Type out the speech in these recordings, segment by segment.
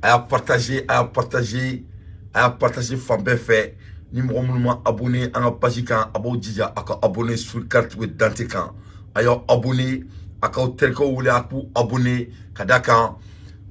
A y'a partager, a y'a partager, a y'a partager fan bɛɛ fɛ. Ni mɔgɔ minnu ma abonné an ka page kan, a b'aw jija a ka abonné sur carte dante kan. A y'aw abonné, a k'aw terikɛw wele a k'u abonné. Ka da kan,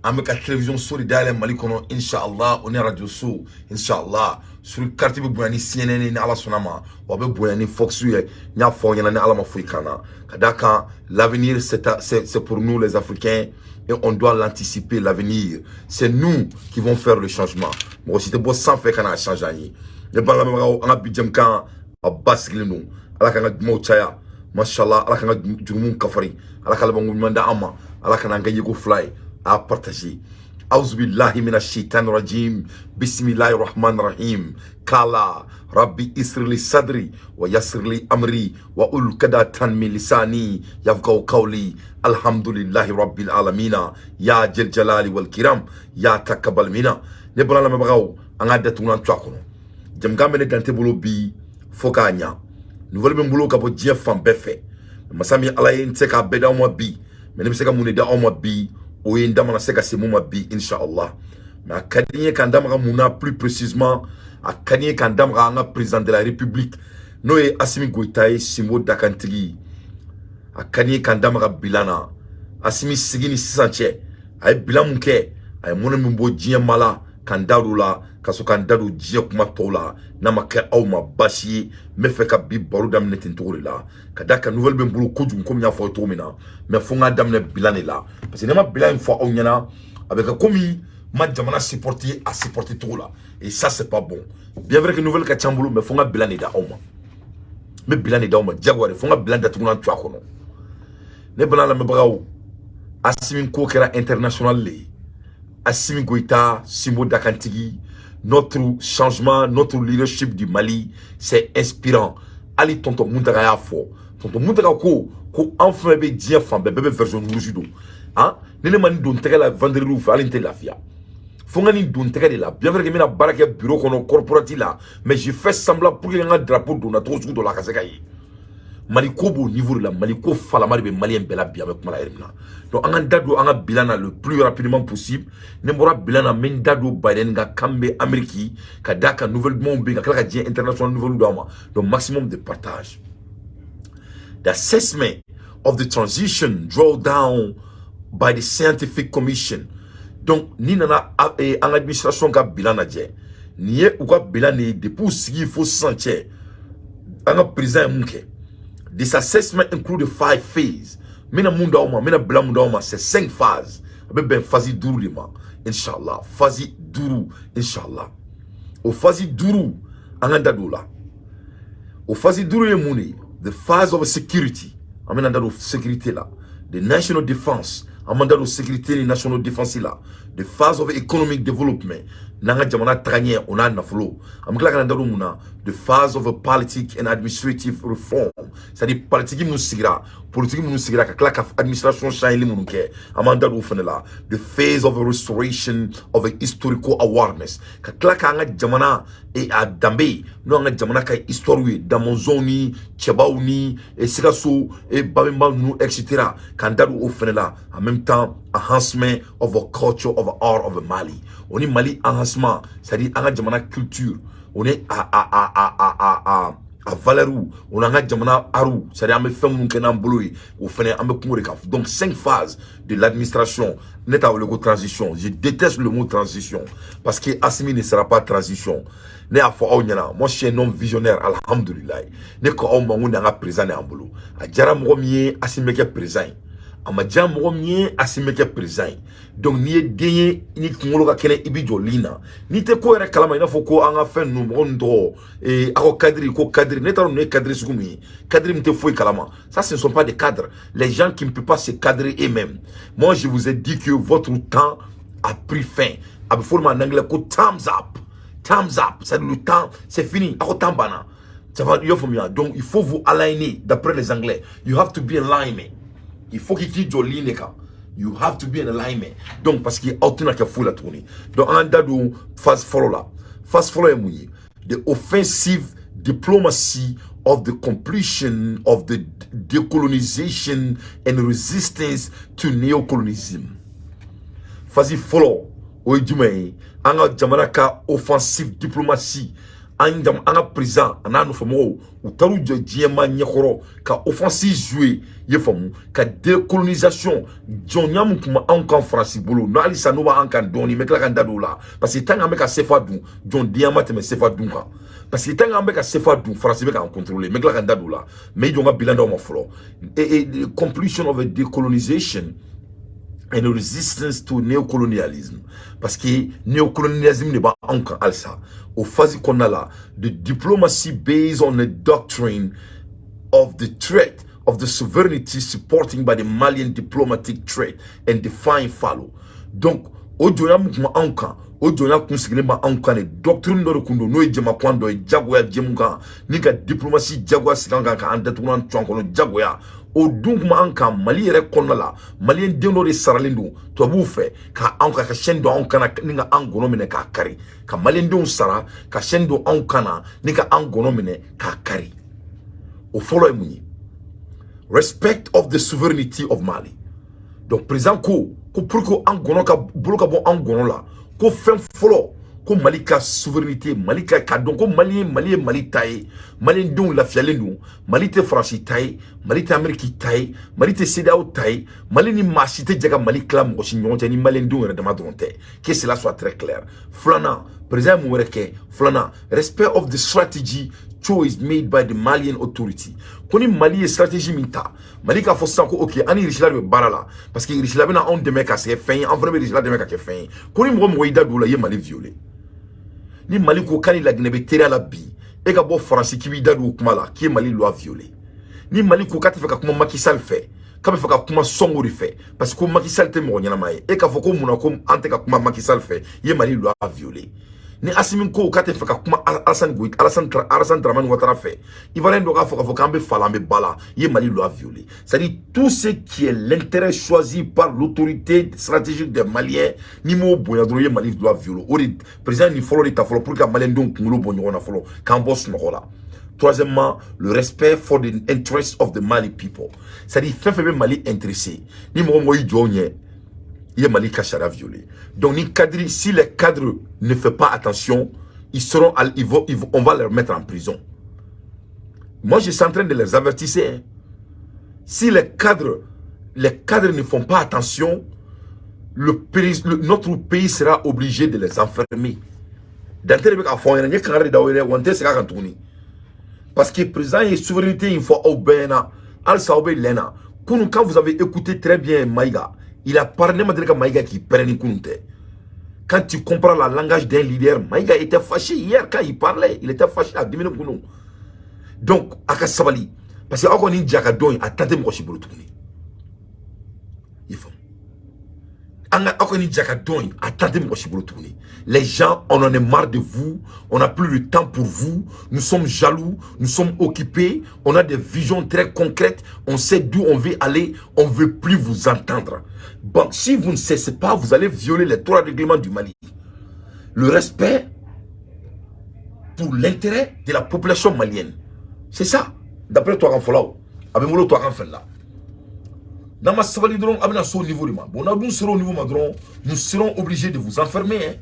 an bɛ ka télévision so de dayɛlɛ Mali kɔnɔ, inshallah, o ni radio so, inshallah. Sur carte bɛ bonya ni CNN, ni Ala sɔnna ma, wa a bɛ bonya ni Fox ye. N y'a fɔ aw ɲɛna, ni Ala ma foyi kan na. Ka da kan, l'avenir, c'est pour nous les Africains et on doit l'anticiper. L'avenir, c'est nous qui vont faire le changement. Mɔgɔ si tɛ bɔ sanfɛ ka n'a changer an ye. Ne ba lamɛnbagaw, an ka bi jɛmukan a ba sigilen don. Ala k'an ka dumaw caya, mashallah. Ala k'an ka jurumuw kafari. Ala ka labanko ɲuman d'an ma. Ala kana an kɛ yeko fila ye. A partager. أعوذ بالله من الشيطان الرجيم، بسم الله الرحمن الرحيم. قال ربي اشرح لي صدري ويسر لي أمري واحلل عقدة من لساني يفقهوا قولي. الحمد لله رب العالمين، يا ذا الجلال والإكرام، يا تقبل منا. Ne bala lamɛnbagaw, an ka datugulan to a kɔnɔ. Jamukan bɛ ne dante bolo bi fo k'a ɲa. Nouvelle bɛ n bolo ka bɔ diɲɛ fan bɛɛ fɛ. Masa min Ala ye, n tɛ se k'a bɛɛ d'aw ma bi, mais ne bɛ se ka mun de d'aw ma bi? O ye n da mana se ka se mun ma bi, inshallah. Mais a ka di n ye k'an da maga mun na plus précisément? A ka di n ye k'an da maga an ka président de la République, n'o ye Assimi Goïta ye, Sinbo dakantigi. A ka di n ye k'an da maga bilan na. Assimi sigi ni sisan cɛ, a ye bilan mun kɛ? A ye mɔnɛ min bɔ diɲɛ ma la? K'an da don la, ka sɔrɔ k'an da don diɲɛ kuma tɔw la. N'a ma kɛ aw ma baasi ye, n bɛ fɛ ka bi baro daminɛ ten cogo de la. Ka da kan, nouvelle bɛ n bolo kojugu, komi n y'a fɔ aw ye cogo min na, mais fo n k'a daminɛ bilan de la, parce que ne ma bilan in fɔ aw ɲɛna, a bɛ kɛ komi n ma jamana supporter a supporter cogo la, et ça, c'est pas bon. Bien vrai que nouvelle ka ca n bolo, mais fo n ka bilan de da aw ma. N bɛ bilan de d'aw ma diyagoya de, fo n ka bilan datugulan to a kɔnɔ. Ne bana lamɛnbagaw, Assimi ko kɛra international le ye. Assimi Goïta, Simbo Dakantigi, notre changement, notre leadership du Mali, c'est inspirant. Ali tonton Muntaga y'a fɔ. Tonton Muntaga ko ko an fɛn bɛ diɲɛ fan bɛɛ, bɛɛ bɛ version rouge don. Han, ni ne ma nin don tɛgɛ la vendredi fɛ, hali n tɛ lafiya. Fo n ka nin don tɛgɛ de la. Bien vrai que n bɛna baara kɛ bureau kɔnɔ, corporate la, mais je fais semblant pour que n ka drapeau donna cogo sugu dɔ la, a ka se ka ye. Mali ko b'o niveau de la. Mali ko falama de bɛ maliyɛn bɛɛ la bi, an bɛ kuma la yɛrɛ min na. Donc an k'an da don an ka bilan na le plus rapidement possible. Ni n bɔra bilan na, n bɛ n da don Biden ka kan bɛ Amérique, ka d'a kan nouvelle dumanw bɛ yen, ka tila ka diɲɛ international nouvelle d'aw ma. Donc maximum de partage. The assessment of the transition drawn down by the scientific commission. Donc ni nana an ka administration ka bilan lajɛ, nin ye u ka bilan de ye depuis u sigi fo sisan cɛ, an ka président ye mun kɛ. This assessment include five phases. N bɛna mun d'aw ma, n bɛna bilan mun d'aw ma? C'est cinq phases. A bɛ bɛn phase 5 de ma, inshallah. Phase 5, inshallah. O phase 5, an ka da don o la. O phase 5 ye mun de ye? The phase of security. An bɛna da don sécurité la. The national defense. An b'an da don sécurité ni national defense la. The phase of economic development. N'an ka jamana taga ɲɛ, o n'a nafolo. An bɛ tila ka na da don mun na? The phase of a politic and administrative reform, c'est à dire politique minnu sigira, politique minnu sigira, ka tila ka administration changeli minnu kɛ, an b'an da don o fana la. The phase of a restoration of a historical awareness, ka tila k'an ka jamana a danbe, n'o an ka jamana ka histoire ye, Damɔzɔnw ni cɛbaw ni Sikaso Babemba ninnu, etc., k'an da don o fana la. En même temps, enhancement of a culture of art of Mali. O ni Mali enhancement, c'est à dire an ka jamana culture, o ni a valeur, o n'an ka jamana art, c'est à dire an bɛ fɛn minnu kɛ n'an bolo ye, o fɛnɛ an bɛ kuma o de kan. Donc cinq phases de l'administration. Ne t'a wele ko transition, je déteste le mot transition, parce que Assimi ne sera pas transition. Ne y'a fɔ aw ɲɛna, moi, je suis un homme visionnaire, alhamdulilayi. Ne ko aw ma ko nin y'an ka président de y'an bolo. A diyara mɔgɔ min ye, Assimi bɛ kɛ président ye. A ma diya mɔgɔ min ye, Assimi bɛ kɛ président ye. Donc n'i ye den ye, ni kunkolo ka kɛnɛ, i b'i jɔ lin na. N'i tɛ ko yɛrɛ kalama, i n'a fɔ ko an ka fɛn ninnu, mɔgɔ ninnu tɔgɔ aw ka cadre, ko cadre, ne t'a dɔn ninnu ye cadre sugu min ye, cadre min tɛ foyi kalama. Ça, ce ne sont pas des cadres, les gens qui ne peuvent pas se cadrer eux-mêmes. Moi, je vous ai dit que votre temps a pris fin. A bɛ fɔ o ma en anglais ko time's up, time's up, c'est le temps, c'est fini. Aw ko temps banna. Ça va, i y'a faamuya? Donc il faut vous aligner. D'après les Anglais, you have to be in alignment. Il faut qu'il k'i jɔ ligne de kan. You have to be in alignment. Donc parce que aw tɛna kɛ foyi la tuguni. Donc an da don phase fɔlɔ la. Phase fɔlɔ ye mun ye? The offensive diplomacy of the completion of the decolonization and resistance to neocolonialism. Phase fɔlɔ, O ye jumɛn ye? An ka jamana ka offensive diplomatie, an jam, an ka président a n'a nɔfɛmɔgɔw, u taar'u jɔ diɲɛma ɲɛkɔrɔ ka offensive jouer, i ye faamu, ka décolonisation, jɔnya min tun bɛ anw kan Faransi bolo, n'o halisa n'o b'an kan dɔɔni. N bɛ tila ka n da don o la, parce que tant qu'an bɛ ka CFA dun, jɔndenya ma tɛmɛ CFA dun kan, parce que tant qu'an bɛ ka CFA dun, Faransi bɛ k'an contrôler. N bɛ tila ka n da don o la, mais i jɔ n ka bilan d'aw ma fɔlɔ. Et completion of a decolonisation and a resistance to néocolonialisme, parce que néocolonialisme de b'anw kan halisa. O phase kɔnɔna la, the diplomacy based on a doctrine of the threat of the sovereignty supporting by the Malian diplomatic threat and define follow. Donc o jɔnya min tun bɛ anw kan, o jɔnya kun sigilen bɛ anw kan de, doctrine dɔ de kun don, n'o ye jamakuan dɔ ye, jagoya jɛmu kan ni ka diplomatie jagoya sigi an kan, k'an datugulan tu an kɔnɔ jagoya. O dun kun b'an kan Mali yɛrɛ kɔnɔna la. Maliyɛn den dɔ de saralen don tubabuw fɛ ka anw ka chaîne don anw kan na ni ka an gɔnɔ minɛ k'a kari, ka maliyɛn denw sara ka chaîne don anw kan na ni ka an gɔnɔ minɛ k'a kari. O fɔlɔ ye mun ye? Respect of the sovereignty of Mali. Donc président ko pour que an gɔnɔ ka bolo ka bɔ an gɔnɔ la, ko fɛn fɔlɔ, ko Mali ka souveraineté, Mali ka dɔn ko Mali ye Mali ta ye, maliyɛndenw lafiyalen don. Mali tɛ Faransi ta ye, Mali tɛ Amérique ta ye, Mali tɛ CEDEAO ta ye. Mali ni maa si tɛ jɛ ka Mali tila mɔgɔ si ɲɔgɔn cɛ ni maliyɛndenw yɛrɛ dama dɔrɔn tɛ. Que cela soit très clair. Filanan, président ye mun wɛrɛ kɛ? Filanan, respect of the strategy choice made by the Malian authority. Ko ni Mali ye stratégie min ta, Mali k'a fɔ sisan ko ok, an ni Irisila de bɛ baara la, parce que Irisila bɛna anw dɛmɛ ka se fɛn ye, an fana bɛ Irisila dɛmɛ ka kɛ fɛn ye. Ko ni mɔgɔ mɔgɔ y'i da don o la, i ye Mali violer. Ni Mali ko k'a ni Laginɛ bɛ teriya la bi, e ka bɔ Faransi k'i b'i da don o kuma la, k'i ye Mali loi violer. Ni Mali ko k'a tɛ fɛ ka kuma Macky Sall fɛ, k'a bɛ fɛ ka kuma Sonko de fɛ, parce que ko Macky Sall tɛ mɔgɔ ɲɛnama ye, e k'a fɔ ko munna ko an tɛ ka kuma Macky Sall fɛ, i ye Mali loi violer. Ni Assimi ko k'a tɛ fɛ ka kuma Alassane Goïta, Alassane Dramane Ouattara fɛ, Ivoirien dɔ k'a fɔ k'a fɔ k'an bɛ fa la, an bɛ ba la, i ye Mali loi violer. C'est-à-dire tout ce qui est l'intérêt choisi par l'autorité stratégique des Maliens, n'i m'o bonya dɔrɔn, i ye Mali loi violer. O de président nin fɔlɔ de ta fɔlɔ pour que ka maliyɛndenw kunkolo bɔ ɲɔgɔn na fɔlɔ, k'an bɔ sunɔgɔ la. Troisièmement, le respect for the interest of the Mali people. C'est-à-dire fɛn fɛn bɛ Mali intéressé, ni mɔgɔ mɔgɔ y'i jɔ o ɲɛ, i ye Mali ka sariya violer. Donc ni cadre, si les cadres ne font pas attention, ils seront, ils vont, ils vont, on va les mettre en prison. Moi, je suis en train de les avertir, hein. Si les cadres ne font pas attention, notre pays sera obligé de les enfermer. Dantɛ bɛ k'a fɔ aw ɲɛna, n ye kangari da aw ye dɛ, wa n tɛ segin a kan tuguni. Parce que président ye souveraineté in fɔ aw bɛɛ ɲɛna, halisa aw bɛ lɛn na. Kunun, quand vous avez écouté très bien Maïga, il a parlé, ne ma deli ka Maïga k'i pɛrɛn ni kunun tɛ. Quand tu comprends la langage d'un leader, Maïga était fâché hier quand il parlait, il était fâché a diminen kunun. Donc a ka sabali, parce que aw kɔni ja ka dɔn in, a tan tɛ mɔgɔ si bolo tuguni. I faamu? An ka aw kɔni ja ka dɔn in, a tan tɛ mɔgɔ si bolo tuguni. Les gens, on en est marre de vous, on n'a plus le temps pour vous, nous sommes jaloux, nous sommes occupés, on a des visions très concrètes, on sait d'où on veut aller, on veut plus vous entendre. Bon, si vous ne cessez pas, vous allez violer les trois règlements du Mali. Le respect pour l'intérêt de la population malienne. C'est ça. D'après toi, fɔlɔ, a bɛ n bolo to a kan fɛn la. N'an ma sabali dɔrɔn, a bɛna se o niveau de ma. Bon, n'aw dun sera au niveau ma dɔrɔn, nous serons obligés de vous enfermer, hein.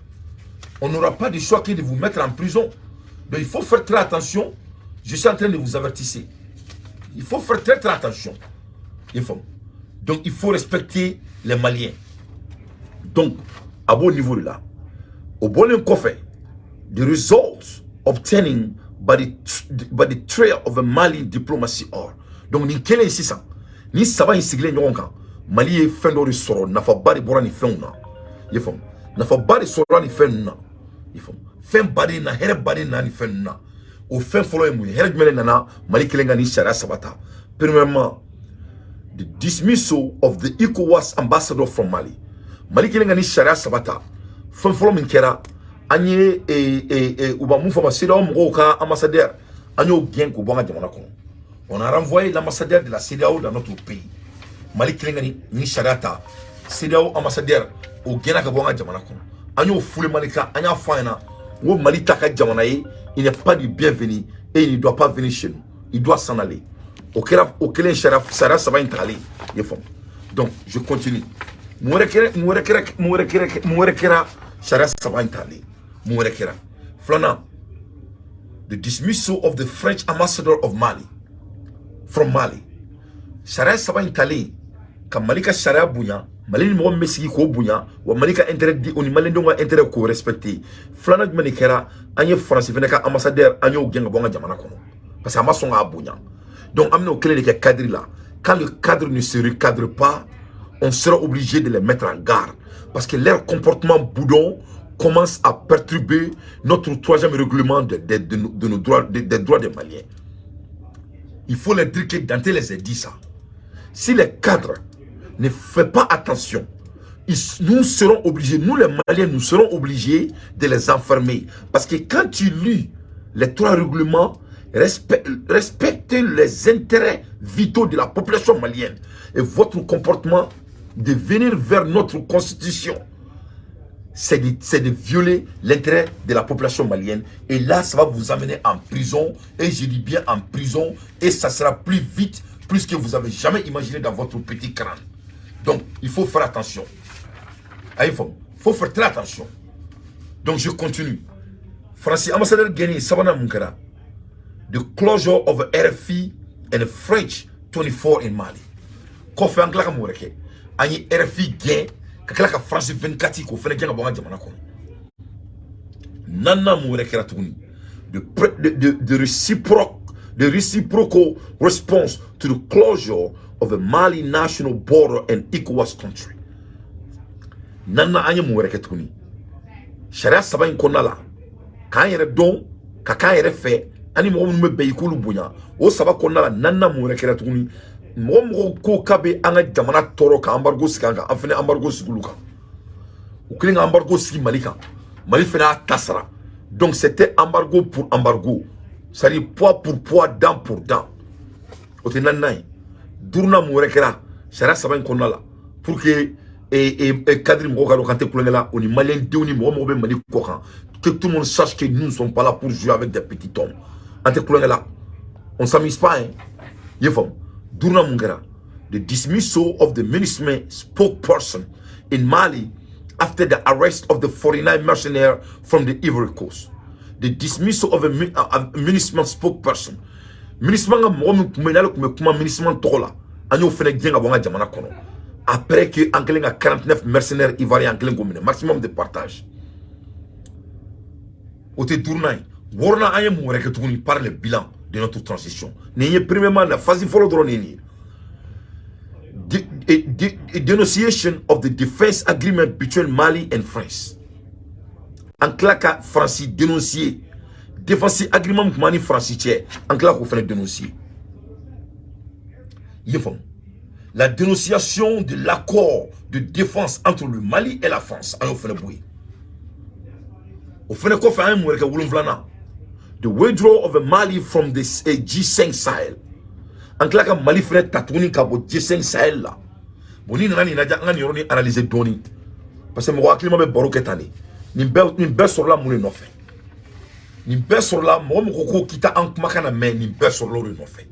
On n'aura pas de choix que de vous mettre en prison. Donc il faut faire très attention. Je suis en train de vous avertir. Il faut faire très très attention. Il faut. Donc il faut respecter les Maliens. Donc, à bon niveau de là, au bon kɔfɛ, the results obtaining by the trail of a Mali diplomacy or. Donc nin kelen sisan, ni saba in sigilen ɲɔgɔn kan, Mali ye fɛn dɔ de sɔrɔ, nafaba de bɔra nin fɛnw na. I ye faamu? Nafaba de sɔrɔla nin fɛn ninnu na. I ye faamu? Fɛn baden na, hɛrɛ baden na nin fɛn ninnu na. O fɛn fɔlɔ ye mun ye? Hɛrɛ jumɛn de nana Mali kelen ka nin sariya saba ta? Premièrement, the dismissal of the ECOWAS ambassador from Mali. Mali kelen ka nin sariya saba ta, fɛn fɔlɔ min kɛra, an ye u b'a mun fɔ ma, CEDEAO mɔgɔw ka ambassadeur, an y'o gɛn k'o bɔ an ka jamana kɔnɔ. On a renvoyé l'ambassadeur de la CEDEAO dans notre pays. Mali kelen ka nin sariya ta, CEDEAO ambassadeur o gɛnna ka bɔ an ka jamana kɔnɔ. An y'o fule Mali kan, an y'a fɔ a ɲɛna n ko Mali ta ka jamana ye, il n'est pas du bienvenu et il ne doit pas venir chez nous, il doit s'en aller. O kɛra o kelen, sariya saba in tagalen, i ye faamu? Donc je continue. Mun wɛrɛ kɛra? Mun wɛrɛ kɛra? Mun wɛrɛ kɛra? Mun wɛrɛ kɛra Sariya saba in talen, mun wɛrɛ kɛra? Filanan, the dismissal of the French ambassador of Mali from Mali. Sariya saba in talen ka Mali ka sariya bonya, Mali ni mɔgɔ min bɛ sigi k'o bonya, wa Mali ka intérêt di, o ni Maliyɛndenw ka intérêt k'o respecter. Filanan jumɛn de kɛra? An ye Faransi fɛnɛ ka ambassadeur, an y'o gɛn ka bɔ an ka jamana kɔnɔ parce que a ma sɔn k'a bonya. Donc an bɛna o kelen de kɛ cadre la. Quand le cadre ne se recadre pas, on sera obligé de les mettre en garde parce que leur comportement boudon commence à perturber notre troisième règlement de nos droits, des droits des Maliens. Il faut leur dire que Dante les a dit ça. Si les cadres ne font pas attention, nous serons obligés, nous les Maliens, nous serons obligés de les enfermer. Parce que quand tu lis les trois règlements, respectez les intérêts vitaux de la population malienne et votre comportement de venir vers notre constitution, c'est de violer l'intérêt de la population malienne. Et là, ça va vous amener en prison. Et je dis bien en prison. Et ça sera plus vite, plus que vous avez jamais imaginé dans votre petit crâne. Donc, il faut faire attention. Il faut faire très attention. Donc, je continue. Francis, ambassadeur gɛnni, sabanan mun kɛra? The closure of RFI and the French 24 in Mali. Kɔfɛ, an tila ka mun wɛrɛ kɛ? An ye RFI gɛn ka tila ka France 24 k'o fɛnɛ gɛn ka bɔ an ka jamana kɔnɔ. Naaninan, mun wɛrɛ kɛra tuguni? The reciprocal response to the closure of the Mali national border and ECOWAS country. Naaninan, an ye mun wɛrɛ kɛ tuguni? Sariya saba in kɔnɔna la, k'an yɛrɛ dɔn ka k'an yɛrɛ fɛ, ani mɔgɔ minnu bɛ bɛn i k'olu bonya, o saba kɔnɔna la, naaninan, mun wɛrɛ kɛra tuguni? Mɔgɔ mɔgɔ ko k'a bɛ an ka jamana tɔɔrɔ ka embargo sigi an kan, an fana embargo sigi olu kan. U kɛlen ka embargo sigi Mali kan, Mali fana y'a ta sara. Donc c'était embargo pour embargo, c'est à dire poids pour poids, dent pour dent. O tɛ naaninan ye? Duurunan, mun wɛrɛ kɛra sariya saba in kɔnɔna la pour que e cadre mɔgɔw ka dɔn k'an tɛ kulonkɛ la, o ni Maliyɛn denw ni mɔgɔ mɔgɔ bɛ Mali kɔ kan, que tout le monde sache que nous ne sommes pas là pour jouer avec des petits hommes. An tɛ kulonkɛ la, on s'amuse pas, hein. I ye faamu? Duurunan, mun kɛra? The dismissal of the MINUSMA spokesperson in Mali after the arrest of the 49 mercenaires from the Ivory Coast. The dismissal of a MINUSMA spokesperson. MINUSMA ka mɔgɔ min tun bɛ yen, n'ale tun bɛ kuma MINUSMA tɔgɔ la, an y'o fana gɛn ka bɔ an ka jamana kɔnɔ. Après que an kɛlen ka 49 mercenaires ivoiriens, an kɛlen k'o minɛ, maximum de partage. O tɛ duurunan ye? Wɔɔrɔnan, an ye mun wɛrɛ kɛ tuguni par le bilan de notre transition? Nin ye premièrement la phase fɔlɔ dɔrɔn de ye nin ye. Denunciation of the defense agreement between Mali and France. An tila ka Faransi dénoncier. Défense agreement min tun b'an ni Faransi cɛ, an tila k'o fana dénoncier. I ye faamu? La dénonciation de l'accord de défense entre le Mali et la France, an y'o fana bɔ yen. O fana kɔfɛ, an ye mun wɛrɛ kɛ wolonfilanan? The withdrawal of Mali from the G5 Sahel. An tila ka Mali fana ta tuguni ka bɔ G5 Sahel la. Bon, n'i nana nin lajɛ, an ka nin yɔrɔnin analyser dɔɔni parce que mɔgɔ hakilima bɛ baro kɛ tan de. Nin bɛɛ sɔrɔla mun de nɔfɛ? Nin bɛɛ sɔrɔla, mɔgɔ mɔgɔ ko k'i tɛ an kumakan na mɛn, nin bɛɛ sɔrɔla o de nɔfɛ.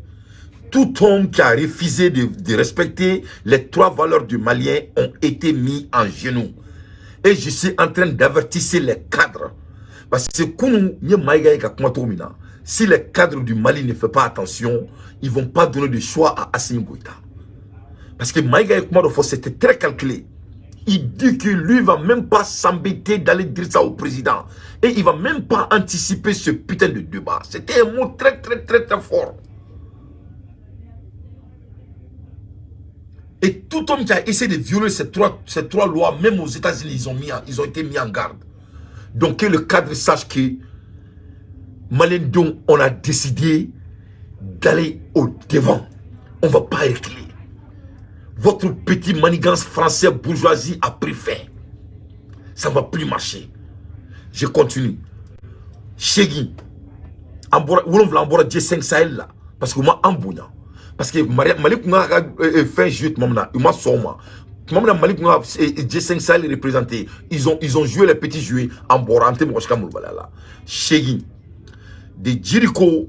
Tout homme qui a refusé de respecter les trois valeurs du Malien ont été mis en genoux. Et je suis en train d'avertir les cadres. Parce que kunun n ye Maïga ye ka kuma cogo min na, si les cadres du Mali ne font pas attention, ils vont pas donner de choix à Assimi Goïta. Parce que Maïga ye kuma dɔ fɔ, c'était très calculé. Il dit que lui va même pas s'embêter d'aller dire ça au président. Et il va même pas anticiper ce putain de débat. C'était un mot très très très très fort. Et tout homme qui a essayé de violer ces trois lois, même aux États-Unis, ils ont été mis en garde. Donc que le cadre sache que Maliyɛndenw, on a décidé d'aller au devant. On ne va pas reculer. Votre petit manigance français bourgeoisie a pris fin. Ça ne va plus marcher. Je continue. Seegin, an bɔra, wolonwula, an bɔra G5 Sahel la parce que u ma an bonya. Parce que Mali tun ka fɛn jouer tuma min na, u ma sɔn o ma. Tuma min na Mali tun ka G5 Sahel représenté, ils ont joué les petits jouets, an bɔra, an tɛ mɔgɔ si ka molobaliya la. Seegin, the Jericho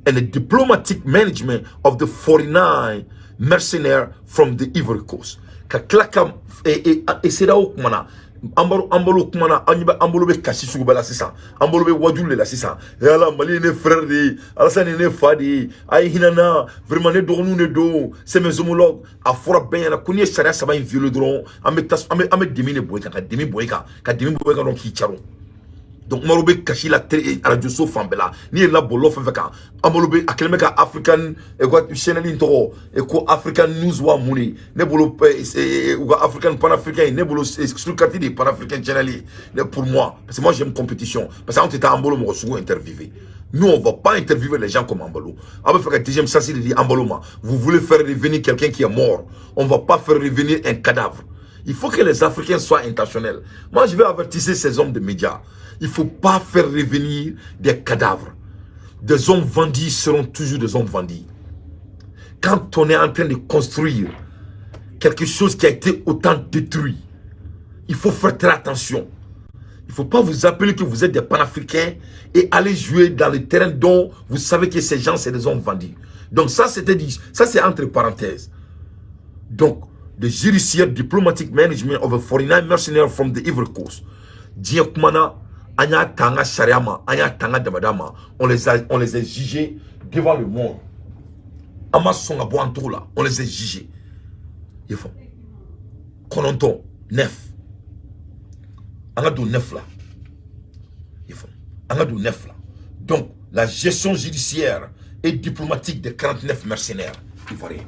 and the diplomatic management of the 49 mercenaires from the Ivory Coast. Ka tila ka CEDEAO kumana An bolo kumana, an bɛ an bolo bɛ kasi sugu bɛɛ la sisan, an bolo bɛ wajulu de la sisan. Yala Mali ye ne frère de ye, Alassane ye ne fa de ye, a ye hinɛ n na vraiment, ne dɔgɔninw de don, c'est mes homologues. A fɔra bɛɛ ɲɛna ko n'i ye sariya saba in violer dɔrɔn, an bɛ tas an bɛ an bɛ demi de bɔ i kan, ka demi bɔ i kan, ka demi bɔ i kan, dɔrɔn k'i caro. Donc Umaru bɛ kasi la arajo so fan bɛɛ la. N'i yɛlɛla bɔlɔlɔ fɛn fɛn kan, an bolo bɛ a kɛlen bɛ ka African chaîne in tɔgɔ ko African News wa mun de ne bolo, u ka African panafricain ne bolo, sur carte de panafricain channel ye pour moi, parce que moi j'aime compétition, parce que anw tɛ taa an bolo mɔgɔ sugu interviewer. Nous, on va pas interviewer les gens comme Ambalo. On va faire un deuxième chance de dire Ambalo ma. Vous voulez faire revenir quelqu'un qui est mort. On va pas faire revenir un cadavre. Il faut que les Africains soient intentionnels. Moi, je vais avertir ces hommes de médias. Il ne faut pas faire revenir des cadavres. Des hommes vendus seront toujours des hommes vendus. Quand on est en train de construire quelque chose qui a été autant détruit, il faut faire très attention. Il ne faut pas vous appeler que vous êtes des panafricains et aller jouer dans le terrain dont vous savez que ces gens, c'est des hommes vendus. Donc ça, c'était dit. Ça, c'est entre parenthèses. Donc, the judiciaire diplomatic management of a 49 mercenaires from the Ivory Coast. Diɲɛ kumana, an y'a ta an ka sariya ma, an y'a ta an ka damada ma. On les a jugés devant le monde. An ma sɔn ka bɔ an togo la. On les a jugés. I fɔ 9, neuf, an ka don neuf la. I fɔ an ka don neuf la. Donc la gestion judiciaire et diplomatique des 49 mercenaires ivoiriens.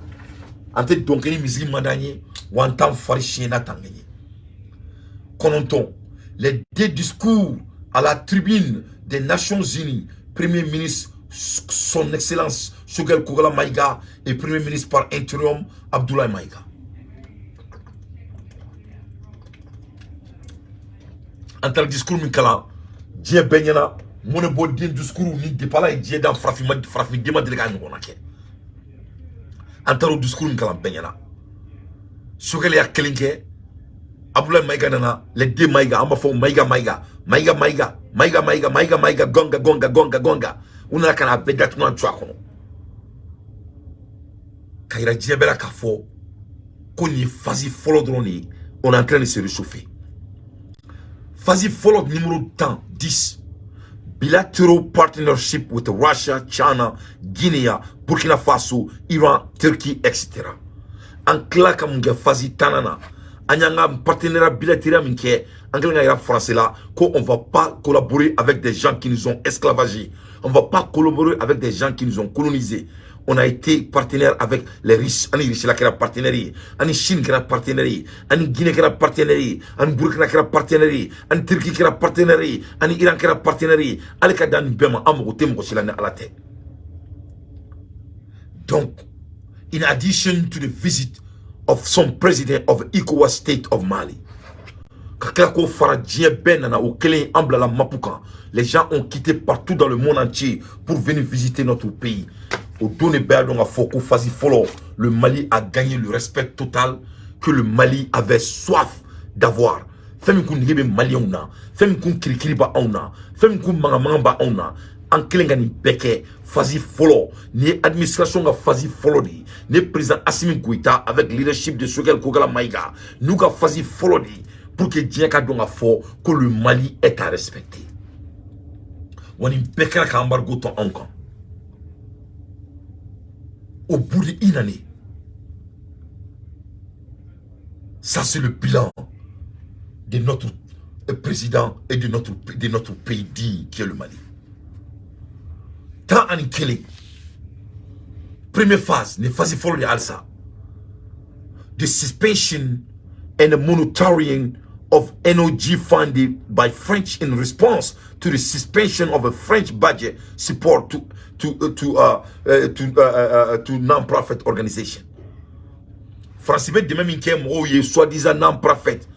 An tɛ dɔn kɛ ni misiri man d'an ye wa, an t'an fari siɲɛ n'a t'an ye. 9, les deux discours à la tribune des Nations Unies, Premier ministre Son Excellence Choguel Kokalla Maïga et Premier ministre par intérim Abdoulaye Maïga. An taara discours min kalan diɲɛ bɛɛ ɲɛna, mun de bɔ den discours ni depuis Ala ye diɲɛ dan, farafin ma, farafin den ma deli k'a ɲɔgɔnna kɛ. An taara o discours min kalan bɛɛ ɲɛna, Choguel y'a kelen kɛ, Abdoulaye Maïga nana, les deux Maïga, an b'a fɔ Maïga Maïga Maïga Maïga Maïga Maïga Maïga Maïga gonga gonga gonga gonga, u nana ka na bɛɛ datugu an cu a kɔnɔ ka yira diɲɛ bɛɛ la k'a fɔ ko nin ye phase fɔlɔ dɔrɔn de ye. On est en train de se réchauffer. Phase fɔlɔ numéro 10, 10, bilateral partnership with Russia, China, Guinea, Burkina Faso, Iran, Turkey, etc. An tila ka mun kɛ phase 10nan na? An y'an ka partenariat bilatéral min kɛ, an kɛlen ka yira français la ko on va pas collaborer avec des gens qui nous ont esclavagés, on va pas collaborer avec des gens qui nous ont colonisés. On a été partenaire avec les Russes, ani Russie la kɛra partenaire ye, ani Chine kɛra partenaire ye, ani Guinée kɛra partenaire ye, ani Burkina kɛra partenaire ye, ani Turquie kɛra partenaire ye, ani Iran kɛra partenaire ye. Ale ka dan nin bɛɛ ma, an mago tɛ mɔgɔ si la ni Ala tɛ. Donc, in addition to the visit of some president of ECOWAS state of Mali, ka tila k'o fara diɲɛ bɛɛ nana o kelen an bilala mapu kan. Les gens ont quitté partout dans le monde entier pour venir visiter notre pays. O don de bɛɛ y'a dɔn k'a fɔ ko phase fɔlɔ, le Mali a gagné le respect total que le Mali avait soif d'avoir. Fɛn min kun nege bɛ maliyɛnw na, fɛn min kun kirikiri b'anw na, fɛn min kun mangan b'anw na, an kelen ka nin bɛɛ kɛ. Phase fɔlɔ nin ye administration ka phase fɔlɔ de ye. Nin ye président Assimi Goïta avec leadership de Choguel Kokalla Maïga n'u ka phase fɔlɔ de ye, pour que diɲɛ ka dɔn k'a fɔ ko le Mali est à respecter. Wa nin bɛɛ kɛra ka embargo to anw kan. Au bout d'une année, ça, c'est le bilan de notre président et de notre pays digne qui est le Mali. 11, première phase, ni phase fɔlɔ de halisa, the suspension and the monitoring of NOG funded by French in response to the suspension of a French budget support to non-profit organization. France bɛ dɛmɛ min kɛ mɔgɔw ye, soi-disant non-profit,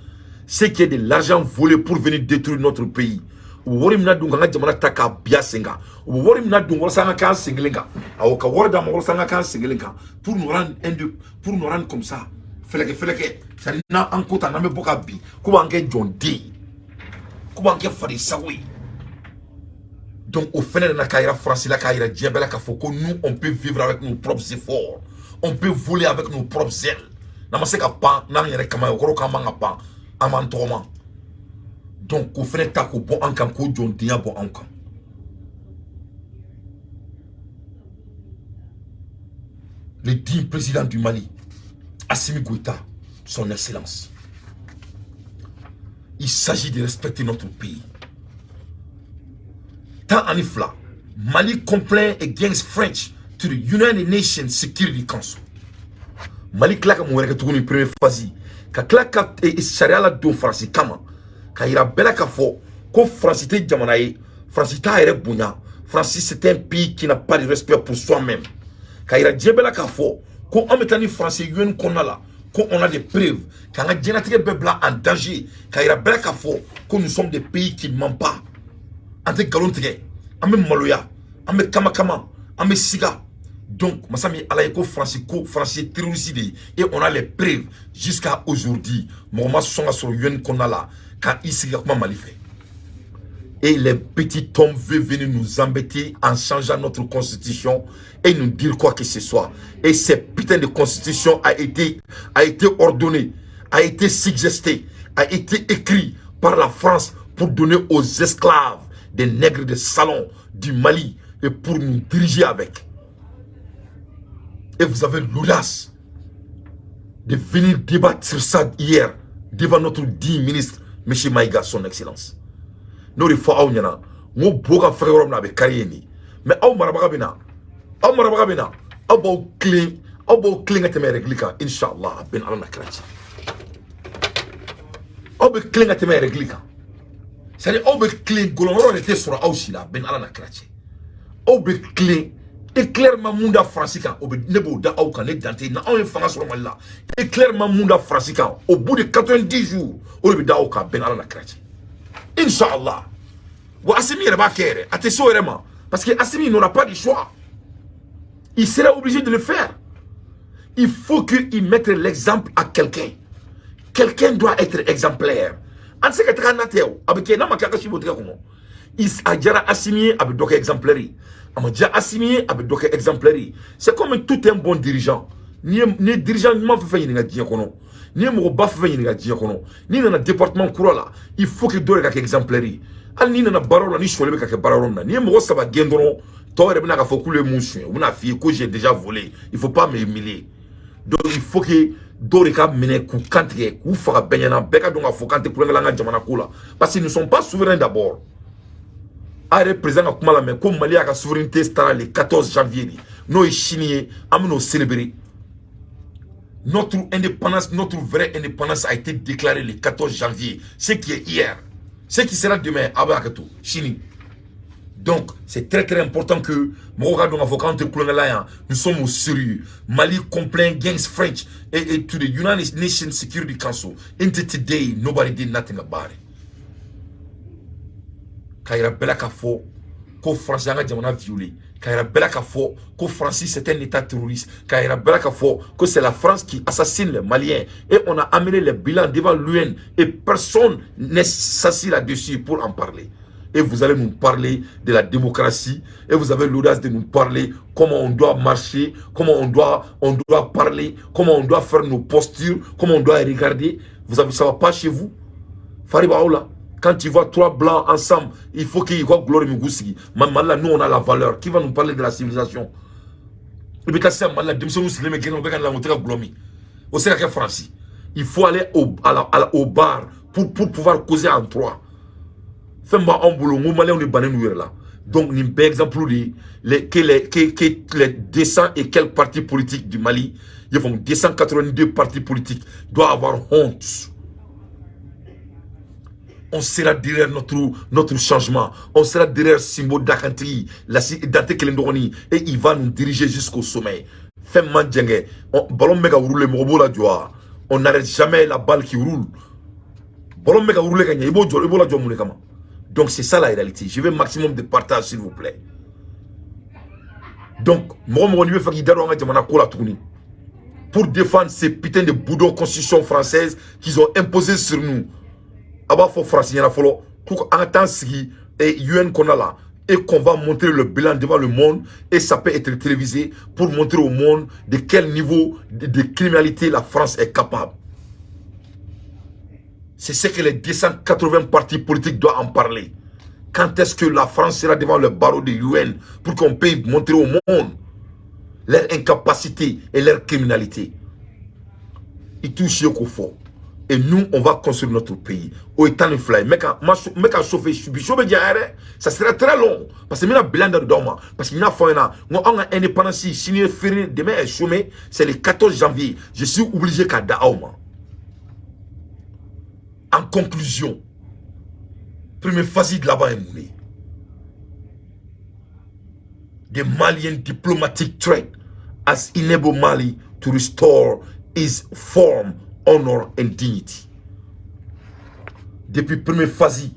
ce qui est de l'argent volé pour venir détruire notre pays. U bɛ wari min na dun k'an ka jamana ta k'a bila sen kan, u bɛ wari min na dun walasa an ka k'an sen kelen kan, awɔ, ka wari d'an ma walasa an ka k'an sen kelen kan, pour nous rendre indé, pour nous rendre comme ça fɛlɛkɛ fɛlɛkɛ, c'est à dire n'an ko ta n'an bɛ bɔ ka bin, k'u b'an kɛ jɔnden ye, k'u b'an kɛ faden sago ye. Donc o fɛnɛ nana k'a yira Faransi la, k'a yira diɲɛ bɛɛ la k'a fɔ ko nous, on peut vivre avec nos propres efforts, on peut voler avec nos propres ailes. N'an ma se ka pan n'an yɛrɛ kama ye, o kɔrɔ k'an man ka pan, an b'an tɔgɔma. Donc k'o fɛnɛ ta k'o bɔ an kan, k'o jɔndenya bɔ an kan. Le digne président du Mali, Assimi Goïta, son excellence. Il s'agit de respecter notre pays. 12, Mali complaint against French to the United Nations Security Council. Mali tila ka mun wɛrɛ kɛ tuguni? Première phase, ka tila ka sariya la don Faransi kama, ka yira bɛɛ la k'a fɔ ko Faransi tɛ jamana ye, Faransi t'a yɛrɛ bonya, Faransi, c'est un pays qui n'a pas de respect pour soi-même. Ka yira diɲɛ bɛɛ la k'a fɔ ko an bɛ taa ni Faransi UN kɔnɔna la, ko on a des preuves, k'an ka diɲɛlatigɛ bɛɛ bila en danger, ka yira bɛɛ la k'a fɔ ko nous sommes des pays qui ne mentent pas. An tɛ nkalon tigɛ, an bɛ maloya, an bɛ kama kama, an bɛ siga. Donc masa min ala ye ko Faransi, ko Faransi ye terroriste de ye, et on a les preuves. Jusqu'à aujourd'hui, mɔgɔ ma sɔn ka sɔrɔ UN kɔnɔna la ka i sigi ka kuma Mali fɛ. Et les petits hommes veulent venir nous embêter en changeant notre constitution et nous dire quoi que ce soit. Et cette putain de constitution a été ordonnée, a été suggestée, a été écrite par la France pour donner aux esclaves des nègres de salon du Mali et pour nous diriger avec. Et vous avez l'audace de venir débattre sur ça hier devant notre digne ministre, M. Maïga, son excellence. N'o de fɔ aw ɲɛna n ko bo ka fɛgɛ yɔrɔ min na, a bɛ kari yen de. Mais aw marabaga bɛ na, aw marabaga bɛ na, aw b'aw tilen, aw b'aw tilen ka tɛmɛ règle kan, inshallah. A bɛ ni Ala na kira cɛ, aw bɛ tilen ka tɛmɛ règle kan, c'est à dire aw bɛ tilen, gɔlɔn de tɛ sɔrɔ aw si la. A bɛ ni Ala na kira cɛ, aw bɛ tilen. Éclair ma mun da Faransi kan, o bɛ ne b'o da aw kan. Ne dan tɛ na, anw ye fanga sɔrɔ Mali la, éclair ma mun da Faransi kan, au bout de 90 jours, o de bɛ da aw kan. A bɛ ni Ala na kira cɛ, inshallah. Wa Assimi yɛrɛ b'a kɛ yɛrɛ, a tɛ se o yɛrɛ ma, parce que Assimi n'aura pas de choix, il sera obligé de le faire. Il faut qu'il mette l'exemple à quelqu'un. Quelqu'un doit être exemplaire. An tɛ se ka taga n'a tɛ o, a bɛ kɛ n'a ma kɛ a ka si b'o tigɛ kɔnɔ. A diyara Assimi ye, a bɛ dɔ kɛ exemplaire ye. A ma diya Assimi ye, a bɛ dɔ kɛ exemplaire ye. C'est comme tout un bon dirigeant. N'i ye dirigeant ɲuman fɛn fɛn ɲininka diɲɛ kɔnɔ, n'i ye mɔgɔba fɛn fɛn ɲininka diɲɛ kɔnɔ, n'i nana département kura la, il faut que dɔ de ka kɛ exemplaire ye. Hali n'i nana baara la, ni sɔli bɛ ka kɛ baara yɔrɔ min na, n'i ye mɔgɔ saba gɛn dɔrɔn, tɔw yɛrɛ bɛna k'a fɔ k'olu ye mun suɲɛ, u bɛna f'i ye ko j'ai déjà volé, il faut pas me humilier. Donc il faut que dɔw de ka minɛ k'u kantigɛ, k'u faga bɛɛ ɲɛna, bɛɛ ka dɔn k'a fɔ k'an tɛ kulonkɛ la an ka jamana ko la, parce que nous ne sommes pas souverains d'abord. A yɛrɛ président ka kuma lamɛn ko Mali y'a ka souveraineté taara le 14 janvier de, n'o ye sini ye, an bɛn'o célébrer. Notre indépendance, notre vraie indépendance a été déclarée le 14 janvier, ce qui est hier, ce qui sera demain, a bɛ hakɛ to sini. Donc c'est très très important que mɔgɔw ka dɔn k'a fɔ k'anw tɛ kulonkɛ la yan, nous sommes au sérieux. Mali complaint against French et to the United Nations Security Council. Until today, nobody did nothing about it. K'a yira bɛɛ la k'a fɔ ko Faransi y'an ka jamana violé, k'a yira bɛɛ la k'a fɔ ko Faransi, c'est un état terroriste, k'a yira bɛɛ la k'a fɔ que c'est la France qui assassine les Maliens, et on a amené les bilans devant l'UN et personne n'est s'assis là-dessus pour en parler. Et vous allez nous parler de la démocratie, et vous avez l'audace de nous parler comment on doit marcher, comment on doit parler, comment on doit faire nos postures, comment on doit regarder. Vous avez, ça va pas chez vous. Fariba Ola, quand tu vois trois blancs ensemble, il faut qu'il y ait gloire Mugusigi. Là, nous, on a la valeur. Qui va nous parler de la civilisation? Et puis, quand denmisɛnninw sigilen bɛ gɛrɛn, u bɛ ka lamɔ ka gulɔ min, o se ka kɛ Faransi. Il faut aller au bar pour pouvoir causer en trois. Fɛn b'anw bolo, n ko maliyɛnw de bannen n'u yɛrɛ la. Donc nin bɛɛ exemple de les, que, les, que, que les 200 et quelques partis politiques du Mali, ils font 282 partis politiques, doivent avoir honte. On sera derrière notre changement. On sera derrière Simbo Dakantri, la Dante Kelendoroni, et il va nous diriger jusqu'au sommet. Fɛn man jɛngɛ, ballon bɛ ka rouler, mɔgɔ b'o la jɔ. On n'arrête jamais la balle qui roule. Ballon bɛ ka rouler ka ɲɛ, i b'o jɔ, i b'o la jɔ mun de kama? Donc c'est ça la réalité. Je veux maximum de partage, s'il vous plaît. Donc mɔgɔ mɔgɔ n'i bɛ fɛ k'i da don an ka jamana ko la tuguni pour défendre ces putains de boudons constitution française qu'ils ont imposé sur nous, a b'a fɔ Faransi ɲɛna fɔlɔ k'u an ka taa sigi UN kɔnɔna la et qu'on va montrer le bilan devant le monde, et ça peut être télévisé pour montrer au monde de quel niveau de criminalité la France est capable. C'est ce que les 280 partis politiques doivent en parler. Quand est-ce que la France sera devant le barreau de l'UN pour qu'on puisse montrer au monde leur incapacité et leur criminalité? Ils touchent au fort. Et nous, on va construire notre pays. Au état de fly. Mais quand chauffer, ça sera très long. Parce que nous avons bilan de. Parce qu'il y a on a indépendance, signé demain est chômé, c'est le 14 janvier. Je suis obligé qu'à Daoma. En conclusion, première phase de là-bas est mounée. The Malian diplomatic threat has enabled Mali to restore its form, honor and dignity. Depuis première phase,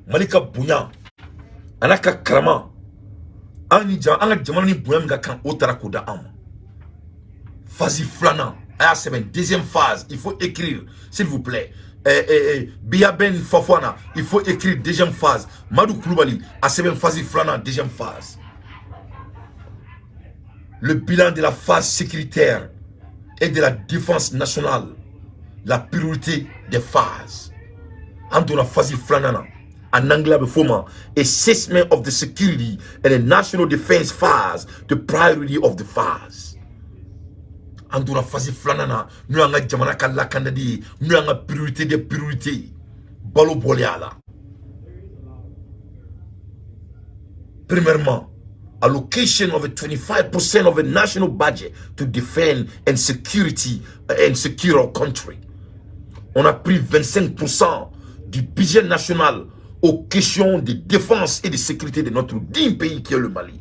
Mali ka bonya, a n'a ka karama, an ni an ka jamana ni bonya min ka kan, o taara k'o da an ma. Phase filanan, a y'a sɛbɛn, deuxième phase, il faut écrire, s'il vous plaît. Biaben Fafana, il faut écrire deuxième phase. Madou Koulibaly, a sɛbɛn phase filanan, deuxième phase. Le bilan de la phase sécuritaire et de la défense nationale, la priorité des phases. An donna phase filanan, en anglais, assessment of the security and the national defense phase, the priority of the phase. An donna phase filanan na, n'o y'an ka jamana ka lakanali ye, n'o y'an ka priorité des priorités. Balo bɔlen a la. Premièrement, allocation of a 25% of a national budget to defend and security and secure our country. On a pris 25% du budget national aux questions de défense et de sécurité de notre digne pays qui est le Mali.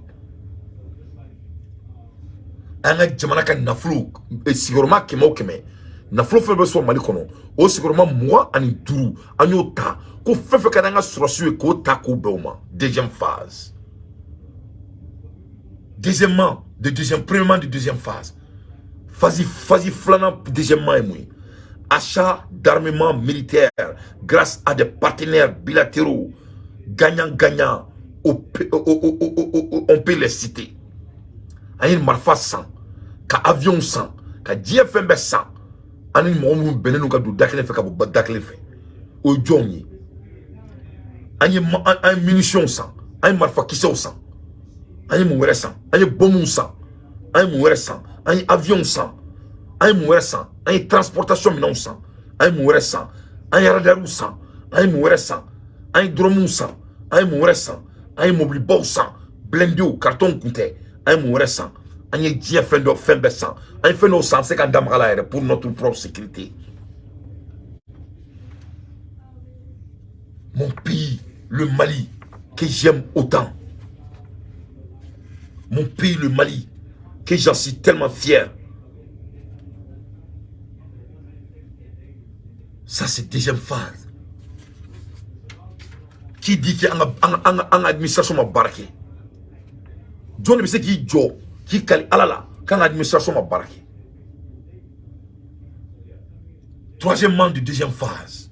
An ka jamana ka nafolo sigiyɔrɔma kɛmɛ o kɛmɛ, nafolo fɛn bɛ sɔrɔ Mali kɔnɔ, o sigiyɔrɔma 25, an y'o ta ko fɛn fɛn ka di an ka sɔrɔsiw ye, k'o ta k'o bɛn o ma. Deuxième phase. Deuxièmement, de deuxième, premièrement de deuxième phase. Phase filanan, deuxièmement ye mun ye? Achat d'armement militaire grâce à des partenaires bilatéraux gagnant-gagnant, on peut les citer. An ye marifa san, ka avion san, ka diɲɛ fɛn bɛɛ san, an ni mɔgɔ minnu bɛnnen don ka don da kelen fɛ ka bɔ da kelen fɛ, o ye jɔnw ye? An ye munitions san, an ye marifakisɛw san, an ye mun wɛrɛ san? An ye bombew san, an ye mun wɛrɛ san? An ye avion san, an ye mun wɛrɛ san? An ye transportation minɛnw san, an ye mun wɛrɛ san? An ye radarw san, an ye mun wɛrɛ san? An ye dronew san, an ye mun wɛrɛ san? An ye mobilibaw san, blindéw, carton kun tɛ. An ye mun wɛrɛ san? An ye diɲɛ fɛn dɔ fɛn bɛɛ san. An ye fɛn dɔw san, an bɛ se k'an da maga la yɛrɛ, pour notre propre sécurité. Mon pays, le Mali, que j'aime autant, mon pays, le Mali, que j'en suis tellement fier. Ça, c'est deuxième phase. Qui dit que an administration ma baara kɛ? Jɔn de bɛ se k'i jɔ k'i kali Ala la k'an ka administration ma baara kɛ? Troisièmement, de deuxième phase,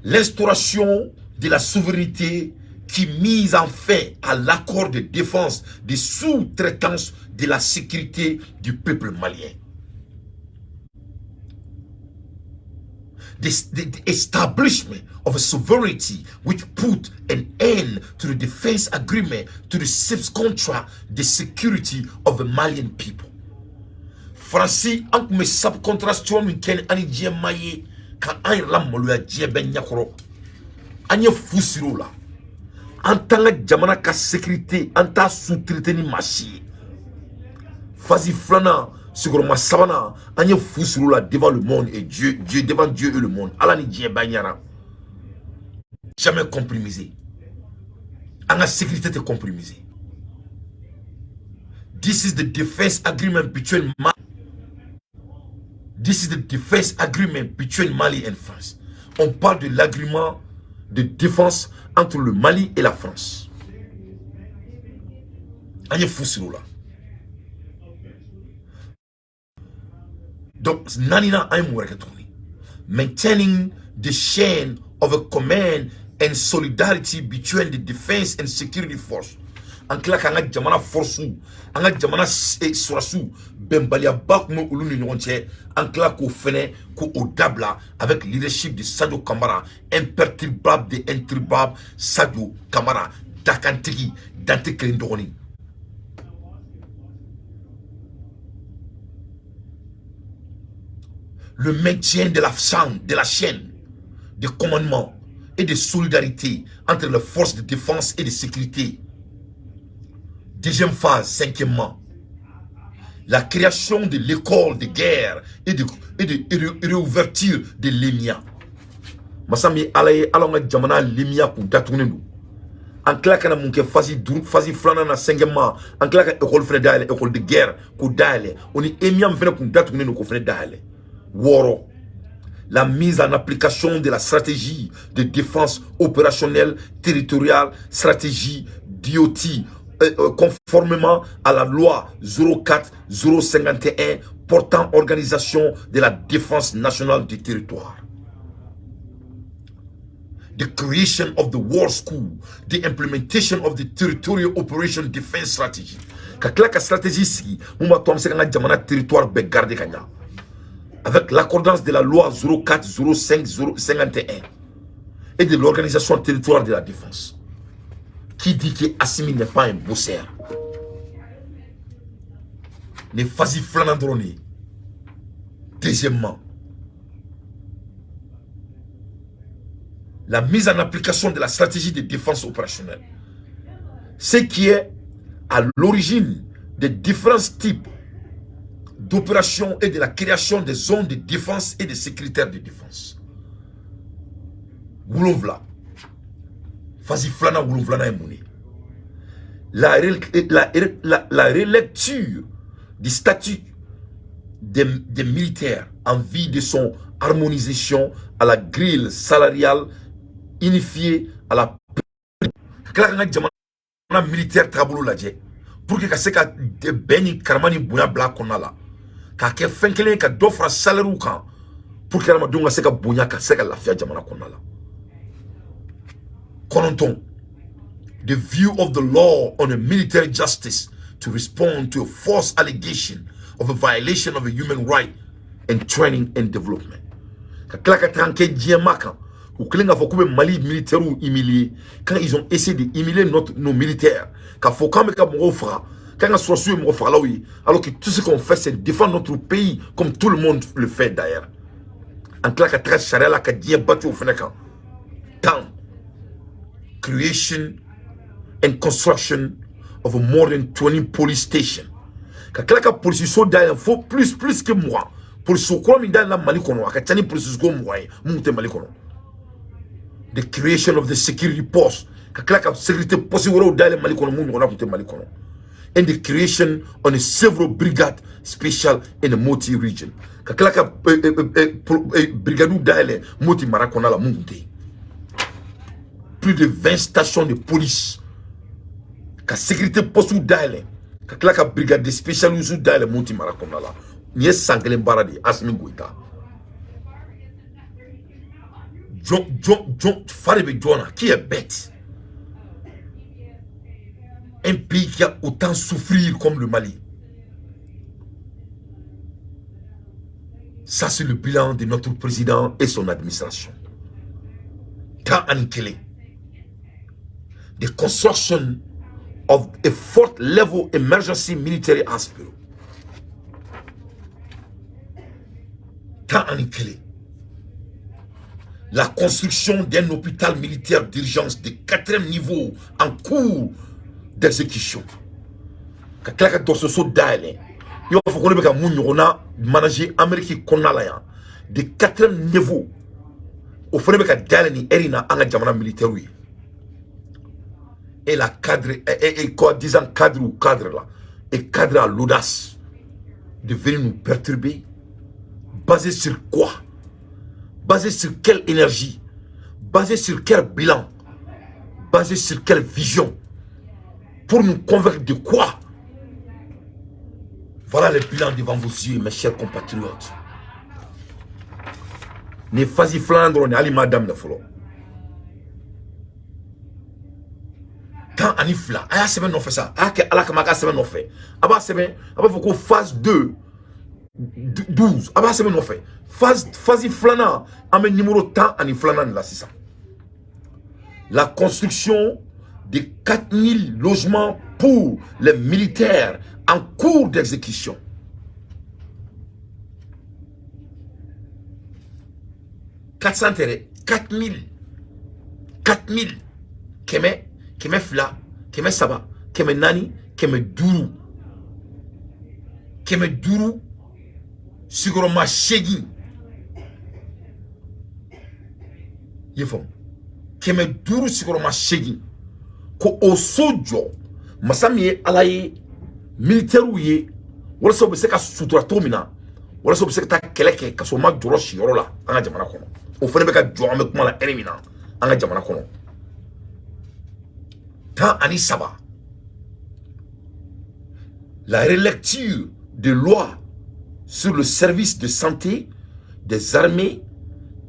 l'instauration de la souveraineté qui mise en fin à l'accord de défense de sous-traitance de la sécurité du peuple malien. The establishment of a sovereignty which put an end to the defense agreement to the subcontract the security of the Malian people. Faransi, an tun bɛ subcontraction min kɛ ni an ni diɲɛ maa ye ka an yɛrɛ lamaloya diɲɛ bɛɛ ɲɛkɔrɔ, an ye fu siri o la. An t'an ka jamana ka sécurité, an t'a sous-traiter ni maa si ye. Phase filanan, sigiyɔrɔma sabanan, an ye fu siri o la devant le monde et Dieu, Dieu, devant Dieu et le monde. Ala ni diɲɛ bɛɛ ɲɛna. Jamais compromisé. An ka sécurité tɛ compromisé. This is the defense agreement between Mali. This is the defense agreement between Mali and France. On parle de l'agrément de défense entre le Mali et la France. An ye fu siri o la. Donc, naaninan, an ye mun wɛrɛ kɛ tuguni? Maintaining the chain of a command and solidarity between the defense and security force. An tila k'an ka jamana force, an ka jamana sɔrɔsiw Bɛnbaliyaba tun bɛ olu ni ɲɔgɔn cɛ, an tila k'o fɛnɛ k'o dabila avec leadership de Sadio Kamara, imperturbable de inturbable Sadio Kamara, dakantigi dante kelen dɔgɔnin. Le maintien de la chaîne de commandement et de solidarité entre les forces de défense et de sécurité. Deuxième phase, cinquièmement, la création de l'école de guerre et de réouverture de l'EMIA. Masami alaye alonga jamana l'EMIA kun datugunen don. An tila kana mun kɛ phase duuru, phase filanan na, cinquièmement, an tila ka école fɛnɛ dayɛlɛ, école de guerre k'o dayɛlɛ, o ni EMIA min fɛnɛ kun datugunen don k'o fɛnɛ dayɛlɛ. Wɔɔrɔ, la mise en application de la stratégie de défense opérationnelle territoriale, stratégie d'IoT, conformément à la loi 04 051 portant organisation de la défense nationale du territoire. The creation of the War School, the implementation of the Territorial Operation Defense Strategy. Ka tila ka stratégie sigi mun b'a to an bɛ se k'an ka jamana territoire bɛɛ garder ka ɲa. Avec l'accordance de la loi 04 05 051 et de l'organisation territoire de la défense. Qui dit que Assimi n'est pas un bosseur? Ne phase filanan dɔrɔn de ye. Deuxièmement, la mise en application de la stratégie de défense opérationnelle, ce qui est à l'origine des différents types d'opérations et de la création des zones de défense et de sécurité de défense. Wolonwula, phase filanan wolonwulanan ye mun ye? La relecture du statut des militaires en vue de son harmonisation à la grille salariale unifiée à la ka tila ka n ka jamana militaire taabolo lajɛ pour que ka se ka bɛn ni karama ni bonya bila a kɔnɔna la, k'a kɛ fɛn kelen ye ka dɔ fara salaire kan pour que adamadenw ka se ka bonya, ka se ka lafiya jamana kɔnɔna la. Kɔnɔntɔn, the view of the law on a military justice to respond to a false allegation of a violation of a human right and training and development. Ka tila ka taga kɛ diɲɛ kan, u kɛlen k'a fɔ k'u bɛ Mali militaires humilier, quand ils ont essayé de humilier nos militaires, k'a fɔ k'an bɛ ka mɔgɔw faga, k'an ka sɔrɔsiw ye mɔgɔ fagalaw ye, alors que tout ce qu'on fait, c'est défendre notre pays comme tout le monde le fait d'ailleurs. An tila ka taga sariya la ka diɲɛ bati o fɛnɛ kan. 10, creation and construction of a more than 20 police stations. Ka tila ka polisiso dayɛlɛ fo plus que 20. Polisiso kura min dayɛlɛla Mali kɔnɔ, a ka ca ni polisiso 20 ye mun tɛ Mali kɔnɔ. The creation of the security post, ka tila ka sécurité poste wɛrɛw dayɛlɛ Mali kɔnɔ mun ɲɔgɔnna tun tɛ Mali kɔnɔ. And the creation on a several brigade special in the Moti region. Ka tila ka brigade dayɛlɛ Moti mara kɔnɔna la mun tun tɛ yen. Plus de 20 stations de police, ka sécurité poste dayɛlɛ, ka tila ka brigade spécialisée dayɛlɛ Moti mara kɔnɔna la. Nin ye san kelen baara de ye. Assimi Goïta, jɔn jɔn jɔn fa de bɛ jɔn na? Qui est bête? Un pays qui a autant souffert comme le Mali. Ça, c'est le bilan de notre président et son administration. 11, the construction of a fourth level emergency military hospital. 11, la construction d'un hôpital militaire d'urgence de 4e niveau en cours d'exécution. Ka tila ka dɔgɔtɔrɔso dayɛlɛ, i b'a fɔ ko ne bɛ ka mun ɲɔgɔnna manager Amérique kɔnɔna la yan, de 4e niveau, o fana bɛ ka dayɛlɛ nin heure in na an ka jamana militaire ye. Et la cadre, et quoi, disant cadre ou cadre là, et cadre à l'audace de venir nous perturber, basé sur quoi? Basé sur quelle énergie? Basé sur quel bilan? Basé sur quelle vision? Pour nous convaincre de quoi? Voilà le bilan devant vos yeux, mes chers compatriotes. Ne phase filanan dɔrɔn ni hali m'a daminɛ fɔlɔ. 12, a y'a sɛbɛn nɔfɛ sa, a y'a kɛ Ala kama, a k'a sɛbɛn nɔfɛ. A b'a sɛbɛn, a b'a fɔ ko phase 2 12, a b'a sɛbɛn nɔfɛ. Phase filanan, an bɛ numéro 12nan de la sisan. La construction de 4000 logements pour les militaires en cours d'exécution. 400 tɛ, 4000, 4000, 100, 200, 300, 400, 500, 508, i ye faamu, 508, ko o so jɔ masa min ye Ala ye, militaires ye, walasa u bɛ se ka sutura cogo min na, walasa u bɛ se ka taa kɛlɛ kɛ ka sɔrɔ u ma jɔrɔ siyɔrɔ la an ka jamana kɔnɔ. O fana bɛ ka jɔ, an bɛ kuma la ɛri min na an ka jamana kɔnɔ. 13, la relecture de loi sur le service de santé des armées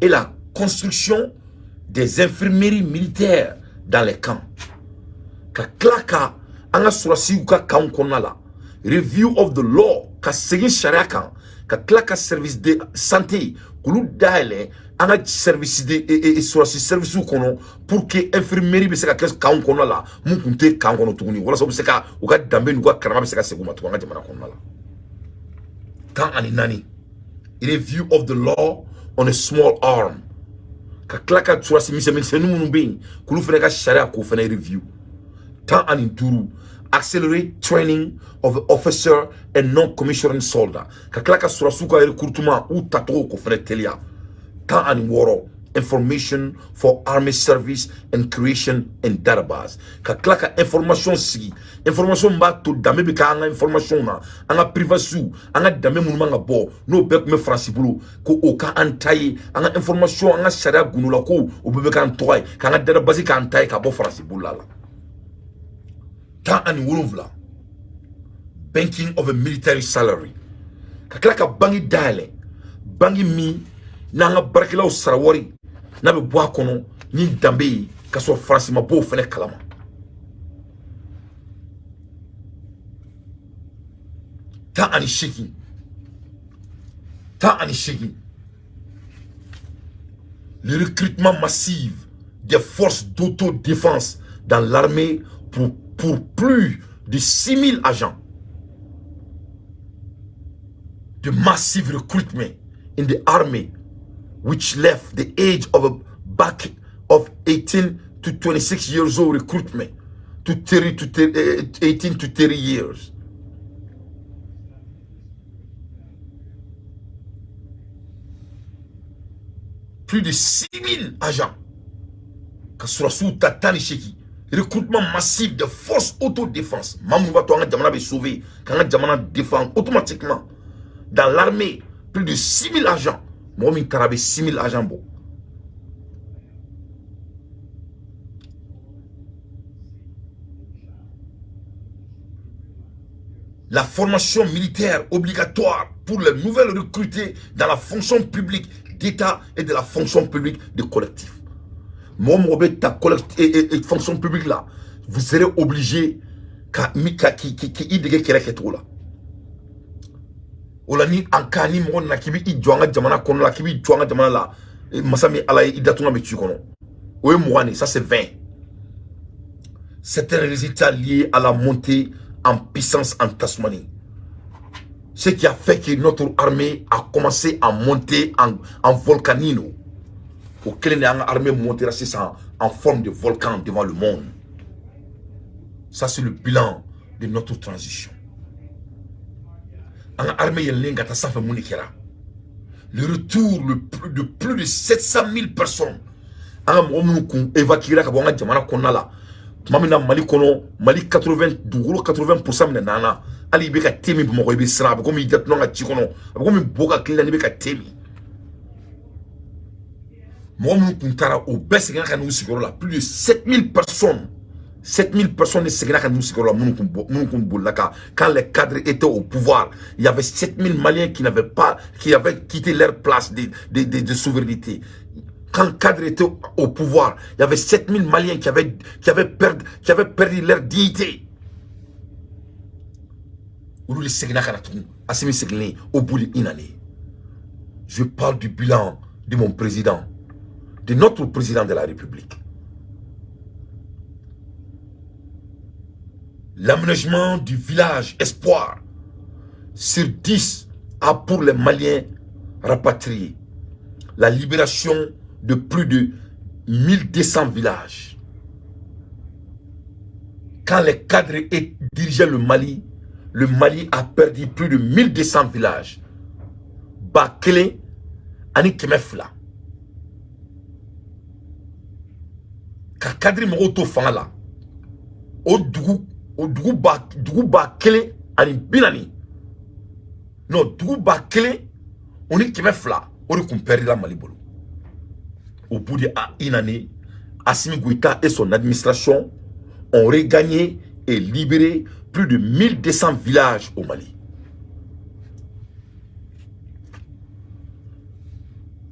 et la construction des infirmeries militaires dans les camps. Ka tila ka an ka sɔrɔsiw ka camp kɔnɔna la, review of the law, ka segin sariya kan, ka tila ka service de santé k'olu dayɛlɛ an ka service de sɔrɔsi service kɔnɔ, pour que infirmerie bɛ se ka kɛ camp kɔnɔna la, mun tun tɛ camp kɔnɔ tuguni, walasa u bɛ se ka u ka danbe n'u ka karama bɛ se ka segin u ma tuguni an ka jamana kɔnɔna la. 14, review of the law on a small arm, ka tila ka sɔrɔsi misɛnmisɛnnin minnu bɛ yen, k'olu fana ka sariya k'o fana review. 15, accelerate training of the officer and non-commissioned soldier, ka tila ka sɔrɔsiw ka recrutement u tacogo k'o fana teliya. 16, information for army service and creation and database, ka tila ka information sigi, information b'a to danbe bɛ k'an ka information na, an ka privacy, an ka danbe minnu man ka bɔ, n'o bɛɛ tun bɛ Faransi bolo, ko o ka an ta ye, an ka information, an ka sariya gundola ko o bɛɛ bɛ k'an tɔgɔ ye, k'an ka database k'an ta ye ka bɔ Faransi bolo la. 17, banking of a military salary, ka tila ka banki dayɛlɛ, banki min n'an ka baarakɛlaw sara wari n'a bɛ bɔ a kɔnɔ ni danbe ye, ka sɔrɔ Faransi ma bɔ o fɛnɛ kalama. 18, 18, le recrutement massif des forces d'autodéfense dans l'armée pour plus de 6000 agents. The massive recruitment in the army, which left the age of a back of 18 to 26 years old recruitment to 30 to 30, 18 to 30 years. Plus de 6000 agents. Ka sɔrɔsiw ta 18, recrutement massif de forces autodéfense, maa minnu b'a to an ka jamana bɛ sauver, k'an ka jamana défendre automatiquement dans l'armée, plus de 6000 agents. Mɔgɔ min taara a bɛ 6000 agents bɔ. La formation militaire obligatoire pour les nouvelles recrutés dans la fonction publique d'État et de la fonction publique de collectif. Mɔgɔ mɔgɔ bɛ ta collectif fonction publique la, vous serez obligé ka ka k'i dege kɛlɛ kɛcogo la. O la, ni en cas ni mɔgɔ nana k'i bɛ i jɔ an ka jamana kɔnɔ la, k'i bɛ jɔ an ka jamana la, masa min Ala ye, i datugu bɛ ci kɔnɔ. O ye 20 de, ça c'est 20. Certains résultats liés à la montée en puissance en Tasmanie. Ce qui a fait que notre armée a commencé à monter en volcanino. O kelen de y'an ka armée montera sisan en forme de volcan devant le monde. Ça, c'est le bilan de notre transition. An ka armée yɛlɛlen ka taa sanfɛ, mun de kɛra? Le retour de plus de 700 000 personnes. An ka mɔgɔ minnu kun évacuera ka bɔ an ka jamana kɔnɔna la tuma min na, Mali kɔnɔ, Mali 80, dugukolo 80% minɛ n'an na. Hali i bɛ ka te min Bamakɔ, i bɛ siran, a bɛ komi i datugu ka ci kɔnɔ, a bɛ komi bo ka tile la n'i bɛ ka te min. Mɔgɔ minnu kun taara, o bɛɛ seginna ka n'u sigiyɔrɔ la. Plus de 7000 personnes, 7000 personnes de seginna ka n'u sigiyɔrɔ la, minnu kun bolila ka. Quand les cadres étaient au pouvoir, il y avait 7000 Maliens qui n'avaient pas, qui avaient quitté leur place de souveraineté. Quand cadre était au pouvoir, il y avait 7000 Maliens qui avaient perdu leur dignité. Olu de seginna ka na tugun. Assimi seginnen au bout d'une année. Je parle du bilan de mon président, de notre président de la République. L'aménagement du village Espoir sur 10 a pour les Maliens rapatriés. La libération de plus de 1200 villages. Quand les cadres dirigeaient le Mali a perdu plus de 1200 villages. 1200. Ka cadre mɔgɔw to fanga la, o dugu 1040, non, dugu 1200, o de tun perdila Mali bolo. Au bout d'une année, Assimi Goïta et son administration ont regagné et libéré plus de 1200 villages au Mali.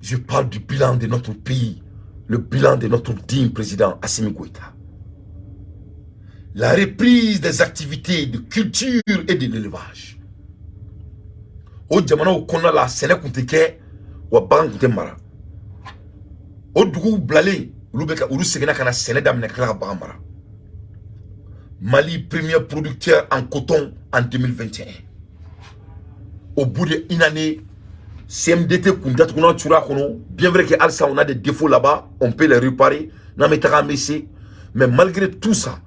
Je parle du bilan de notre pays, le bilan de notre digne président Assimi Goïta. La reprise des activités de culture et de l'élevage. O jamanaw kɔnɔna la, sɛnɛ kun tɛ kɛ wa, bagan kun tɛ mara. O duguw bilalen, olu bɛ ka olu seginna ka na sɛnɛ daminɛ ka tila ka bagan mara. Mali premier producteur en coton en 2021. Au bout d'une année, CMDT kun datuguna cura kɔnɔ. Bien vrai que halisa on a des défauts là-bas, on peut les réparer, n'an bɛ taga an bɛ se. Mais malgré tout ça,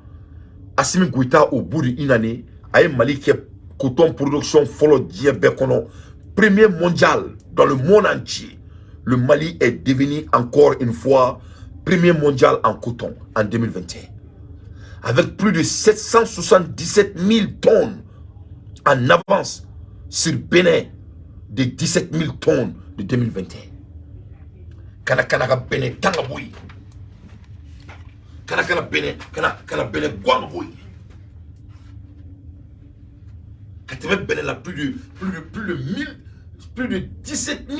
Assimi Goïta, au bout d'une année, a ye Mali kɛ coton production fɔlɔ diɲɛ bɛɛ kɔnɔ, premier mondial dans le monde entier. Le Mali est devenu encore une fois premier mondial en coton en 2021. Avec plus de 777 000 tonnes en avance sur Bénin de 17 000 tonnes de 2021. Kana kana ka Bénin tanga boyi. Kana kana Bénin, kana kana Bénin guang boyi. Ka tɛmɛ Bénin la plus de 1000, plus de 17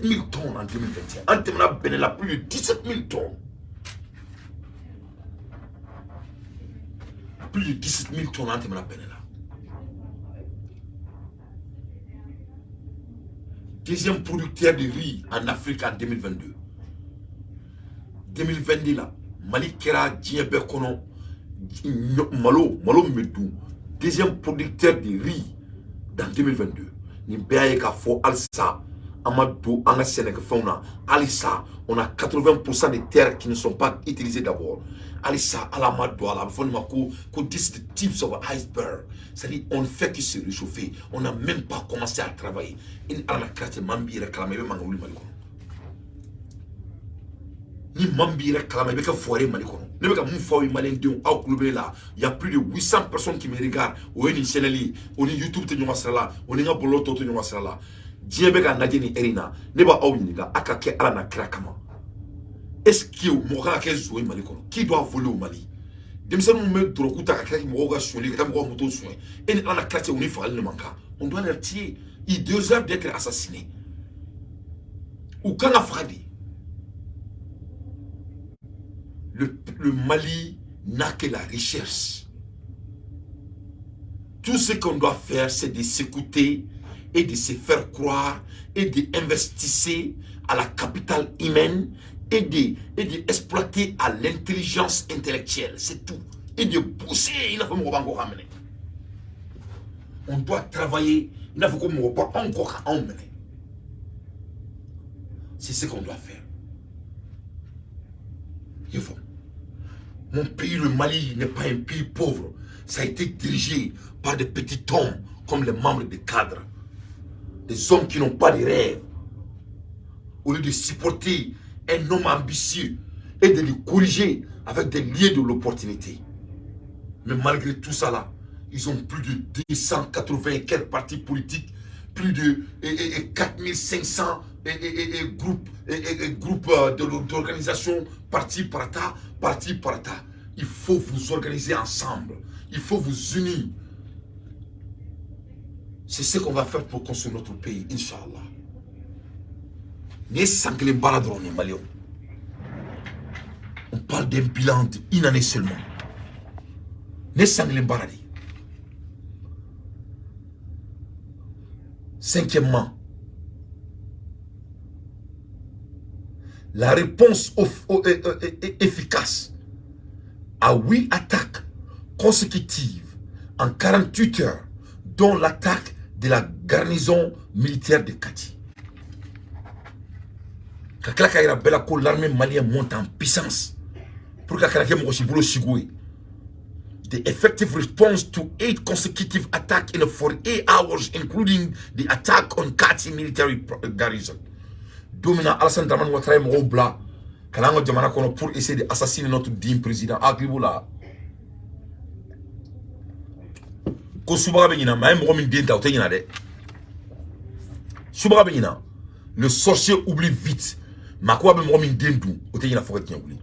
000 tonnes en 2021. An tɛmɛna Bénin la plus de 17 000 tonnes. Plus de 17 000 tonnes an tɛmɛna Bénin la. Deuxième producteur de riz en Afrique en 2022. 2022 la, Mali kɛra diɲɛ bɛɛ kɔnɔ malo min bɛ dun, deuxième producteur de riz dans 2022. Nin bɛɛ y'a ye k'a fɔ halisa an ma don an ka sɛnɛkɛfɛnw na. Halisa on a 80% de terres qui ne sont pas utilisées d'abord. Halisa ala ma don a la. A bɛ fɔ nin ma ko this is the tips of iceberg, c'est-à-dire on ne fait que se réchauffer, on n'a même pas commencé à travailler. I ni ala na kira cɛ, maa min b'i yɛrɛ kalama, i bɛ mankan wuli Mali kɔnɔ. Ni maa min b'i yɛrɛ kalama, i bɛ kɛ foyer Mali kɔnɔ. Ne bɛ ka mun fɔ aw ye, maliyɛndenw, aw kulo bɛ ne la. Il y a plus de 800 personnes qui me regardent. O ye nin chaîne ye, o ni YouTube tɛ ɲɔgɔn sira la, o ni n ka bɔlɔlɔ tɔw tɛ ɲɔgɔn sira la. Diɲɛ bɛ k'a lajɛ nin heure in na. Ne b'aw ɲininka, a ka kɛ ala na kira kama, est-ce que mɔgɔ kan ka kɛ zon ye Mali kɔnɔ? Qui doit voler au Mali? Denmisɛnninw bɛ dɔrɔgu ta ka kɛ mɔgɔw ka sonyali, ka taa mɔgɔw ka moto sonya. E ni ala na kira cɛ, u ni fagali de man kan. On doit les tuer, ils deservent d'être assassinés. U kan ka faga de. Le Mali n'a que la richesse. Tout ce qu'on doit faire, c'est de s'écouter et de se faire croire et d'investir à la capitale humaine et d'exploiter à l'intelligence intellectuelle. C'est tout. Et de pousser. Il faut encore ramener. On doit travailler. Il faut qu'on encore emmener. C'est ce qu'on doit faire. Il faut. Mon pays, le Mali, n'est pas un pays pauvre. Ça a été dirigé par des petits hommes comme les membres des cadres. Des hommes qui n'ont pas de rêve. Au lieu de supporter un homme ambitieux et de le corriger avec des liens de l'opportunité. Mais malgré tout ça là, ils ont plus de 280 et quelques partis politiques, plus de 4500 et groupes d'organisations, parti par tas, parti par tas. Il faut vous organiser ensemble. Il faut vous unir. C'est ce qu'on va faire pour construire notre pays, Inch'Allah. Nin ye san kelen baara dɔrɔn de, Maliyɛnw. On parle d'un bilan d'une année seulement. Nin ye san kelen baara de ye. Cinquièmement, la réponse efficace à 8 attaques consécutives en 48 heures, dont l'attaque de la garnison militaire de Kati. Ka tila k'a yira bɛɛ la ko l'armée malienne monte en puissance pour ka kana kɛ mɔgɔ si bolo sigo ye. The effective response to 8 consecutive attacks in 48 hours, including the attack on Kati military garrison. Don min na Alassane Dramane Ouattara ye mɔgɔw bila ka na an ka jamana kɔnɔ pour essayer de assassiner notre digne président, hakili b'o la ko subaga bɛ ɲina, mais a ye mɔgɔ min den ta, o tɛ ɲina dɛ. Subaga bɛ ɲina, le sorcier oublie vite, mais ko a bɛ mɔgɔ min den dun, o tɛ ɲina fo ka diɲɛ wuli.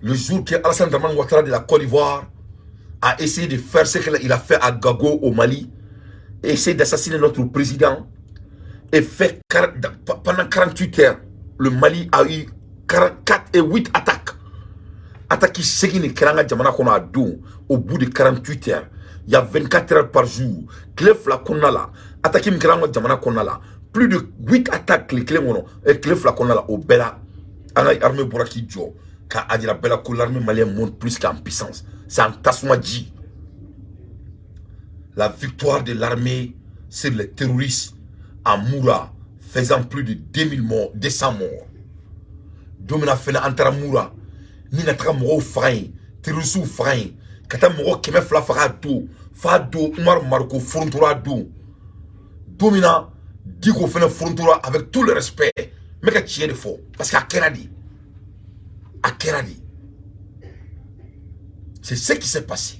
Le jour que Alassane Dramane Ouattara de la Côte d'Ivoire a essayé de faire ce qu'il a fait à Gago au Mali, essayé d'assassiner notre président, et fait pendant 48 heures, le Mali a eu 44 et 8 attaques. Attaque segin ni kɛra an ka jamana kɔnɔ a don, au bout de 48 heures, il y a 24 heures par jour, tile 2 kɔnɔna la, attaque min kɛra an ka jamana kɔnɔna la, plus de 8 attaques tile kelen kɔnɔ, tile 2 kɔnɔna la, o bɛɛ la, an ka armée bɔra k'i jɔ k'a jira bɛɛ la ko l'armée malienne monte plus qu'en puissance. C'est en tasuma ji. La victoire de l'armée sur les terroristes à Moura, faisant plus de 2000 morts, 200 morts. Don min na fɛnɛ an taara Moura ni ka taga mɔgɔw faga yen, terroristew faga yen, ka taa mɔgɔ 200 faga a don, f'a don Umaru Mariko forontora a don. Don min na Diko fɛnɛ forontora, avec tout le respect, n bɛ ka tiɲɛ de fɔ parce que a kɛra de, a kɛra de. C'est ce qui s'est passé.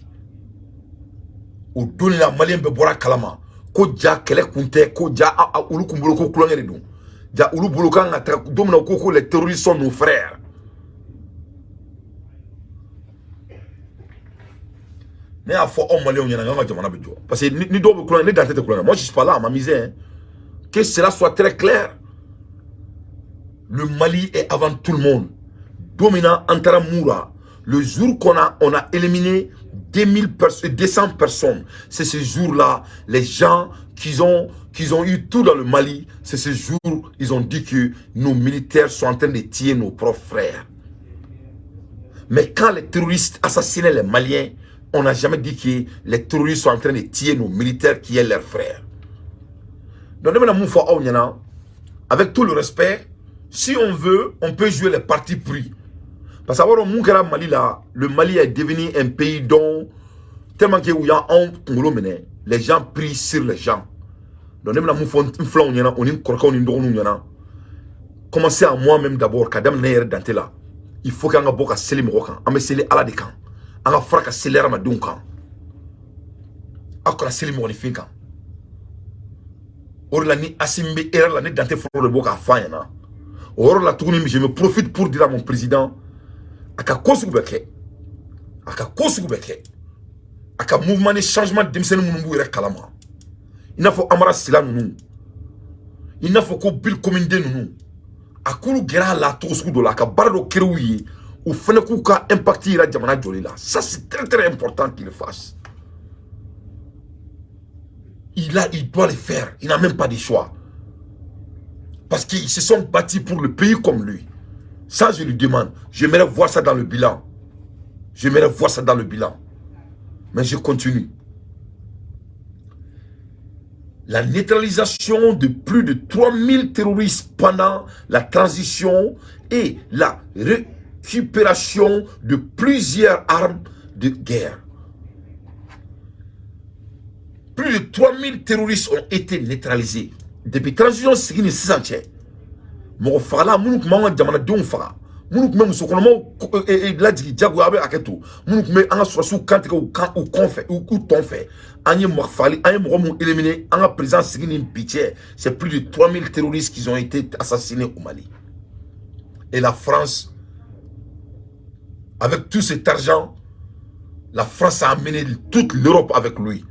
O don de la Maliyɛn bɛɛ bɔra kalama ko ja kɛlɛ kun tɛ, ko ja olu kun bolo ko kulonkɛ de don, ja olu bolo kan ka taga don min na ko les terroristes sont nos frères. Ne y'a fɔ aw Maliyɛnw ɲɛna, n ka jamana bɛ jɔ parce que ni dɔw bɛ kulonkɛ, ne dan tɛ kulonkɛ. Moi, je suis pas là à m'amuser, hein. Que cela soit très clair, le Mali est avant tout le monde. Don min na an taara Moura, le jour qu'on a on a éliminé 2000 personnes, 200 personnes, c'est ce jour-là, les gens qui ont eu tout dans le Mali, c'est ce jour ils ont dit que nos militaires sont en train de tuer nos propres frères. Mais quand les terroristes assassinaient les Maliens, on n'a jamais dit que les terroristes sont en train de tuer nos militaires qui est leurs frères. Donc, avec tout le respect, si on veut, on peut jouer les partis pris. Parce que Mali là, le Mali est devenu un pays dont, tellement qu'il y a un les gens prient sur les gens. Donc, on commencer à moi-même d'abord, ka daminɛ yɛrɛ dante la. Il faut qu'an ka bɔ ka seli mɔgɔ kan. An bɛ seli Ala de kan. An ka fara ka seli hadamadenw kan. Aw kana seli mɔgɔninfin kan. O de la ni Assimi bɛ erreur la, ne dante fɔlɔ de bɔ k'a fɔ a ɲɛna. O yɔrɔ la tuguni, je me profite pour dire à mon président, a ka ko sugu bɛɛ kɛ, a ka ko sugu bɛɛ kɛ, a ka mouvement de changement denmisɛnnin minnu b'u yɛrɛ kalama, i n'a fɔ Amara Sila ninnu, i n'a fɔ ko Bill Cominde ninnu, a k'olu gɛrɛ a la cogo sugu dɔ la, a ka baara dɔ créer u ye, u fana k'u ka impact yira jamana jɔli la. Ça, c'est très très important qu'il le fasse. Il doit le faire, il n'a même pas de choix, parce qu'ils se sont battus pour le pays comme lui. Ça, je lui demande. J'aimerais voir ça dans le bilan. J'aimerais voir ça dans le bilan. Mais je continue. La neutralisation de plus de 3000 terroristes pendant la transition et la récupération de plusieurs armes de guerre. Plus de 3000 terroristes ont été neutralisés. Depuis transition sigi ni sisan cɛ, mɔgɔ fagala minnu tun b'an ka jamanadenw faga, minnu tun bɛ musokɔnɔmaw lajigin jagoya, a bɛ hakɛ to, minnu tun bɛ an ka sɔrɔdasiw kantigɛ u kan u kɔn fɛ u tɔn fɛ, an ye mɔgɔ fagali, an ye mɔgɔ minnu éliminer an ka président sigi ni bi cɛ, c'est plus de 3000 terroristes qui ont été assassinés au Mali. Et la France, avec tout cet argent, la France a amené toute l'Europe avec lui.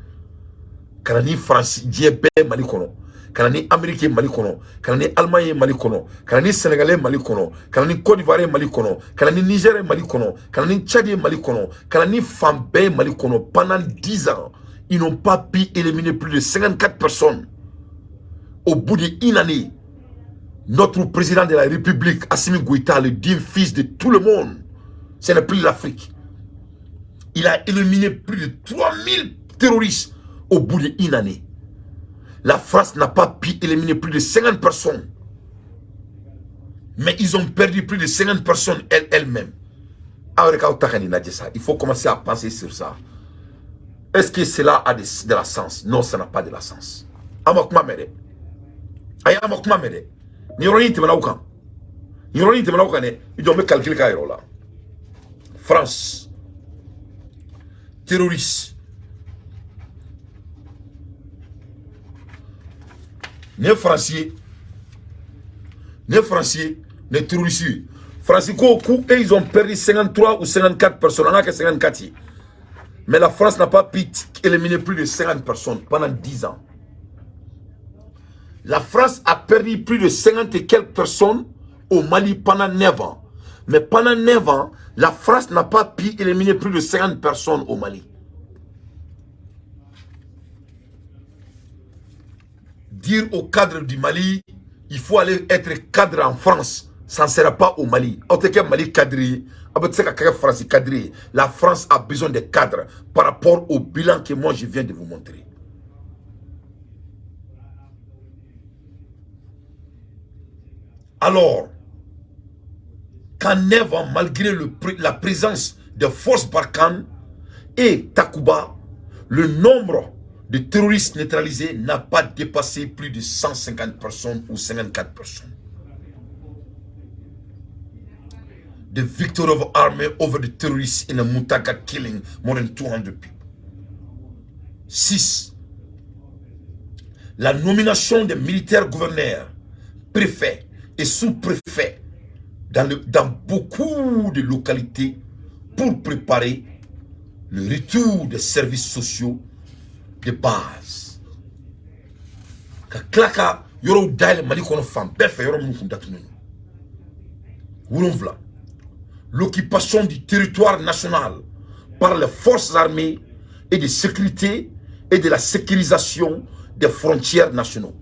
Ka na ni France diɲɛ bɛɛ Mali kɔnɔ. Ka na ni Amérique ye Mali kɔnɔ, ka na ni Allemagne ye Mali kɔnɔ, ka na ni Sénégal ye Mali kɔnɔ, ka na ni Côte d'Ivoire ye Mali kɔnɔ, ka na ni Niger ye Mali kɔnɔ, ka na ni Tchad ye Mali kɔnɔ, ka na ni fan bɛɛ ye Mali kɔnɔ. Pendant 10 ans, ils n'ont pas pu éliminer plus de 54 personnes. Au bout d'une année, notre président de la République, Assimi Goïta, le digne fils de tout le monde, ce n'est plus l'Afrique. Il a éliminé plus de 3000 terroristes au bout d'une année. La France n'a pas pu éliminer plus de 50 personnes. Mais ils ont perdu plus de 50 personnes elles-mêmes. Il faut commencer à penser sur ça. Est-ce que cela a de la sens? Non, ça n'a pas de la sens. Ama kuma mɛn dɛ. Ayi, ama kuma mɛn dɛ. Nin yɔrɔnin tɛmɛna aw kan. Nin yɔrɔnin tɛmɛna aw kan dɛ. I jɔ, n bɛ calcul k'a yɛrɛ la. France, terroriste. Nin ye Faransi ye. Nin ye Faransi ye. Nin ye terroriste ye. Faransi ko k'u ils ont perdu 53 ou 54 personnes. An k'a kɛ 54 ye. Mais la France n'a pas pu éliminer plus de 50 personnes pendant 10 ans. La France a perdu plus de 50 et quelques personnes au Mali pendant 9 ans. Mais pendant 9 ans, la France n'a pas pu éliminer plus de 50 personnes au Mali. Dire au cadre du Mali, il faut aller être cadre en France, ça ne sera pas au Mali. En tout cas, Mali cadré, France cadré. La France a besoin de cadres par rapport au bilan que moi je viens de vous montrer. Alors, qu'en 9 ans, malgré la présence des forces Barkhane et Takuba, le nombre de terroristes neutralisés n'a pas dépassé plus de 150 personnes ou 54 personnes. The victory of army over the terrorists in the Mutaga killing more than 200 people. 6. La nomination des militaires gouverneurs, préfets et sous-préfets dans beaucoup de localités pour préparer le retour des services sociaux de base. Ka tila ka yɔrɔw dayɛlɛ Mali kɔnɔ fan bɛɛ fɛ, yɔrɔ minnu kun datugulen don. 7, l'occupation du territoire national par les forces armées et de sécurité et de la sécurisation des frontières nationaux.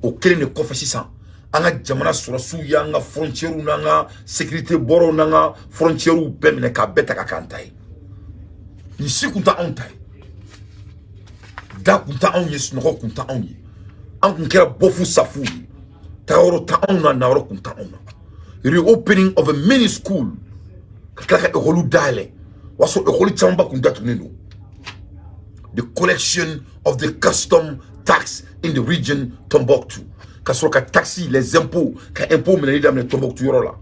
O kelen de kɔfɛ sisan, an ka jamana sɔrɔsiw y'an ka frontières n'an ka sécurité bɔrɔw n'an ka frontières bɛɛ minɛ k'a bɛɛ ta ka k'an ta ye. Nin si kun tɛ anw ta ye. Da kun tɛ anw ye, sunɔgɔ kun tɛ anw ye. An kun kɛra bɔfu safu ye. Tagayɔrɔ tɛ anw na, nayɔrɔ kun tɛ anw na. Reopening of a mini school, ka tila ka ekɔliw dayɛlɛ, o y'a sɔrɔ ekɔli camanba kun datugulen don. The collection of the custom tax in the region Tombouctou, ka sɔrɔ ka taxe, les impôts, ka impôt minɛli daminɛ Tombouctou yɔrɔ la.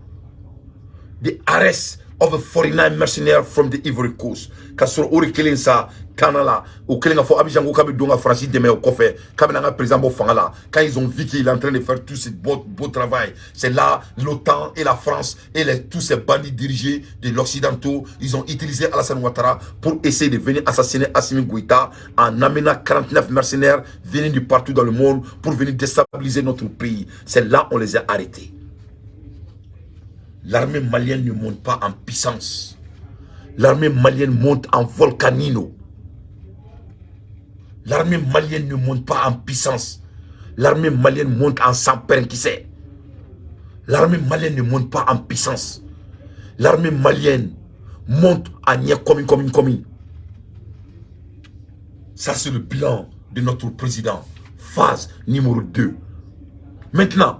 The arrest of a 49 mercenaires from the Ivory Coast, ka sɔrɔ o de kelen sa kana la, o kelen ka fɔ Abidjan ko k'a bɛ don ka Faransi dɛmɛ, o kɔfɛ k'a bɛna an ka président bɔ fanga la. Quand ils ont vu qu'il est en train de faire tout ce beau, beau travail, c'est là l'OTAN et la France et tous ces bandits dirigés de l'Occidentaux, ils ont utilisé Alassane Ouattara pour essayer de venir assassiner Assimi Goïta en amenant 49 mercenaires venus du partout dans le monde pour venir déstabiliser notre pays. C'est là on les a arrêtés. L'armée malienne ne monte pas en puissance. L'armée malienne monte en volcanino. L'armée malienne ne monte pas en puissance. L'armée malienne monte en sang. Qui sait. L'armée malienne ne monte pas en puissance. L'armée malienne monte à Komi Komi Komi. Ça, c'est le bilan de notre président. Phase numéro 2. Maintenant,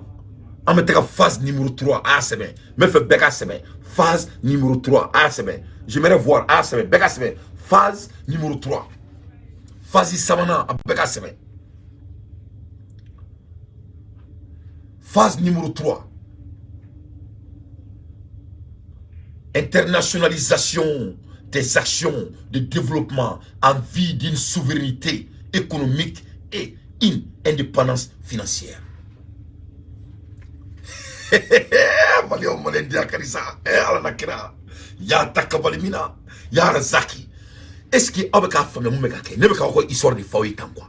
an bɛ taga phase numéro 3. A y'a sɛbɛn, n bɛ fɛ bɛɛ ka sɛbɛn. Phase numéro 3, a y'a sɛbɛn. J'aimerais voir, a y'a sɛbɛn, bɛɛ ka sɛbɛn. Phase numéro 3, phase sabanan, a bɛɛ ka sɛbɛn. Phase numéro 3, internationalisation des actions de développement en vue d'une souveraineté économique et une indépendance financière. Malien, malien, dia karisa, eh ala na kira, ya takabali mina, ya razaki. Est-ce que aw bɛ k'a faamuya mun bɛ ka kɛ? Ne bɛ k'aw ka histoire de f'aw ye tan quoi.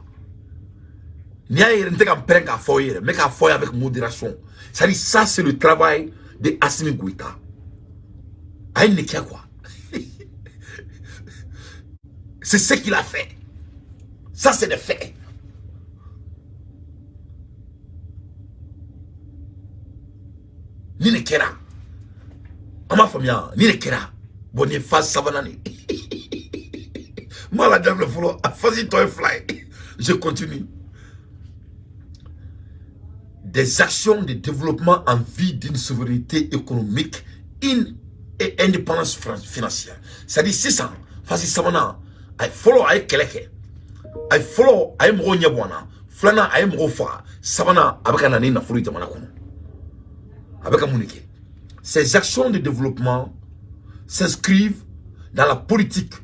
N'i y'a yɛrɛ, n tɛ ka n pɛrɛn k'a fɔ aw ye yɛrɛ, n bɛ k'a fɔ aw ye avec modération. C'est-à-dire, ça, c'est le travail de Assimi Goïta. A ye nin kɛ quoi, c'est ce qu'il a fait. Ça, c'est des faits. Ni ne kɛra, an m'a faamuya, ni ne kɛra. Bon, nin ye phase sabanan de ye. N b'a la daminɛ fɔlɔ, a phase tɔ ye fila ye. Je continue. Des actions de développement en vue d'une souveraineté économique et indépendance financière. C'est-à-dire, sisan, phase sabanan, a ye fɔlɔ, a ye kɛlɛ kɛ, a ye fɔlɔ, a ye mɔgɔw ɲɛ bɔ an na, filanan, a ye mɔgɔw faga, sabanan, a bɛ ka na ni nafolo ye jamana kɔnɔ. A bɛ ka mun de kɛ? Ces actions de développement s'inscrivent dans la politique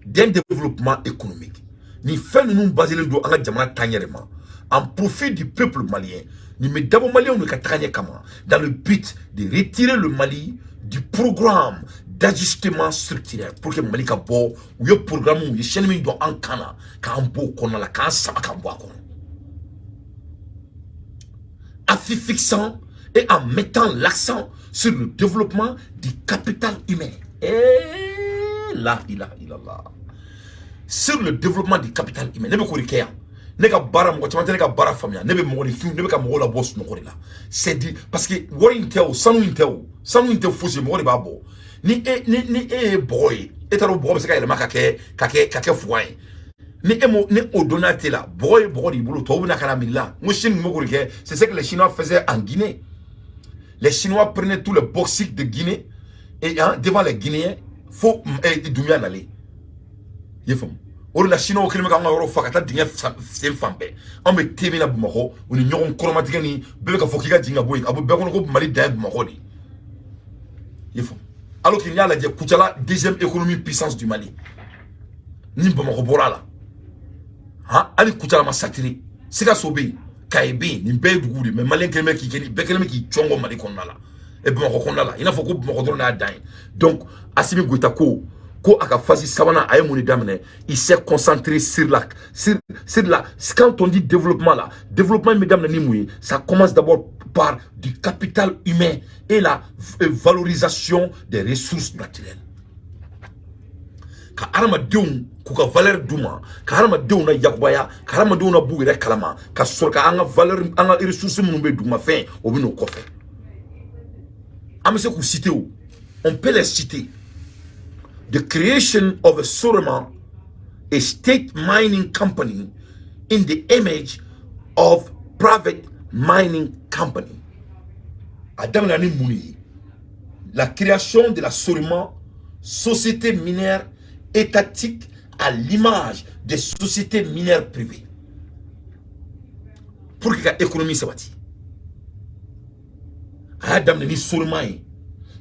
d'un développement économique. Ni fɛn ninnu baselen don an ka jamana taaɲɛ de ma, en profit du peuple malien. Nin bɛ dabɔ maliyɛnw de ka tagaɲɛ kama, dans le but de retirer le Mali du programme d'ajustement structurel, pour que Mali ka bɔ u ye programme, u ye chaîne min don an kan na, k'an bɔ o kɔnɔna la, k'an sama k'an bɔ a kɔnɔ, fixant et en mettant l'accent sur le développement du capital humain. Eh, la ilaha illallah. Sur le développement du capital humain. Ne bɛ k'o de kɛ yan. Ne ka baara, mɔgɔ caman tɛ ne ka baara faamuya. Ne bɛ mɔgɔninfinw, ne bɛ ka mɔgɔw labɔ sunɔgɔ de la. C'est dit parce que wari in tɛ o, sanu in tɛ o, sanu in tɛ fosi ye, mɔgɔ de b'a bɔ. Ni e ye bɔgɔ ye, e t'a dɔn bɔgɔ bɛ se ka yɛlɛma ka kɛ fugan ye. Ni e mo ni o dɔnniya t'e la, bɔgɔ ye bɔgɔ de y'i bolo, tɔw bɛna ka na miiri la. N ko Chine tun bɛ k'o de kɛ. C'est ce que les Chinois faisaient en Guinée. Les Chinois prenaient tous les bauxites de Guinée et, hein, devant les Guinéens, fo Doumbouya nalen. I ye faamu? O de la Chinois kɛlen bɛ k'an ka yɔrɔ fa ka taa dingɛ sen fan bɛɛ. Anw bɛ te min na Bamakɔ, u ni ɲɔgɔn kɔrɔmatigɛ ni bɛɛ bɛ ka fɔ k'i ka jigin ka bɔ yen. A bɛ bɛɛ kɔnɔ ko Mali dan ye Bamakɔ de ye. I ye faamu? Alors que n'i y'a lajɛ, Koutiala, deuxième économie puissance du Mali, ni Bamakɔ bɔra a la, han, hali Koutiala ma saturé. Sikaso bɛ yen, Kayi bɛ yen, nin bɛɛ ye dugu de ye. Mais maliyɛn kɛlen bɛ k'i kɛ, bɛɛ kɛlen bɛ k'i cɔngɔ Mali kɔnɔna la, Bamakɔ kɔnɔna la, i n'a fɔ ko Bamakɔ dɔrɔn de y'a dan ye. Donc Assimi Goïta ko a ka phase sabanan, a ye mun de daminɛ? Il s'est concentré sur la, quand on dit développement là, développement bɛ daminɛ ni mun ye? Ça commence d'abord par du capital humain et la valorisation des ressources naturelles, ka hadamadenw k'u ka valeur d'u ma, ka hadamadenw na yakubaya, ka hadamadenw na b'u yɛrɛ kalama, ka sɔrɔ ka an ka valeur, an ka ressources minnu bɛ dugumafɛn, o bɛ n'o kɔfɛ. An bɛ se k'u citer o, on peut les citer: the creation of a Sorema, a state mining company in the image of private mining company. A daminɛ ni mun ye? La création de la Sorema, société minière étatique à l'image des sociétés minières privées, pour que ka économie sabati. A y'a daminɛ ni Sorema ye,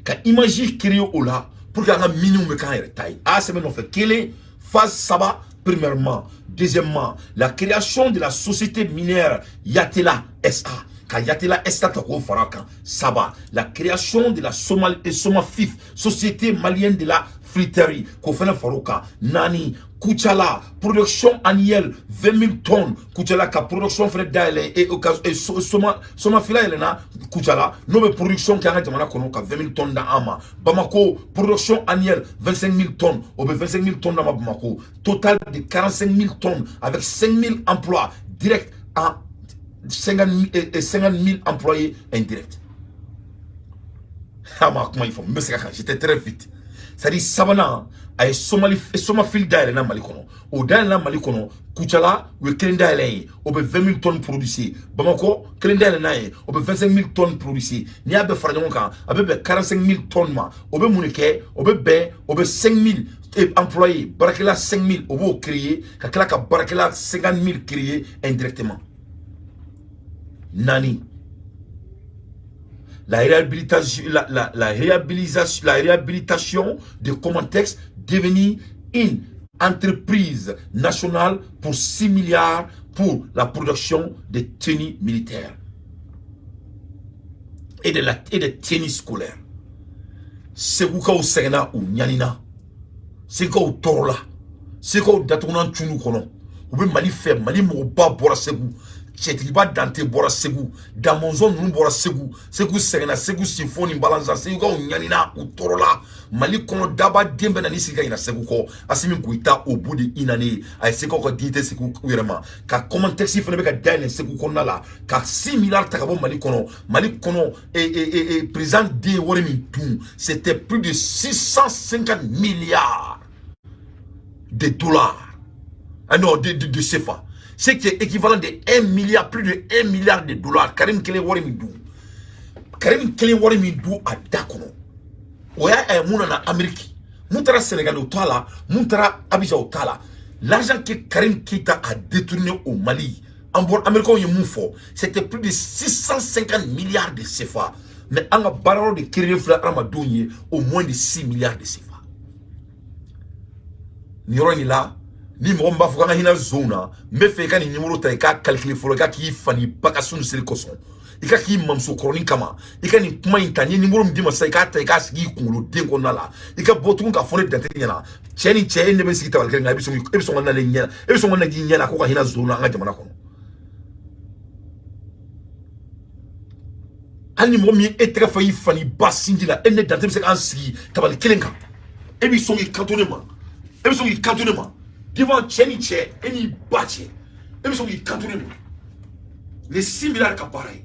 ka image créer o la pour que an ka miniw bɛ k'an yɛrɛ ta ye. A y'a sɛbɛn nɔfɛ kelen, phase saba. Premièrement. Deuxièmement, la création de la société minière Yatela SA, ka Yatela SA ta k'o fara kan. Saba, la création de la Somafif, société malienne de la friterie, k'o fana fara o kan. Naani, Koutiala, production annuelle 20 000 tonnes. Koutiala ka production fana dayɛlɛ et ka Soma Somafila yɛlɛnna Koutiala, n'o bɛ production kɛ an ka jamana kɔnɔ ka 20 000 tonnes d'an ma. Bamako, production annuelle 25 000 tonnes, o bɛ 25 000 tonnes d'an ma Bamako. Total de 45 000 tonnes avec 5 000 emplois directs en 50 000 employés indirects. Ah, ma kuma il faut n bɛ segin a kan, j'étais très vite. C'est-à-dire, sabanan, a ye Somali Somafili dayɛlɛ Mali kɔnɔ. O dayɛlɛna Mali kɔnɔ, Koutiala, u ye kelen dayɛlɛ ye, o bɛ 20 000 tonnes produire. Bamako, kelen dayɛlɛ n'a ye, o bɛ 25 000 tonnes produire. N'i y'a bɛɛ fara ɲɔgɔn kan, a bɛ bɛn 45 000 tonnes ma. O bɛ mun de kɛ? O bɛ bɛn, o bɛ 5 000 employés, baarakɛla 5 000, o b'o créer, ka tila ka baarakɛla 50 000 créer indirectement. Naani, la réhabilitation, la réhabilitation de Comatex, devenue une entreprise nationale pour 6 milliards pour la production des tenues militaires et des tenues scolaires. Segukaw sɛgɛnna, u ɲanina, Segukaw tɔɔrɔla, Segukaw datugunan tunu kɔnɔ, u bɛ Mali fɛ. Mali mɔgɔba bɔra Segu. Cɛtigiba Dante bɔra Segu, Damɔnzɔn ninnu bɔra Segu, Segu sɛgɛnna, Segu sinfo ni balanzan, Segukaw ɲanina, u tɔɔrɔla. Mali kɔnɔ dabaden bɛ na n'i sigi ka ɲina Segu kɔ. Assimi Goïta, au bout de une année, a ye Segukaw ka dignité segin u yɛrɛ ma, ka Comantex fana bɛ ka dayɛlɛ Segu kɔnɔna la, ka 6 milliards ta ka bɔ Mali kɔnɔ. Mali kɔnɔ, président den ye wari min dun, c'était plus de 650 milliards de dollars, ah non, de CFA, ce qui est équivalent de 1 milliard, plus de 1 milliard de dollars. Karim kelen wari min dun, Karim kelen wari min dun a da kɔnɔ, o y'a ye mun nana Amérique, mun taara Sénégal, o t'a la, mun taara Abidjan, o t'a la. L'argent que Karim Keita a détourné au Mali, en bord américain ye mun fɔ, c'était plus de 650 milliards de CFA. Mais an ka baara yɔrɔ de créé filɛ hadamadenw ye au moins de 6 milliards de CFA. Nin yɔrɔ in la, ni mɔgɔ min b'a fɔ k'an ka hinɛ zonw na, n bɛ fɛ i ka nin numéro ta, i k'a calculer fɔlɔ, i ka k'i fa ni ba ka sun seli kosɔn, i ka k'i mamuso kɔrɔnin kama, i ka nin kuma in ta. N ye numéro min d'i ma sisan, i k'a ta, i k'a sigi i kunkolo den kɔnɔna la, i ka bɔ tugun k'a fɔ ne Dante ɲɛna. Cɛ ni cɛ, e ne bɛ sigi tabali kelen kan, e bɛ sɔn ka na ne ɲɛna, e bɛ sɔn ka na k'i ɲɛna ko ka hinɛ zonw na an ka jamana kɔnɔ. Hali ni mɔgɔ min ye e tɛgɛ fa i fa ni ba sinji la, e ne Dante bɛ se k'an sigi tabali kelen kan, e b'i sɔn k'i kanto ne ma, e bɛ sɔn k'i kanto ne ma devant cɛ ni cɛ, e n'i ba cɛ, e bɛ sɔn k'i kanto ne ma. Ni 6 milliards ka baara ye,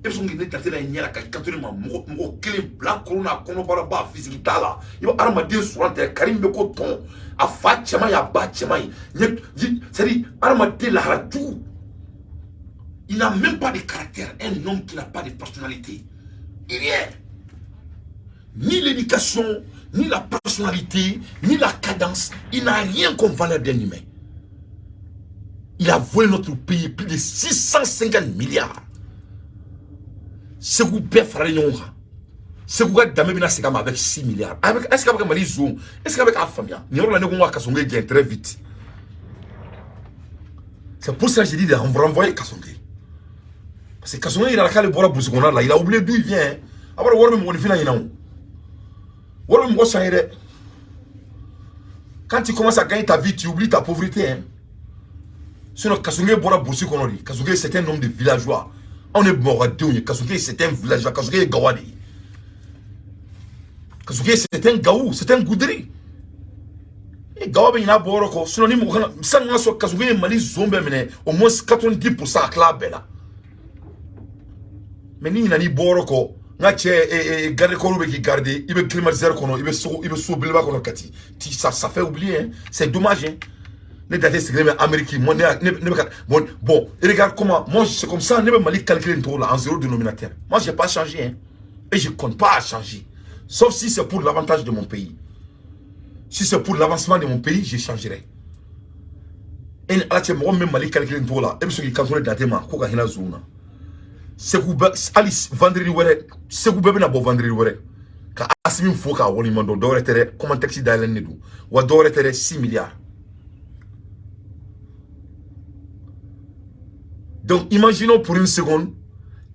e bɛ sɔn k'i ne Dante la ɲɛ la ka kanto ne ma. Mɔgɔ mɔgɔ kelen bila kɔnɔ n'a kɔnɔbara ba fisigi t'a la, i bɛ hadamaden sɔrɔ tɛ. Karim bɛ ko tɔn a fa cɛman ye, a ba cɛman ye, c'est à dire hadamaden lahara jugu. Il n'a même pas de caractère, un homme qui n'a pas de personnalité. Rien. Ni l'éducation, ni la personnalité, ni la cadence, il n'a rien comme valeur d'un humain. Il a volé notre pays plus de 650 milliards. Segu bɛɛ faralen ɲɔgɔn kan, Segu ka danbe bɛna segin a ma avec 6 milliards. Est-ce que a bɛ ka Mali zon? Est-ce que a bɛ k'a faamuya? Nin yɔrɔ la, ne ko n ka Kassogué gɛn très vite. C'est pour ça que j'ai dit de renvoyer Kassogué. Parce que Kassogué yɛrɛ k'ale bɔra brousse kɔnɔna la, il a oublié d'où il vient. A b'a dɔn wari bɛ mɔgɔninfin na ɲinɛ o. Wari bɛ mɔgɔ san ye dɛ. Quand tu commences à gagner ta vie, tu oublies ta pauvreté, hein. Sinon, Kassogué bɔra brousse kɔnɔ de. Kassogué, c'est un homme de villageois. Anw de Bamakɔdenw ye. Kassogué, c'est un villageois. Kassogué ye Gawa de ye. Kassogué, c'est un Gaou, c'est un Goudiri. E Gawa bɛ ɲinɛ a bɔyɔrɔ kɔ. Sinon, ni mɔgɔ kan sisan ka sɔrɔ Kassogué ye Mali zon bɛɛ minɛ, au moins 90% a tila a bɛɛ la. Mais ni ɲinɛ n'i bɔyɔrɔ kɔ, n ka cɛ, garde corps bɛ k'i garder, i bɛ climatiseur kɔnɔ, i bɛ so belebeleba kɔnɔ Kati. Ça fait oublier, hein. C'est dommage, hein. Ne Dante sigilen bɛ Amérique, moi ne bɛ ka bon, et regarde comment moi, c'est comme ça ne bɛ Mali calculer nin cogo la, en zéro dénominateur. Moi, j'ai pas changé, hein, et je compte pas à changer, sauf si c'est pour l'avantage de mon pays. Si c'est pour l'avancement de mon pays, je changerai. E ni Ala cɛ, mɔgɔ min bɛ Mali calculer nin cogo la, e bɛ sɔn k'i kanto ne Dante ma ko ka hinɛ zonw na? Segu bɛ hali vendredi wɛrɛ, Segu bɛɛ bɛna bɔ vendredi wɛrɛ ka Assimi fo k'a waleɲuman dɔn. Dɔwɛrɛ tɛ dɛ, Comantex dayɛlɛnnen de don wa. Dɔwɛrɛ tɛ dɛ, 6 milliards. Donc imaginons pour une seconde,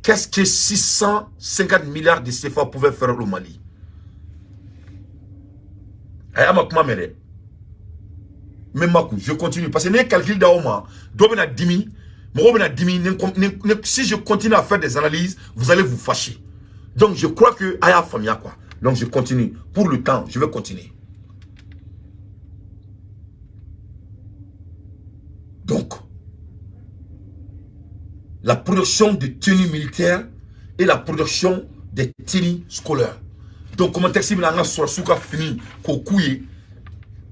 qu'est-ce que 650 milliards de CFA pouvaient faire au Mali. A ma kuma mɛn dɛ. Mais maku, je continue, parce que ne ye calcul d'aw ma, dɔ bɛna dimi, mɔgɔw bɛna dimi. Si je continue à faire des analyses, vous allez vous fâcher. Donc je crois que a y'a faamuya, quoi. Donc je continue. Pour le temps, je vais continuer. Donc la production de tenues militaires et la production des tenues scolaires. Donc Comantex bɛna an ka sɔrɔsiw ka fini k'o k'u ye,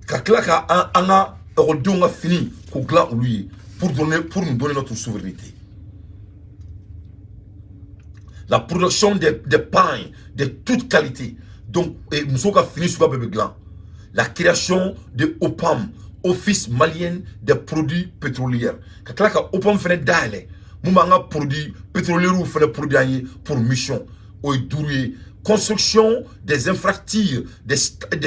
ka tila ka an ka ekɔlidenw ka fini k'o dilan olu ye, pour nous donner notre souveraineté. La production des pagnes de toute qualité. Donc musow ka fini suguya bɛɛ bɛ dilan. La création de OPAM, Office malien des produits pétroliers. Ka tila ka OPAM fɛnɛ dayɛlɛ, mun b'an ka produits pétroliers fɛnɛ produit an ye pour mission. O ye duuru ye. Construction des infrastructures, des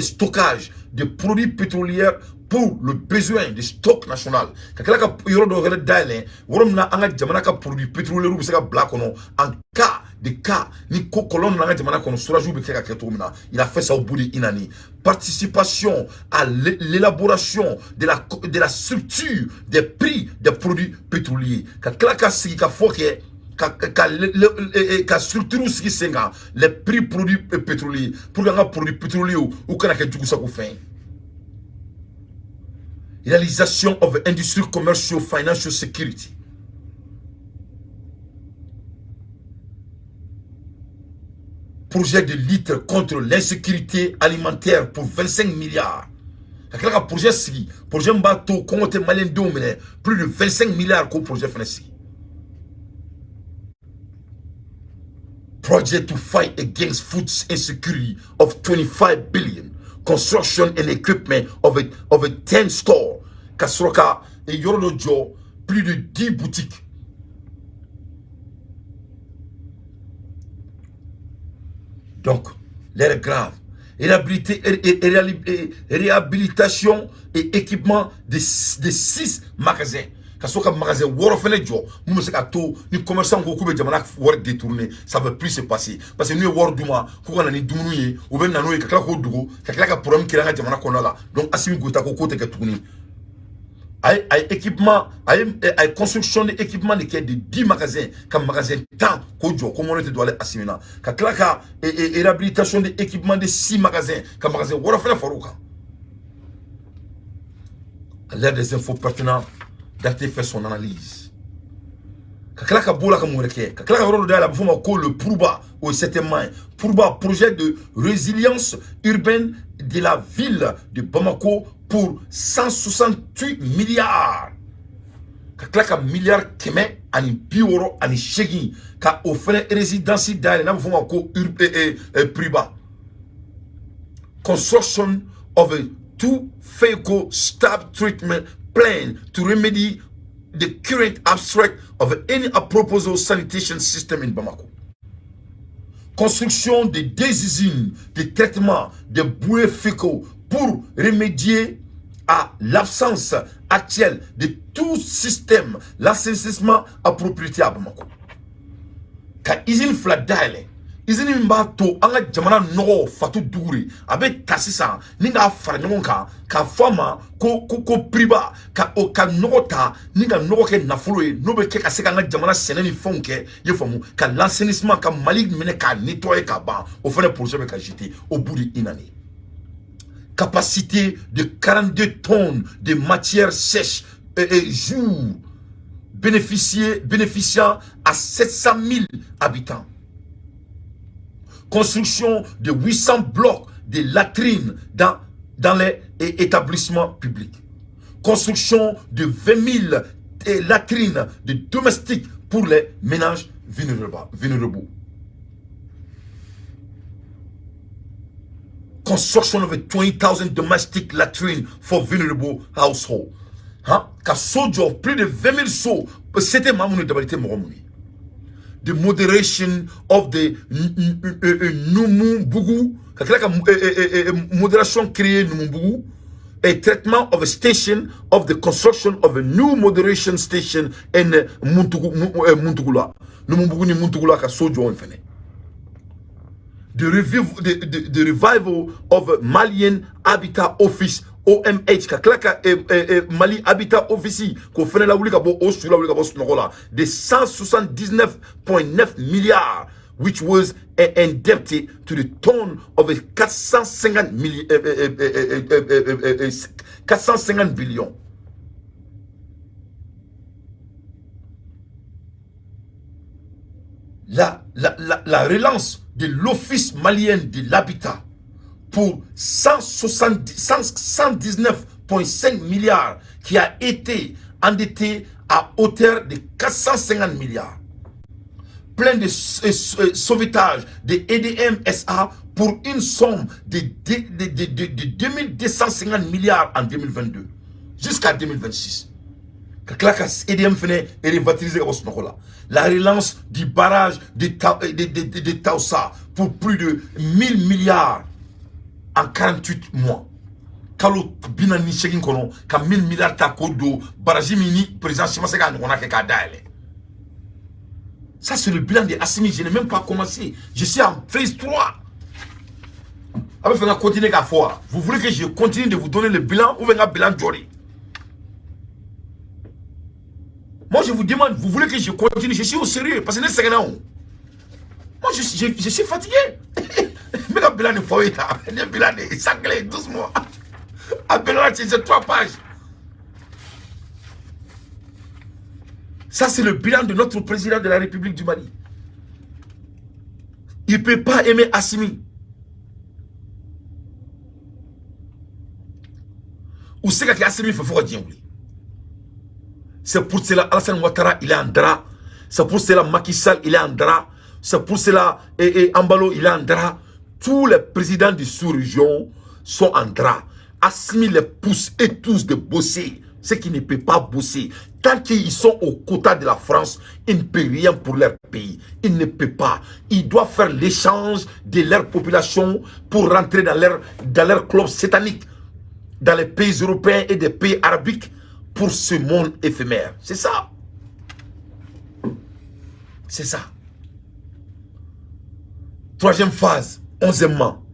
stockages de produits pétroliers pour le besoin de stock national. Ka tila ka yɔrɔ dɔ yɛrɛ dayɛlɛ, yɔrɔ min na an ka jamana ka produits pétroliers bɛ se ka bila kɔnɔ en cas de cas ni ko kɔlɔn nana an ka jamana kɔnɔ, sourage bɛ kɛ ka kɛ cogo min na. Il a fait ça au bout de une année. Participation à l'élaboration de la structure des prix des produits pétroliers, ka tila ka sigi ka fɔ kɛ ka structure sigi sen kan, les prix produits pétroliers, pour que an ka produits pétroliers u kana kɛ jugusago fɛn ye. Réalisation of industry commercial financial security, projet de lutte contre l'insécurité alimentaire pour 25 milliards, ka tila ka projet sigi, projet min b'a to kɔngɔ tɛ maliyɛn denw minɛ, plus de 25 milliards k'o projet fana sigi. Project to fight against food insecurity of 25 billion, construction and equipment of a 10 store, ka sɔrɔ ka yɔrɔ dɔ jɔ, plus de 10 boutiques. Donc l'heure est grave. Réhabilitation et équipement de 6 magasins, ka sɔrɔ ka magasin 6 fɛnɛ jɔ mun bɛ se ka to ni commerçant ko k'u bɛ jamana wari détourner, ça va plus se passer, parce que n'u ye wari d'u ma k'u ka na ni dumuni ye, u bɛ na n'o ye ka tila k'o dogo, ka tila ka problème créer an ka jamana kɔnɔna la. Donc Assimi Goïta ko k'o tɛ kɛ tuguni. A ye équipement, a ye construction de équipement de kɛ de 10 magasins, ka magasin 10 k'o jɔ ko mɔnɛ tɛ don ale Assimi na, ka tila ka réhabilitation de équipement de 6 magasins, ka magasin 6 fɛnɛ far'o kan. À l'ère des infos pertinents, Dante fait son analyse. Ka tila ka b'o la ka mun wɛrɛ kɛ? Ka tila ka yɔrɔ dɔ dayɛlɛ, a bɛ f'o ma ko le Prouba, o ye septième ye. Prouba, projet de résilience urbaine de la ville de Bamako pour 168 milliards, ka tila ka miliyari 168 ka o fɛnɛ résidence dayɛlɛ n'a bɛ f'o ma ko Priba. Construction of a two fecal stop treatment plan to remedy the current abstract of any proposal sanitation system in Bamako. Construction de deux usines de traitement de bouées fécaux pour remédier à l'absence actuelle de tout système l'assainissement approprié à Bamako. Ka usine fila dayɛlɛ, usine min b'a to an ka jamana nɔgɔ fatu duguri a bɛ ta sisan ni k'a fara ɲɔgɔn kan k'a fɔ a ma ko piriba, ka o ka nɔgɔ ta ni ka nɔgɔ kɛ nafolo ye, n'o bɛ kɛ ka se k'an ka jamana sɛnɛ ni fɛnw kɛ, i ye faamu, ka l'assainissement ka Mali minɛ k'a nettoyer k'a ban. O fana projet bɛ ka jeter au bout de une année. Capacité de 42 tonnes de matière sèche et jour bénéficiant à 700 000 habitants. Construction de 800 blocs de latrines dans les établissements publics. Construction de 20 000 latrines de domestiques pour les ménages vulnérables. Construction of a 20,000 domestic latrine for vulnerable household. Hein? Ka so jɔ, plus de 20 000 so, c'était maa minnu dabali tɛ mɔgɔ minnu ye. The moderation of the Numubugu, ka tila ka modération créer Numubugu, a traitement of a station of the construction of a new moderation station in Muntugu, Muntugula. Numubugu ni Muntugula, ka so jɔ yen fɛnɛ. The revival of Malian Habitat Office OMH, ka tila ka Mali Habitat Office k'o fɛnɛ lawuli ka bɔ o su lawuli ka bɔ sunɔgɔ la, de 179.9 milliards which was indebted to the tune of a 450 450 billions. La relance de l'Office malien de l'habitat pour 119,5 milliards qui a été endetté à hauteur de 450 milliards. Plein de sauvetage de EDM SA pour une somme de 2250 milliards en 2022 jusqu'à 2026. Ka tila ka EDM fɛnɛ revitaliser ka bɔ sunɔgɔ la. La relance du barrage de Taoussa pour plus de 1000 milliards en 48 mois. Kalo 48 kɔnɔ ka 1000 milliards ta k'o don barrage min ni président si ma se k'a ɲɔgɔnna kɛ k'a dayɛlɛ. Ça, c'est le bilan de Assimi. Je n'ai même pas commencé. Je suis en phase 3. A bɛ fɛ ka continuer k'a fɔ wa? Vous voulez que je continue de vous donner le bilan ou bien un bilan jɔri? Moi, je vous demande, vous voulez que je continue? Je suis au sérieux parce que ne sɛgɛnna o. Moi, je suis fatigué. N bɛ ka bilan de fɔ aw ye tan. Ne bilan de 101, doucement. A bilan, c'est trois pages. Ça, c'est le bilan de notre président de la République du Mali. Il ne peut pas aimer Assimi. Ou c'est que Assimi fait fort diɲɛ wuli. C'est pour cela Alassane Ouattara, il est en drap. C'est pour cela Macky Sall, il est en drap. C'est pour cela et Embalo, il est en drap. Tous les présidents de sous-région sont en drap. Assimi les pousse et tous de bosser. Ceux qui ne peuvent pas bosser. Tant qu'ils sont au quota de la France, ils ne peuvent rien pour leur pays. Ils ne peuvent pas. Ils doivent faire l'échange de leur population pour rentrer dans leur club satanique, dans les pays européens et des pays arabiques pour ce monde éphémère. C'est ça. C'est ça. Troisième phase, onzièmement,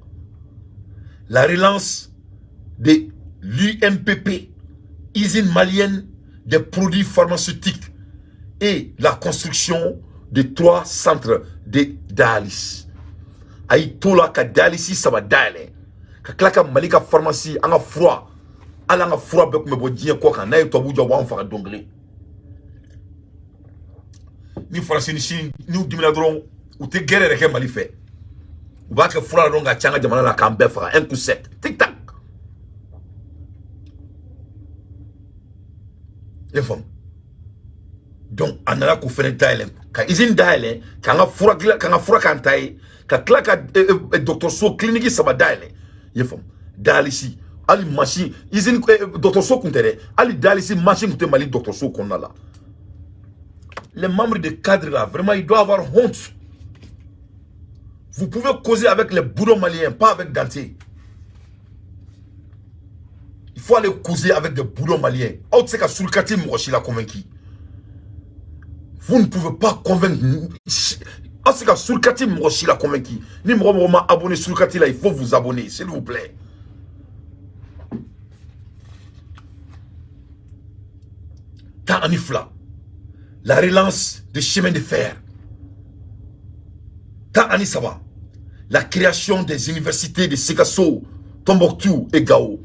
la relance de l'UMPP, usine malienne des produits pharmaceutiques, et la construction de trois centres de dialyse. A y'i to la ka dialyse saba dayɛlɛ, ka tila ka Mali ka pharmacie, an ka fura, hali an ka fura bɛɛ tun bɛ bɔ diɲɛ kɔ kan. N'a ye tubabu jɔ, u b'an faga don kelen. Ni Faransi ni Sini n'u dimina dɔrɔn, u tɛ guerre yɛrɛ kɛ Mali fɛ, u b'a kɛ fura la dɔrɔn ka ca an ka jamana la k'an bɛɛ faga, un coup sec, tic tac. I y'a faamu? Donc a nana k'o fɛnɛ dayɛlɛ, ka usine dayɛlɛ, k'an ka fura dilan, k'an ka fura k'an ta ye, ka tila ka dɔgɔtɔrɔso clinique saba dayɛlɛ. I y'a faamu? Dialyse, hali machine, usine, dɔgɔtɔrɔso kun tɛ dɛ, hali dialyse machine kun tɛ Mali dɔgɔtɔrɔso kɔnɔna la. Les membres de cadre là, vraiment, ils doivent avoir honte. Vous pouvez causer avec les bourreaux maliens, pas avec Dante. Il faut aller causer avec des bourreaux maliens. Aw tɛ se ka surukati mɔgɔ si la convaincu. Vous ne pouvez pas convaincre. Aw tɛ se ka surukati mɔgɔ si la convaincu. Ni mɔgɔ mɔgɔ ma abonné surukati la, il faut vous abonner, s'il vous plaît. 12, la relance des chemins de fer. 13, la création des universités de Sikasso, Tombouctou et Gao.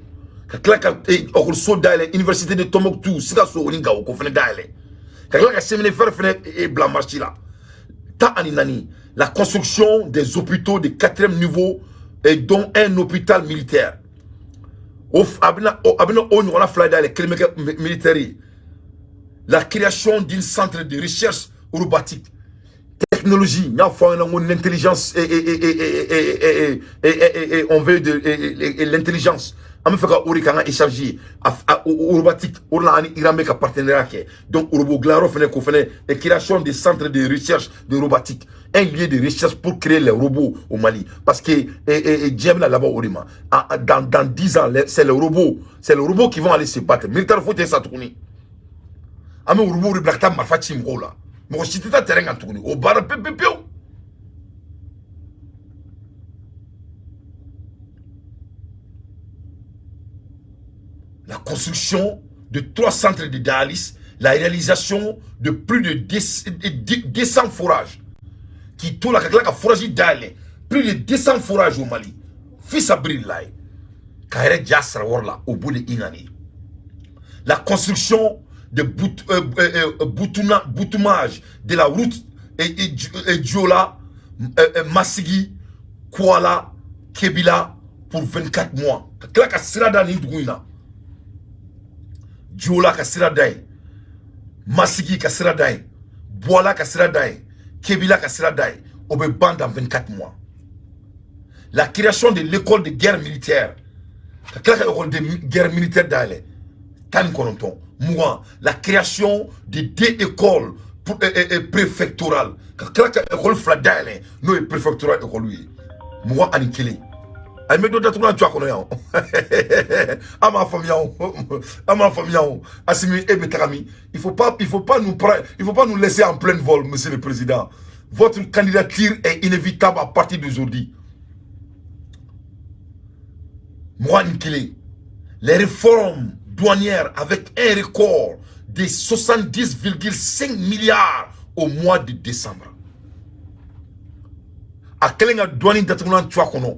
Ka tila ka ekɔliso dayɛlɛ, université de Tombouctou, Sikasso ni Gao, k'o fana dayɛlɛ. Ka tila ka chemin de fer fana bila marche la. 14, la construction des hôpitaux de quatrième niveau et dont un hôpital militaire. O a bɛna o ɲɔgɔnna fila dayɛlɛ, kelen bɛ kɛ militaire ye. La création d'un centre de recherche robotique. Technologie, il y a l'intelligence et on veut de l'intelligence. An bɛ fɛ ka o de k'an ka échange robotique, o de la an ni Iran bɛ ka partenariat kɛ. Donc robot dilanyɔrɔ fɛnɛ, k'o fɛnɛ création de centre de recherche de robotique, un lieu de recherche pour créer les robots au Mali, parce que diɲɛ bɛna laban o de ma. Dans 10 ans, c'est les robots qui vont aller se battre. Militaire foyi tɛ sa tuguni. An bɛ robots de bila ka taa marifa ci mɔgɔw la. Mɔgɔ si tɛ taa terrain kan tuguni, o baara pewu pewu pewu. La construction de trois centres de dialyse, la réalisation de plus de 200 forages qui tournent la forage dayɛlɛ, plus de 200 forages au Mali. Fils Abrilaye ka yɛrɛ ja sara wari la au bout de une année. La construction de boutumage de la route et Diola, Massigi, Kuala, Kebila pour 24 mois. Ka tila ka sira da nin dugu in na. Diola ka sira da yen, Masigi ka sira da yen, Boala ka sira da yen, Kebila ka sira da yen, o bɛ ban dans 24 mois. La création de l'école de guerre militaire, ka tila ka école de guerre militaire dayɛlɛ, 19, 20. La création de deux écoles préfectorales, ka tila ka école fila dayɛlɛ, n'o ye préfectoral école ye, 21. A ye dɔ datugulan jɔ a kɔnɔ yan. An m'a faamuya o, an m'a faamuya o. Assimi, e bɛ taga min? Il faut pas nous prendre, il faut pas nous laisser en pleine vol. Monsieur le président, votre candidature est inévitable à partir d'aujourd'hui. 21, les réformes douanières avec un record de 70,5 milliards au mois de décembre. A kɛlen ka douane datugulan tu a kɔnɔ,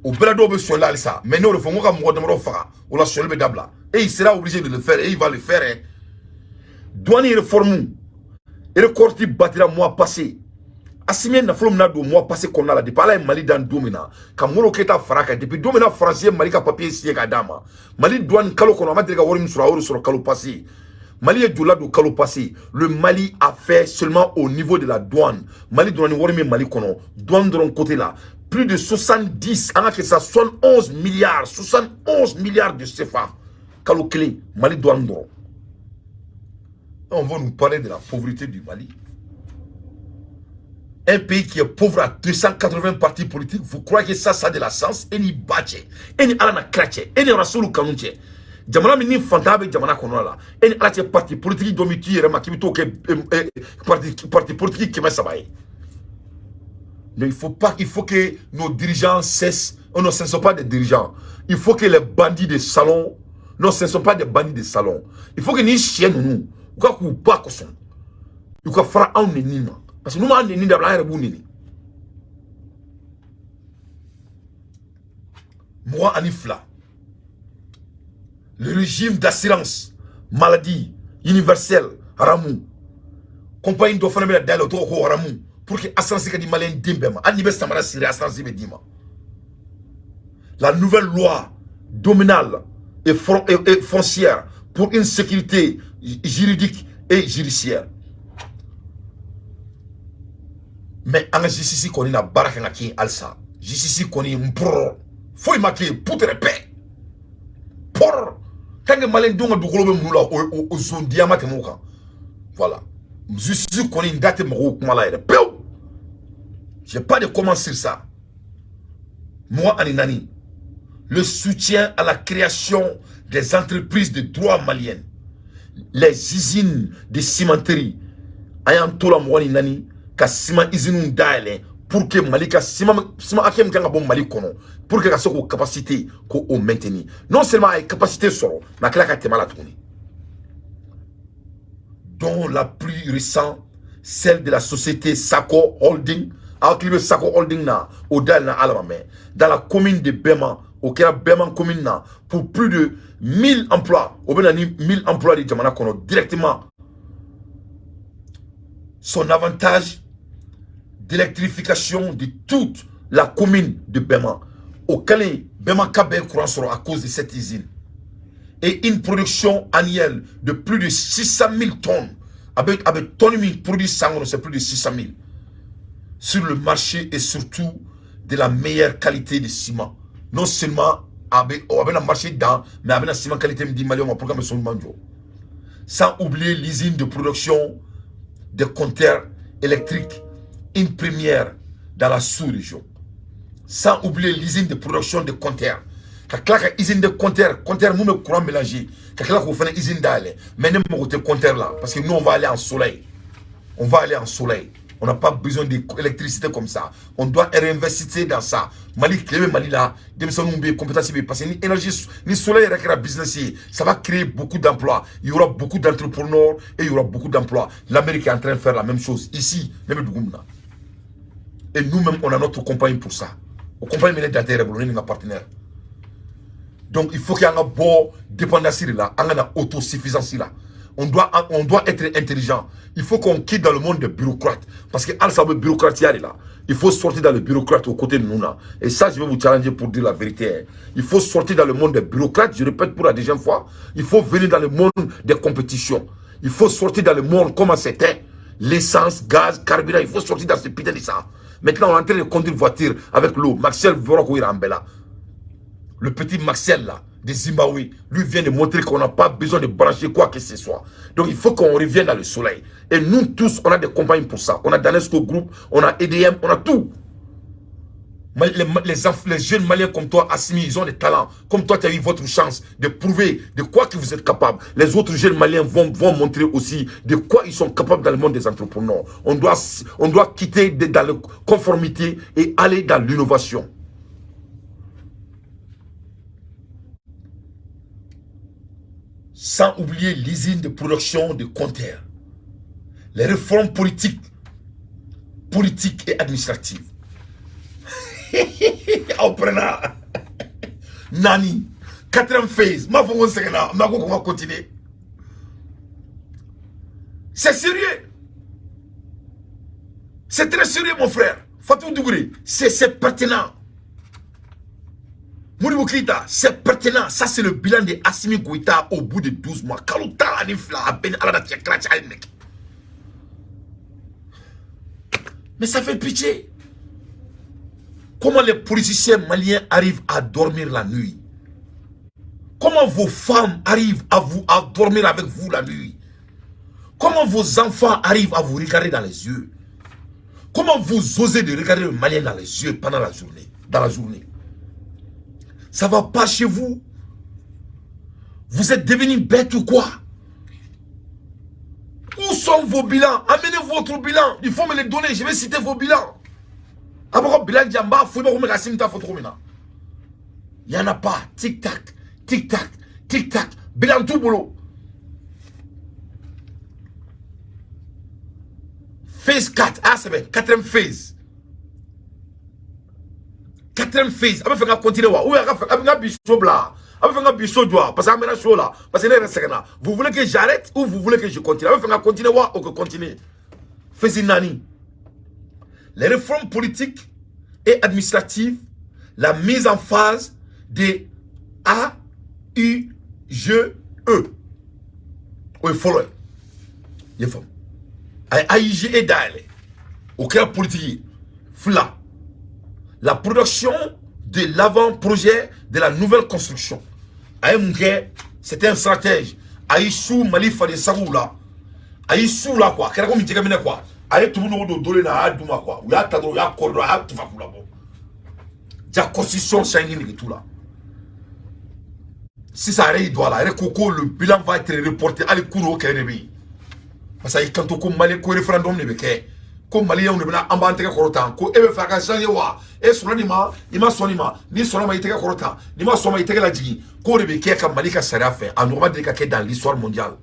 o bɛɛ la dɔw bɛ sɔli halisa, mais n'o de fɔ n ko ka mɔgɔ damadɔ faga, o la sɔli bɛ dabila. Et il sera obligé de le faire et il va le faire, hein. Douane réforme record batira mois passé. Assimi ye nafolo min na don mois passé kɔnɔna la, depuis Ala ye Mali dan don min na ka Modibo Keyita fara kan, depuis don min na Faransi ye Mali ka papier signé k'a d'a ma, Mali douane kalo kɔnɔ a ma deli ka wari min sɔrɔ, a y'o de sɔrɔ kalo passé. Mali ye joli don kalo passé? Le Mali a fait seulement au niveau de la douane, Mali dɔrɔn ni wari min Mali kɔnɔ, douane dɔrɔn côté la, plus de 70, an ka kɛ sa, 71 milliards, 71 milliards de CFA kalo kelen, Mali douane dɔrɔn. On va nous parler de la pauvreté du Mali. Un pays qui est pauvre à 280 partis politiques, vous croyez que ça a de la sens? E ni ba cɛ, e ni Ala na kira cɛ, e ni Rasulu kanu cɛ. Jamana min ni fantanya bɛ jamana kɔnɔ la, e ni Ala cɛ, parti politique dɔ min t'i yɛrɛ ma k'i bɛ t'o kɛ parti politique 300 ye. Mais il faut pas, il faut que nos dirigeants cessent. Oh non, ce ne sont pas des dirigeants. Il faut que les bandits de salon, non, ce ne sont pas des bandits de salon. Il faut que ni sɛ ninnu, u ka k'u ba kosɔn. U ka fara anw neni ma. Parce que n'u m'an neni dabila, an yɛrɛ b'u neni. 22, le régime d'assurance maladie universelle RAMU, compagnie dɔ fana bɛna dayɛlɛ, o tɔgɔ ko RAMU, pour que assurance ka di maliyɛn den bɛɛ ma. Hali n'i bɛ samara siri, assurance bɛ d'i ma. La nouvelle loi domaniale et foncière pour une sécurité juridique et judiciaire. Mais an ka justice kɔni na baara kan ka kɛ yen halisa. Justice kɔni n pɔrɔ foyi ma kɛ yen, putere pɛ pɔrɔ. Tant que maliyɛn denw ka dugukolo bɛ mun la, o zon diya ma tɛmɛ o kan. Voilà, justice kɔni n da tɛ mɔgɔw kuma la yɛrɛ pewu. J'ai pas de comment sur ça. 24, le soutien à la création des entreprises de droit maliennes, les usines de cimenterie. An y'an to la 24 ka ciment usines dayɛlɛ pour que Mali ka ciment, ciment hakɛ min kan ka bɔ Mali kɔnɔ, pour que ka se k'o capacité k'o maintenir. Non seulement a ye capacité sɔrɔ, mais a tila ka tɛmɛ a la tuguni, dont la plus récente, celle de la société Sako Holding. Aw hakili bɛ Sako Holding na, o dayɛlɛnna Ala ma mɛn dans la commune de Bɛma. O kɛra Bɛma commune na pour plus de 1000 emplois. O bɛ na ni 1000 emplois de jamana kɔnɔ directement. Son avantage d'électrification de toute la commune de Bɛma, o kɛlen Bɛma ka bɛɛ courant sɔrɔ à cause de cette usine, et une production annuelle de plus de 600 000 tonnes. Avec tonnes min produit san kɔnɔ, c'est plus de 600 000 sur le marché et surtout de la meilleure qualité de ciment. Non seulement a bɛ a bɛna marché dan, mais a bɛna ciment qualité min di maliyɛnw ma pour que an bɛ so ɲuman jɔ. Sans oublier l'usine de production des compteurs électriques, une première dans la sous-région. Sans oublier l'usine de production de compteurs, ka tila ka usine de compteur, compteur mun bɛ courant mélanger, ka tila k'o fana usine dayɛlɛ. Mais ne mago tɛ compteur la, parce que nous, on va aller en soleil, on va aller en soleil. On n'a pas besoin d'électricité comme ça. On doit réinvestir dans ça. Mali tile bɛ Mali la, denmisɛnninw bɛ compétence bɛ, parce que ni énergie ni soleil yɛrɛ kɛra business ye, ça va créer beaucoup d'emplois. Il y aura beaucoup d'entrepreneurs et il y aura beaucoup d'emplois. L'Amérique est en train de faire la même chose ici, ne bɛ dugu min na. Et nous-mêmes, on a notre compagnie pour ça. O compagnie minɛ dante yɛrɛ bolo, ne ni n ka partenaire. Donc il faut qu'il y ait un bɔ dépendance de la, an ka na autosuffisance la. On doit être intelligent. Il faut qu'on quitte dans le monde des bureaucrates, parce que halisa bɛ bureaucratie de la. Il faut sortir dans le bureaucrate aux côtés de nous là. Et ça, je vais vous challenger pour dire la vérité, hein. Il faut sortir dans le monde des bureaucrates, je répète pour la deuxième fois. Il faut venir dans le monde des compétitions. Il faut sortir dans le monde comment c'était. L'essence, gaz, carburant, il faut sortir dans ce putain de ça. Maintenant, on est en train de conduire voiture avec l'eau. Maxwell Voroko Irambela. Le petit Maxwell là, de Zimbabwe, lui vient de montrer qu'on n'a pas besoin de brancher quoi que ce soit. Donc il faut qu'on revienne dans le soleil. Et nous tous, on a des compagnies pour ça. On a Danesco Group, on a EDM, on a tout. Les jeunes Maliens comme toi, Assimi, ils ont des talents. Comme toi, tu as eu votre chance de prouver de quoi que vous êtes capable. Les autres jeunes Maliens vont montrer aussi de quoi ils sont capables dans le monde des entrepreneurs. On doit quitter dans la conformité et aller dans l'innovation. Sans oublier l'usine de production de compteurs. Les réformes politiques et administratives. Aw prenna nani quatrième phase m'a fɔ ko n sɛgɛnna n ko qu'on va continuer. C'est sérieux, c'est très sérieux, mon frère Fatou Dougouré, c'est pertinent. Modibo Keïta, c'est pertinent. Ça, c'est le bilan de Assimi Goïta au bout de 12 mois. Kalo 12 a bɛɛ ni Ala da cɛ kɛra cɛ a ye nɛgɛ. Mais ça fait pitié. Comment les politiciens maliens arrivent à dormir la nuit? Comment vos femmes arrivent à dormir avec vous la nuit? Comment vos enfants arrivent à vous regarder dans les yeux? Comment vous osez de regarder le Malien dans les yeux pendant la journée? Dans la journée. Ça va pas chez vous? Vous êtes devenu bête ou quoi? Où sont vos bilans? Amenez votre bilan. Il faut me les donner. Je vais citer vos bilans. Aboko bilan jamba, il n'y en a pas. Tic-tac, tic-tac, tic-tac. Bilan tout boulot. Phase 4. Ah, c'est bien. Quatrième phase. Quatrième phase. A bɛ fɛ ka continuer wa? Ou a bɛ ka bi so bila? A bɛ fɛ ka bi so jɔ? Parce que an bɛna so la. Parce que ne yɛrɛ sɛgɛnna. Vous voulez que j'arrête ou vous voulez que je continue? A bɛ fɛ ka continuer wa? O ka continuer. Phase naani. Les réformes politiques et administratives, la mise en phase des A, I, G, E. O ye fɔlɔ ye. I ye faamu? A ye AIGE dayɛlɛ. O kɛra politique ye. Fila. La production de l'avant-projet de la nouvelle construction. A ye mun kɛ? C'était un stratège. A y'i su Mali faden sagow la. A y'i su la quoi. A kɛra komi jɛgɛminɛ quoi. A ye tumu nɔgɔ don dole na, a y'a d'u ma quoi. U y'a ta dɔrɔn, u y'a kɔri dɔrɔn, a y'a tufa k'u labɔ. Ja constitution sanji nege t'u la. Sisan a yɛrɛ y'i don a la, a yɛrɛ ko ko le bilan va être reporté. Hali kunun o kɛlɛ de bɛ yen. Parce que a y'i kanto ko Mali ko référendum de bɛ kɛ. Ko Maliyɛnw de bɛna an b'an tɛgɛ kɔrɔ tan ko e bɛ fɛ a ka changer wa? E sɔnna nin ma, i ma sɔn nin ma, n'i sɔnna ma i tɛgɛ kɔrɔ tan, n'i ma sɔn ma i tɛgɛ lajigin, k'o de bɛ kɛ ka Mali ka sariya fɛ. A ɲɔgɔn ma deli ka kɛ dans l'histoire mondiale.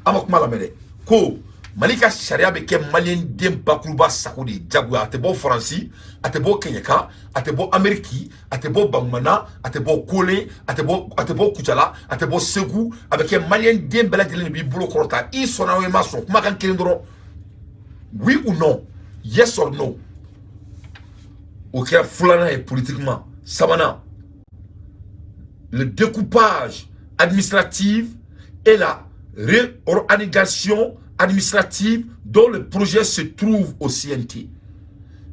An ma kuma lamɛn dɛ. Ko Mali ka sariya bɛ kɛ Maliyɛn den bakuruba sago de ye jagoya. A tɛ bɔ Faransi, a tɛ bɔ Kɛɲɛka, a tɛ bɔ Amérique, a tɛ bɔ Bangumana, a tɛ bɔ Kole, a tɛ bɔ Kucala, a tɛ bɔ Segu. A bɛ kɛ Maliyɛn den bɛɛ lajɛlen de b'i bolo kɔrɔta, i sɔnna o i ma sɔn, kumakan kelen dɔrɔn, oui ou non, yes or no. O kɛra filanan ye politiquement. Sabanan, le découpage administratif et la réorganisation administrative dont le projet se trouve au CNT.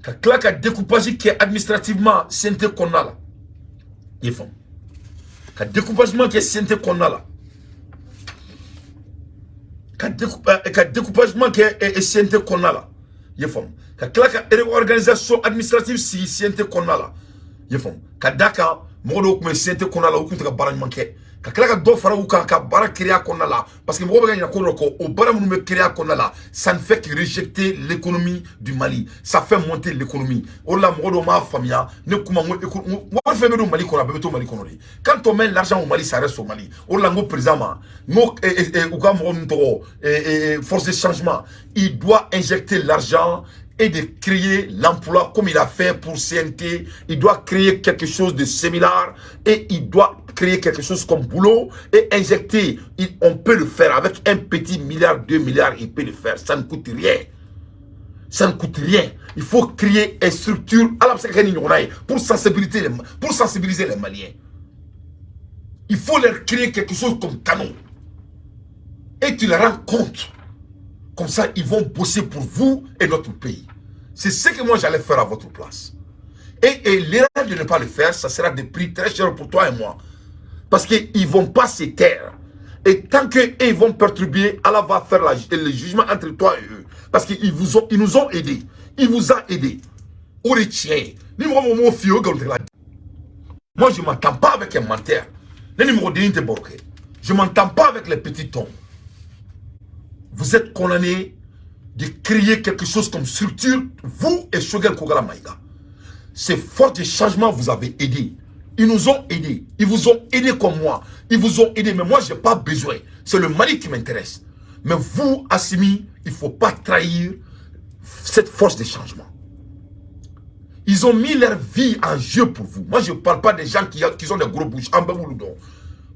Ka tila ka découpage kɛ administrativement CNT kɔnɔna la. I ye faamu? Ka découpagement kɛ CNT kɔnɔna la. Ka découpagement kɛ CNT kɔnɔna la. I ye faamu? Ka tila ka réorganisation administrative sigi CNT kɔnɔna la. I ye faamu? Ka d'a kan mɔgɔ dɔw tun bɛ CNT kɔnɔna la, u tun tɛ ka baara ɲuman kɛ. Ka tila ka dɔ fara u kan ka baara créer a kɔnɔna la, parce que mɔgɔw bɛ ka ɲinɛ ko dɔ kɔ, o baara minnu bɛ créer a kɔnɔna la, ça ne fait que rejeter l'économie du Mali, ça fait monter l'économie. O de la mɔgɔ dɔw m'a faamuya ne kuma n ko wari fɛn bɛ don Mali kɔnɔ, a bɛɛ bɛ to Mali kɔnɔ de. Quand on met l'argent au Mali, ça reste au Mali. O de la n ko président ma, n ko u ka mɔgɔ ninnu tɔgɔ force de changement, il doit injecter l'argent et de créer l'emploi comme il a fait pour CNT. Il doit créer quelque chose de similaire et il doit créer quelque chose comme boulot et injecter. On peut le faire avec un petit milliard, 2 milliards, il peut le faire. Ça ne coûte rien. Ça ne coûte rien. Il faut créer une structure à la pour sensibiliser les Maliens. Il faut leur créer quelque chose comme canon. Et tu leur rends compte. Comme ça, ils vont bosser pour vous et notre pays. C'est ce que moi j'allais faire à votre place. Et l'erreur de ne pas le faire, ça sera des prix très chers pour toi et moi. Parce qu'ils ne vont pas se taire. Et tant qu'ils vont perturber, Allah va faire le jugement entre toi et eux. Parce qu'ils vous ont, ils nous ont aidés. Il vous a aidés. O de tiɲɛ ye. Ni mɔgɔ mɔgɔ m'o f'i ye, o ye nkalontigɛla. Moi, je m'entends pas avec un menteur. Ne ni mɔgɔ dennin tɛ baro kɛ. Je m'entends pas avec les petits tons. Vous êtes condamnés de créer quelque chose comme structure, vous et Choguel Kokalla Maïga. Ces forces de changement vous avez aidé. Ils nous ont aidés. Ils vous ont aidé comme moi. Ils vous ont aidé. Mais moi, je n'ai pas besoin. C'est le Mali qui m'intéresse. Mais vous, Assimi, il ne faut pas trahir cette force de changement. Ils ont mis leur vie en jeu pour vous. Moi, je ne parle pas des gens qui ont des gros bouches. En bas, vous le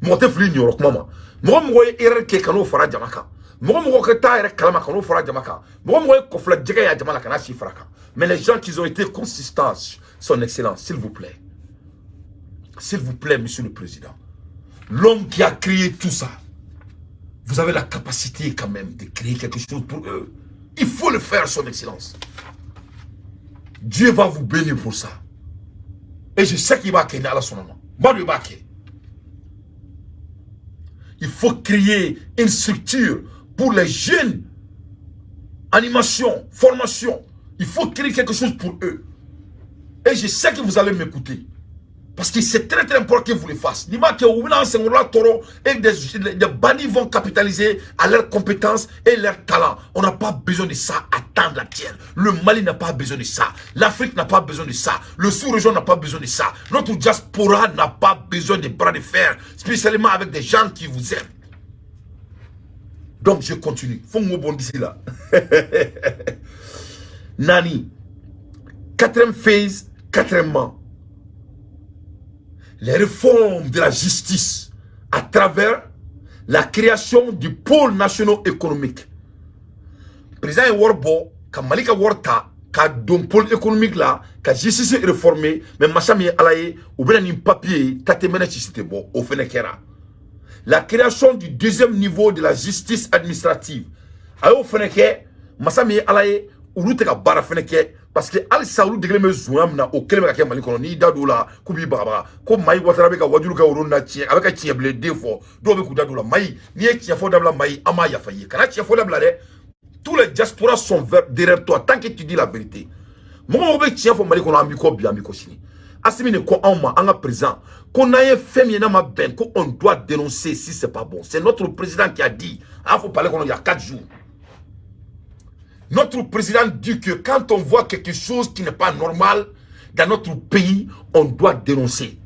mɔgɔ tɛ fili nin yɔrɔ kuma ma. Mɔgɔ mɔgɔ ye erreur kɛ ka n'o fara jama kan, mɔgɔ mɔgɔ ka taa yɛrɛ kalama ka n'o fara jama kan, mɔgɔ mɔgɔ ye kɔfilɛ jɛgɛ ya jama la ka n'a si fara kan. Mais les gens qui ont été consistants, son excellence, s'il vous plaît, s'il vous plaît, monsieur le président, l'homme qui a créé tout ça, vous avez la capacité quand même de créer quelque chose pour eux. Il faut le faire, son excellence. Dieu va vous bénir pour ça. Et je sais qu'il va kɛ ni Ala sɔnna ma. N b'a dɔn i b'a kɛ. Il faut créer une structure pour les jeunes. Animation, formation. Il faut créer quelque chose pour eux. Et je sais que vous allez m'écouter. Parce que c'est très très important que vous le fassiez. Et des bandits vont capitaliser à leurs compétences et leur talent. On n'a pas besoin de ça à temps la tienne. Le Mali n'a pas besoin de ça. L'Afrique n'a pas besoin de ça. Le sous-région n'a pas besoin de ça. Notre diaspora n'a pas besoin de bras de fer, spécialement avec des gens qui vous aiment. Donc je continue. Faut que d'ici là. Nani. Quatrième phase, quatrièmement, les réformes de la justice à travers la création du pôle national économique. Président ye wari bɔ ka Mali ka wari ta ka don pôle économique la ka justice réformer, mais masa min ye Ala ye, u bɛna nin papier ta tɛ mɛnɛ sisi tɛ bɔ, o fɛnɛ kɛra. La création du deuxième niveau de la justice administrative, a y'o fɛnɛ kɛ. Masa min ye Ala ye, olu tɛ ka baara fɛnɛ kɛ, parce que halisa olu degelen bɛ zonya min na, o kelen bɛ ka kɛ Mali kɔnɔ. N'i da don o la, k'u b'i bagabaga ko Mayi Watara bɛ ka wajulu kɛ olu na tiɲɛ, a bɛ ka tiɲɛ bilen den fɔ. Dɔw bɛ k'u da don o la. Mayi, n'i ye tiɲɛ fɔ dabila, Mayi, an b'a yafa i ye. Kana tiɲɛ fɔ dabila dɛ. Tous les diasporas sont derrière toi tant que tu dis la vérité. Mɔgɔ mɔgɔ bɛ tiɲɛ fɔ Mali kɔnɔ, an b'i kɔ bi, an b'i kɔ sini. Assimi de ko anw ma, an ka président, ko n'an ye fɛn min ye n'a ma bɛn, ko on doit dénoncer si c'est pas bon. C'est notre président qui a dit, a y'a fɔ palais kɔnɔ il y a 4 jours. Notre président dit que quand on voit quelque chose qui n'est pas normal dans notre pays, on doit dénoncer.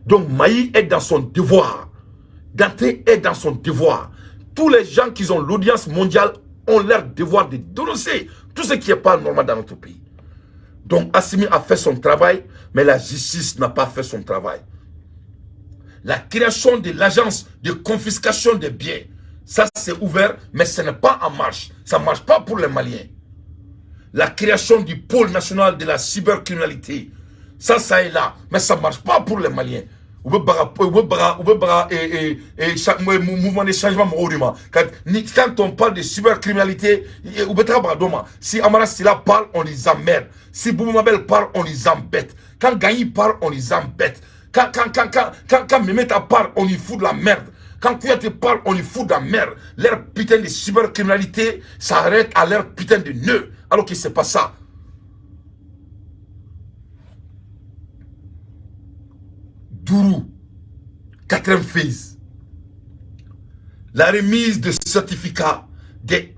Donc Maï est dans son devoir. Dante est dans son devoir. Tous les gens qui ont l'audience mondiale ont leur devoir de dénoncer tout ce qui n'est pas normal dans notre pays. Donc Assimi a fait son travail, mais la justice n'a pas fait son travail. La création de l'agence de confiscation des biens, ça c'est ouvert, mais ce n'est pas en marche. Ça ne marche pas pour les Maliens. La création du pôle national de la cybercriminalité, ça est là, mais ça ne marche pas pour les Maliens. U bɛ baga, u bɛ baga, u bɛ baga mouvement de changement mɔgɔw de ma. Quand on parle de cybercriminalité, u bɛ taga baga dɔ ma. Si Amara Sila parle, on les emmerde. Si Boubou Mabel parle, on les embête. Quand Gagny parle, on les embête. Quand Memeta parle, on y fout de la merde. Quand Kouyaté parle, on y fout de la merde. Leur putain de cybercriminalité s'arrête à leur putain de nœud. Alors que c'est pas ça. Duuru, quatrième phase. La remise de certificats des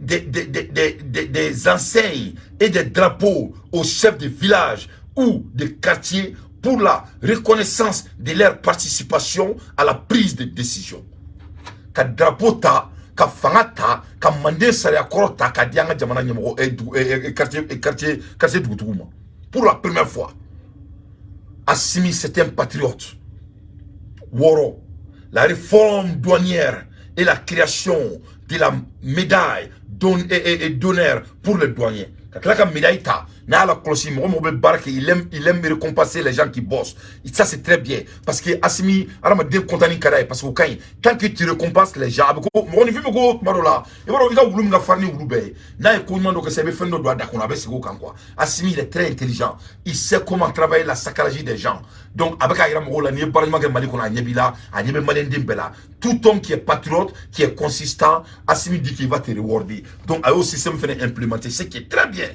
enseignes et des drapeaux aux chefs de village ou de quartier pour la reconnaissance de leur participation à la prise de décision. Ka drapeau ta, ka fanga ta, ka manden sariya kɔrɔ ta ka di an ka jamana ɲɛmɔgɔ quartier dugutigiw ma. Pour la première fois, Assimi, c'est un patriote. Wɔɔrɔ, la réforme douanière et la création de la médaille d'honneur pour les douaniers. Ka tila ka médaille ta n'a y'a la kɔlɔsi, mɔgɔ mɔgɔ bɛ baara kɛ, il aime récompenser les gens qui bossent. Ça, c'est très bien, parce que Assimi, hadamaden content ka d'a ye, parce que o ka ɲi. Tant que tu récompenses les gens, a bɛ ko mɔgɔninfin bɛ ko tuma dɔ la, i b'a dɔn i ka wulu min ka farin ni wulu bɛɛ ye, n'a ye ko ɲuman dɔ kɛ sisan, i bɛ fɛn dɔ don a da kɔnɔ, a bɛ segin o kan quoi. Assimi, il est très intelligent, il sait comment travailler la psychologie des gens. Donc a bɛ k'a yira mɔgɔw la, n'i ye baara ɲuman kɛ Mali kɔnɔ, a ɲɛ b'i la, a ɲɛ bɛ maliyɛn den bɛɛ la. Tout homme qui est patriote, qui est consistant, Assimi dit qu'il va te rewarder. Donc a y'o système fɛnɛ implémenter, ce qui est très bien.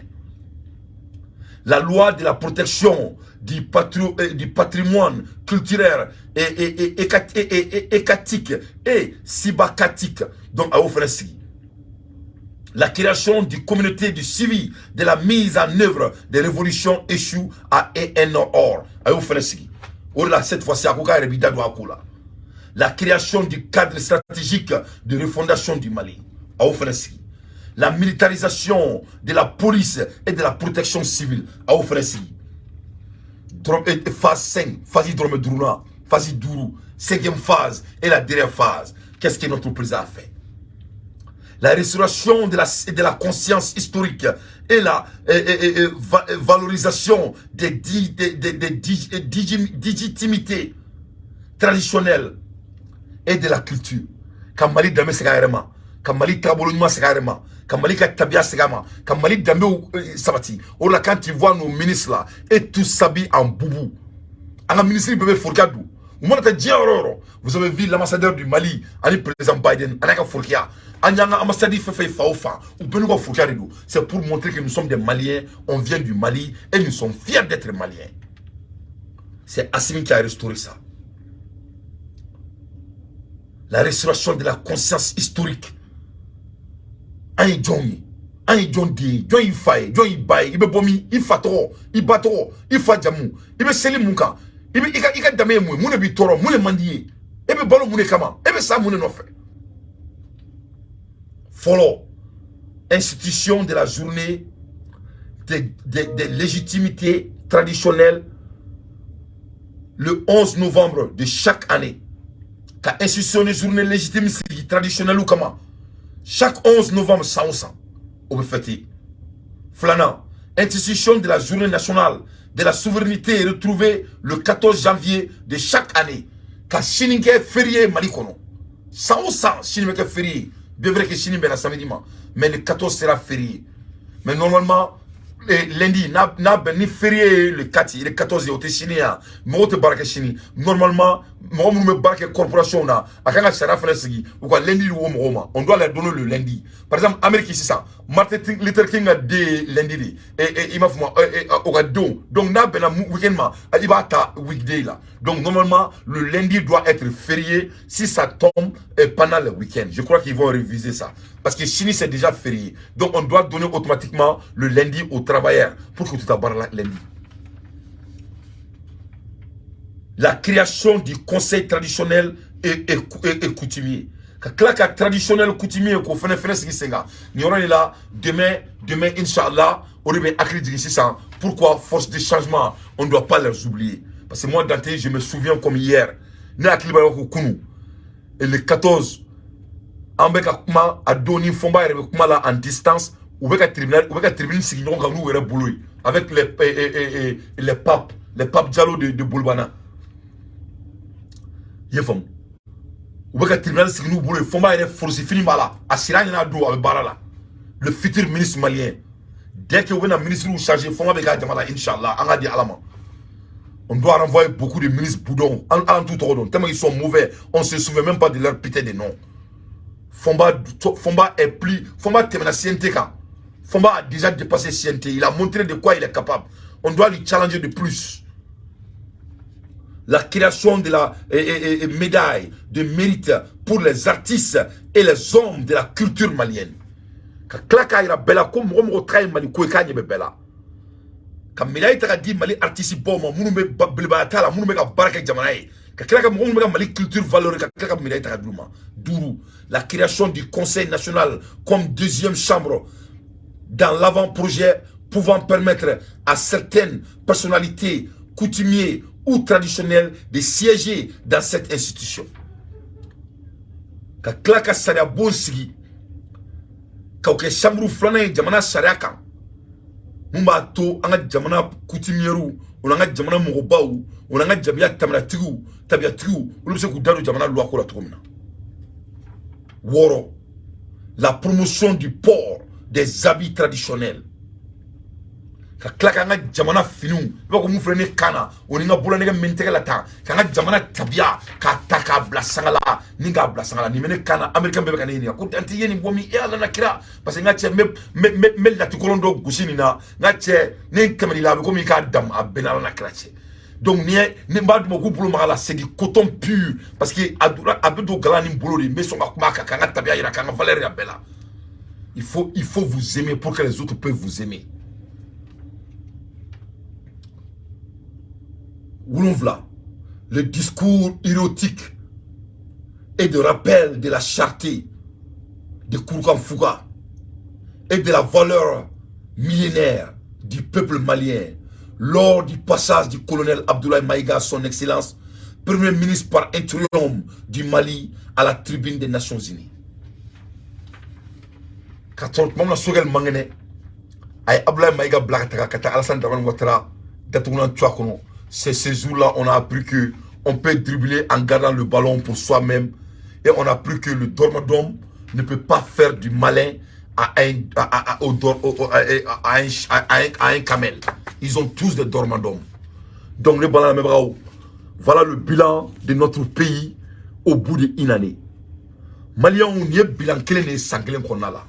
La loi de la protection du patrimoine culturel et ékatique et sibacatique. Donc, a y'o fana sigi. La création du communauté du suivi de la mise en œuvre des révolutions échoues à ENOR. A y'o fana sigi. O de la, cette fois-ci, a ko k'a yɛrɛ b'i da don a ko la. La création du cadre stratégique de refondation du Mali. A y'o fana sigi. La militarisation de la police et de la protection civile. A y'o fana sigi. Phase 5, phase dɔrɔmɛ duurunan, phase duuru, cinquième phase et la dernière phase. Qu'est-ce que notre président a fait? La restauration de la conscience historique et la valorisation des légitimités traditionnelles et de la culture. Ka Mali danbe segin a yɛrɛ ma, ka Mali taabolo ɲuman segin a yɛrɛ ma, ka Mali ka tabiya segin a ma, ka Mali danbew sabati. O de la, quand tu vois nos ministres là et tous s'habillent en boubou, an ka ministre bɛɛ bɛ forokiya don u mana taa diɲɛ yɔrɔ o yɔrɔ. Vous avez vu l'ambassadeur du Mali ani président Biden a n'a ka forokiya. An y'an ka ambassade fɛn fɛn fa o fan, u bɛɛ n'u ka forokiya de don. C'est pour montrer que nous sommes des Maliens, on vient du Mali et nous sommes fiers d'être Maliens. C'est Assimi qui a restauré ça, la restauration de la conscience historique. An ye jɔnw ye? An ye jɔn den ye? Jɔn y'i fa ye? Jɔn y'i ba ye? I bɛ bɔ min? I fa tɔgɔ, i ba tɔgɔ, i fa jamu, i bɛ seli mun kan, i bɛ i ka danbe ye mun ye? Mun de b'i tɔɔrɔ? Mun de man di i ye? E bɛ balo mun de kama? E bɛ sa mun de nɔfɛ? Fɔlɔ, institution de la journée des légitimités traditionnelles le 11 novembre de chaque année. Ka institution de journée légitime sigi traditionnelle kama chaque 11 novembre, san o san o bɛ fêter. Filanan, institution de la journée nationale de la souveraineté retrouvée le 14 janvier de chaque année. Ka sini kɛ férié Mali kɔnɔ. San o san, sini bɛ kɛ férié. Bien vrai que sini bɛnna samedi ma, mais le 14 sera férié. Mais normalement, lundi n'a bɛn ni férié, le 4, le 14, o tɛ sini yan, mɔgɔw tɛ baara kɛ sini. Normalement, mɔgɔ minnu bɛ baara kɛ corporation na, a kan ka sariya fana sigi u ka lundi di o mɔgɔw ma. On doit leur donner le lundi. Par exemple, Amérique sisan, Martin Luther King ka den ye lundi de ye, i m'a fɔ ma, o ka don. Donc n'a bɛnna week-end ma, i b'a ta weekday la. Donc normalement, le lundi doit être férié si ça tombe pendant le week-end. Je crois qu'ils vont réviser ça parce que sini, c'est déjà férié. Donc on doit donner automatiquement le lundi aux travailleurs pour que tout à baara lundi. La création du conseil traditionnel et coutumier, ka tila ka traditionnel coutumier k'o fɛnɛ sigi sen kan nin yɔrɔ in la. Demain, demain, inchallah, o de bɛ hakili jigin sisan. Pourquoi force de changement, on ne doit pas les oublier? Parce que moi, Dante, je me souviens comme hier. Ne hakili b'a ko kunu et le 14, an bɛ ka kuma a don ni Fɔnba yɛrɛ bɛ kuma la en distance. U bɛ ka tribunal, u bɛ ka tribune sigi ɲɔgɔn kan n'u yɛrɛ bolo ye avec les papes, les papes Diallo de Bolibana. I ye faamu? U bɛ ka tribunal sigi n'u bolo ye. Fɔnba yɛrɛ, forosifini b'a la, a sira ɲɛna don, a bɛ baara la, le futur ministre malien. Dès que u bɛna ministre chargé, Fɔnba bɛ k'a jama la, inchallah. An ka di Ala ma. On doit renvoyer beaucoup de ministres boudons. An t'u tɔgɔ dɔn tellement ils sont mauvais, on se souvient même pas de leur putain de nom. Fɔnba, Fɔnba est plus, Fɔnba tɛmɛna CNT kan. Fɔnba a déjà dépassé CNT. Il a montré de quoi il est capable. On doit lui challenger de plus. La création de la médaille de mérite pour les artistes et les hommes de la culture malienne. Ka tila k'a yira bɛɛ la ko mɔgɔ mɔgɔ ta ye Mali ko ye, k'a ɲɛ bɛ bɛɛ la. Ka médaille ta ka di Mali artiste baw ma, minnu bɛ belebaya t'a la, minnu bɛ ka baara kɛ jamana ye, ka tila ka mɔgɔ minnu bɛ ka Mali culture valoriser, ka tila ka médaille ta ka d'u ma. Duuru, la création du conseil national comme deuxième chambre dans l'avant-projet, pouvant permettre à certaines personnalités coutumières ou traditionnelles de siéger dans cette institution. Ka tila ka sariya bon sigi k'o kɛ chambre filanan ye jamana sariya kan, mun b'a to an ka jamana coutumiers, o n'an ka jamana mɔgɔbaw, o n'an ka jabiya tamiratigiw, tabiyatigiw, olu bɛ se k'u da don jamana loi ko la cogo min na. Wɔɔrɔ, la promotion du port des habits traditionnels. Ka tila k'an ka jamana finiw, i b'a ko mun filɛ ne kan na, o ni n ka bololanɛgɛ min tɛgɛ la tan, k'an ka jamana tabiya k'a ta k'a bila sanga la, ni k'a bila sanga la. Nin bɛ ne kan na, Américain bɛɛ bɛ ka ne ɲininka ko Dante, i ye nin bɔ min? E Ala na kira, parce que n ka cɛ, n bɛ latikolon dɔ gosi nin na. N ka cɛ, ne ye kɛmɛ di la, a bɛ komi i k'a dam a bɛɛ ni Ala na kira cɛ. Donc ni ye ni n b'a d'u ma k'u bolo maga la, c'est du coton pur, parce que a donna, a bɛ don galan ni bolo de. N bɛ sɔn ka kuma a kan, k'an ka tabiya yira, k'an ka valeur yira bɛɛ la. Il faut vous aimer pour que les autres peuvent vous aimer. 7, le discours érotique et de rappel de la charte de Kurukanfuga et de la valeur millénaire du peuple malien lors du passage du colonel Abdoulaye Maïga, son excellence, premier ministre par intérim du Mali, à la tribune des Nations Unies. Ka sɔrɔ tuma min na Choguel man kɛnɛ, a ye Abdoulaye Maïga bila ka taga ka taa Alassane Dramane Ouattara datugulan tu a kɔnɔ. C'est ce jour-là on a appris que on peut dribbler en gardant le ballon pour soi-même et on a appris que le dormadome ne peut pas faire du malin à, au, au, à un camel. Ils ont tous des dormadomes. Donc les ballons, voilà le bilan de notre pays au bout d'une année. Maliens, nin ye bilan kelen de ye san kelen kɔnɔna la.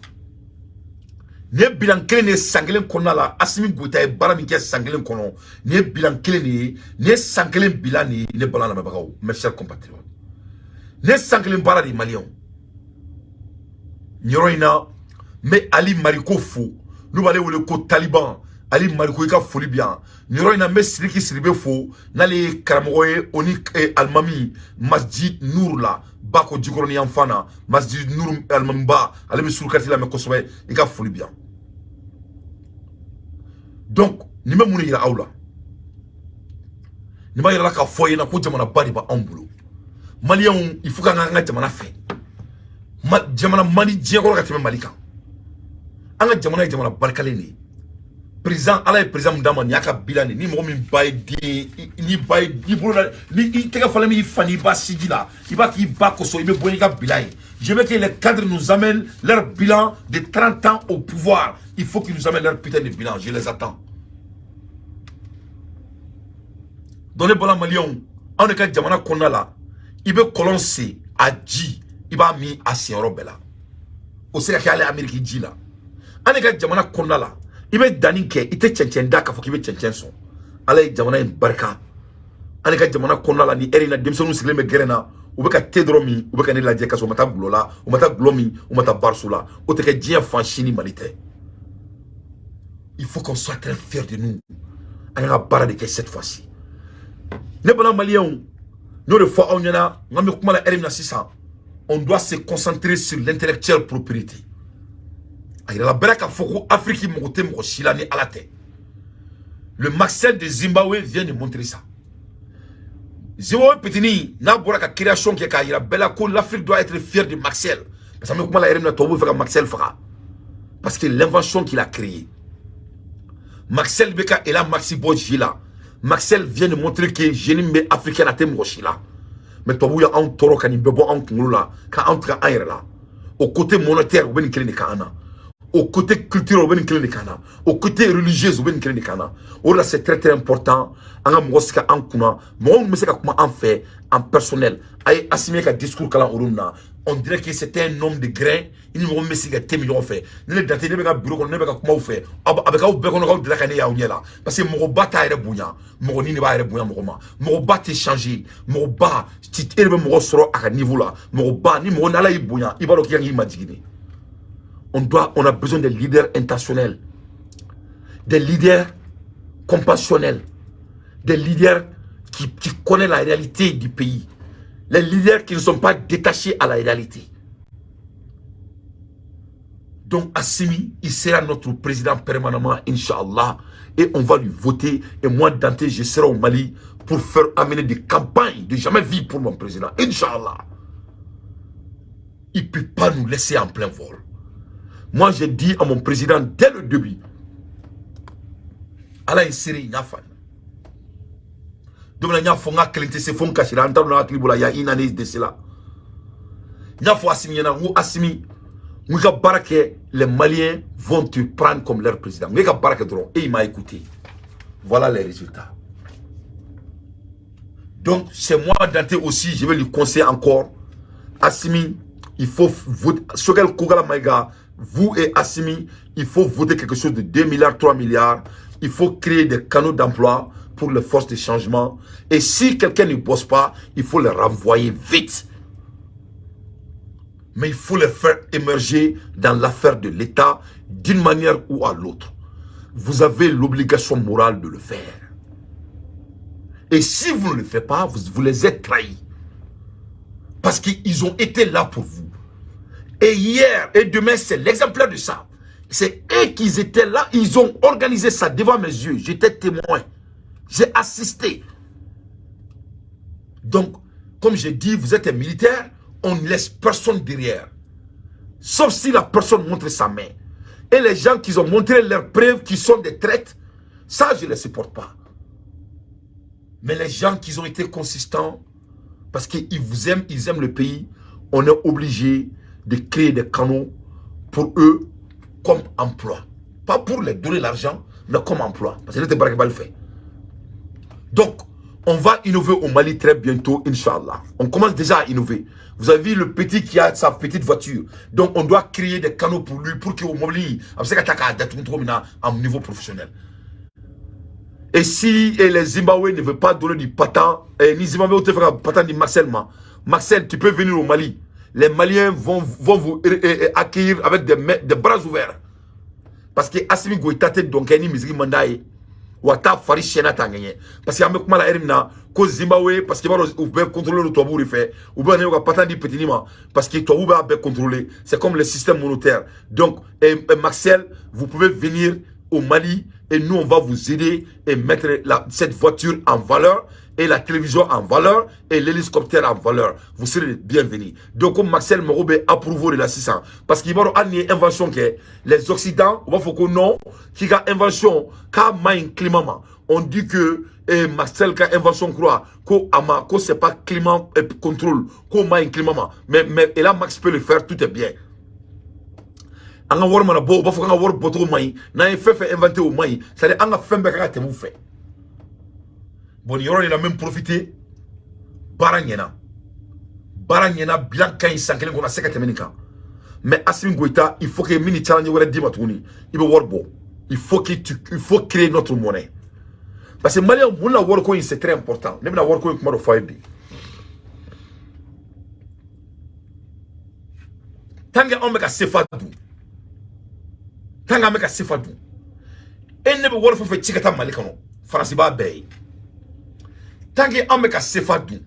Nin ye bilan kelen de ye san kelen kɔnɔna la. Assimi Goïta ye baara min kɛ san kelen kɔnɔ, nin ye bilan kelen de ye, nin ye san kelen bilan de ye. Ne bala lamɛnbagaw, mes chers compatriotes, nin ye san kelen baara de ye. Maliyɛnw, nin yɔrɔ in na, n bɛ Ali Mariko fo, n'u b'ale wele ko Taliban Ali Mariko, i ka foli bi yan. Nin yɔrɔ in na, n bɛ Sidiki Sidibe fo, n'ale ye karamɔgɔ ye, o ni alimami Masjid Nur la, Bako Jikɔrɔni yan fan na, Masjid Nur alimamiba, ale bɛ surukati lamɛn kosɛbɛ, i ka foli bi yan. Donc nin bɛ mun de yira aw la? Nin b'a yira la k'a fɔ ɲɛna ko jamanaba de b'anw bolo. Maliyɛnw, il faut k'an k'an ka jamana fɛ. Jamana man di diɲɛ kɔrɔ ka tɛmɛ Mali kan. An ka jamana ye jamana barikalen de ye. Président, Ala ye président min d'a ma, nin y'a ka bilan de. Ni mɔgɔ min ba ye den ye, ni ba ye i bolo la, ni i tɛgɛ falen b'i fa n'i ba siji la, i b'a k'i ba kosɔn, i bɛ bɔ n'i ka bilan ye. Je veux que les cadres nous amènent leur bilan de 30 ans au pouvoir. Il faut qu'ils nous amènent leur putain de bilan. Je les attends. Donc ne bɔra, maliyɛnw, anw de ka jamana kɔnɔna la, i bɛ kɔlɔn sen, a ji i b'a min a senyɔrɔ bɛɛ la, o se ka kɛ hali Ameriki ji la. An de ka jamana kɔnɔna la, i bɛ danni kɛ, i tɛ cɛncɛn da k'a fɔ k'i bɛ cɛncɛn sɔn. Ala ye jamana in barika. An de ka jamana kɔnɔna la, ni ɛri in na, denmisɛnninw sigilen bɛ gɛrɛn na, u bɛ ka te dɔrɔn min, u bɛ ka ne lajɛ, ka sɔrɔ u ma taa gulɔ la, u ma taa gulɔ min, u ma taa bariso la. O tɛ kɛ diɲɛ fan si ni Mali tɛ. Il faut qu'on soit très fiers de nous. An ka baara de kɛ cette fois-ci. Ne bala maliyɛnw, n y'o de fɔ aw ɲɛna, n k'an bɛ kuma la ɛri min na sisan, on doit se concentrer sur l'intellectuelle propriété. A yirala bɛɛ k'a fɔ ko Afrique mɔgɔ tɛ mɔgɔ si la ni Ala tɛ. Le Maxwell de Zimbabwe vient de montrer ça. Zimbabwe petini n'a bɔra ka création kɛ k'a yira bɛɛ la ko l'Afrique doit être fière de Maxwell, parce que an bɛ kuma la yɛrɛ min na, tubabuw bɛ fɛ ka Maxwell faga, parce que l'invention qu'il a créée, Maxwell bɛ ka Elon Musk bɔ ji la. Maxwell vient de montrer que génie min bɛ africain, a tɛ mɔgɔ si la. Mais tubabuw y'anw tɔɔrɔ ka nin bɛɛ bɔ anw kunkolo la, ka anw tigɛ an yɛrɛ la. Au côté monétaire, u bɛ nin kelen de k'an na. Au côté culturel, u bɛ nin kelen de k'an na. Au côté religieux, u bɛ nin kelen de k'an na. O de la, c'est très très important an ka mɔgɔ sigi an kunna, mɔgɔ min bɛ se ka kuma an fɛ en personnel. A ye Assimi ka discours kalan olu na, on dirait que c'était un homme de grain. I ni mɔgɔ min bɛ sigi ka te min ɲɔgɔn fɛ. Ni ne Dante, ne bɛ ka bureau kɔnɔ, ne bɛ ka kumaw fɛ, a bɛ k'aw bɛɛ kɔnɔ k'aw delila ka ne y'aw ɲɛ la, parce que mɔgɔba t'a yɛrɛ bonya, mɔgɔnin de b'a yɛrɛ bonya mɔgɔ ma. Mɔgɔba tɛ changer, mɔgɔba ti e de bɛ mɔgɔ sɔrɔ a ka niveau la. Mɔgɔba ni mɔgɔ ni Ala y'i bonya, i b'a dɔn k'i kan k'i majigin de. On a besoin des leaders intentionnels, des leaders compassionnels, des leaders qui connaissent la réalité du pays, les leaders qui ne sont pas détachés à la réalité. Donc Assimi, il sera notre président permanemment, Inch'Allah, et on va lui voter. Et moi, Dante, je serai au Mali pour faire amener des campagnes de jamais vu pour mon président, Inch'Allah. Il ne peut pas nous laisser en plein vol. Moi, j'ai dit à mon président dès le début, Ala ye seere, n y'a faamu. Don min na n y'a fɔ n ka kelen tɛ se fo n kasira, an t'a dɔn hakili b'o la, il y a une année de cela. N y'a fɔ Assimi ɲɛna, n ko Assimi, N ka baara kɛ, les Maliens vont te prendre comme leur président. N ka baara kɛ dɔrɔn. Et il m'a écouté. Voilà les résultats. Donc c'est moi, Dante aussi, je vais lui conseiller encore. Assimi, il faut voter. Choguel Kokalla Maïga, vous et Assimi, il faut voter quelque chose de 2 milliards, 3 milliards. Il faut créer des canaux d'emploi pour les forces de changement. Et si quelqu'un ne bosse pas, il faut les renvoyer vite. Mais il faut les faire émerger dans l'affaire de l'État d'une manière ou à l'autre. Vous avez l'obligation morale de le faire. Et si vous ne le faites pas, vous les êtes trahis. Parce qu'ils ont été là pour vous. Et hier et demain, c'est l'exemplaire de ça. C'est eux qui étaient là, ils ont organisé ça devant mes yeux. J'étais témoin. J'ai assisté. Donc, comme j'ai dit, vous êtes un militaire, on ne laisse personne derrière. Sauf si la personne montre sa main. Et les gens qui ont montré leurs preuves, qui sont des traîtres, ça, je ne les supporte pas. Mais les gens qui ont été consistants, parce qu'ils vous aiment, ils aiment le pays, on est obligé de créer des canaux pour eux comme emploi. Pas pour les donner l'argent, mais comme emploi. Parce que le fait. Donc, on va innover au Mali très bientôt, Inch'Allah. On commence déjà à innover. Vous avez vu le petit qui a sa petite voiture. Donc, on doit créer des canaux pour lui, pour qu'il mobili, en niveau professionnel. Et si et les Zimbabwe ne veulent pas donner du patent, et ni Zimbabwe ne veut patent du Marcel, Marcel, tu peux venir au Mali. Les Maliens vont vous accueillir avec des bras ouverts. Parce que Assimi Goïta tɛ dɔnkɛ ni misiri man d'a ye wa taa fari siyɛnna t'a ŋɛɲɛ parce que an bɛ kuma la heure min na ko Zimbabwe, parce que i b'a dɔn u bɛɛ contrôler don tubabuw de fɛ, u bɛ na ka patent di petit ma parce que tubabuw b'a bɛɛ contrôler. C'est comme le système monétaire. Donc Marcel, vous pouvez venir au Mali et nous, on va vous aider et mettre cette voiture en valeur et la télévision en valeur et l'hélicoptère en valeur. Vous serez les bienvenus. Donc, comme Marcel Morobe approuvé de la 600, parce qu'il va y avoir une invention que les Occidents, on va faire que non, qui a invention, qu'a un climat. On dit que Marcel ka invention croit ko ama ko c'est pas climat contrôle ko ma un climat, mais et là Max peut le faire, tout est bien. An ka wari mana bɔ, u b'a fɔ k'an ka wari bɔcogo man ɲi, n'an ye fɛn fɛn inventé, o man ɲi. C'est à dire an ka fɛn bɛɛ kan ka tɛmɛ u fɛ. Bon, nin yɔrɔ in na, n bɛ profiter. Baara ɲɛna, baara ɲɛna, bilan ka ɲi san kelen kɔnɔ, a se ka tɛmɛ nin kan. Mais Assimi Goïta, il faut que min ni challenge wɛrɛ d'i ma tuguni, i bɛ wari bɔ. Il faut créer notre monnaie, parce que Malien mun na, wariko in, c'est très important. Ne bɛna wariko in kuma dɔ fɔ a ye bi. Tant que anw bɛ ka CFA dun, tant que an bɛ ka CFA dun, e ne bɛ wari fɛn fɛn ci ka taa Mali kɔnɔ, Faransi b'a bɛɛ ye. Tant que an bɛ ka CFA dun,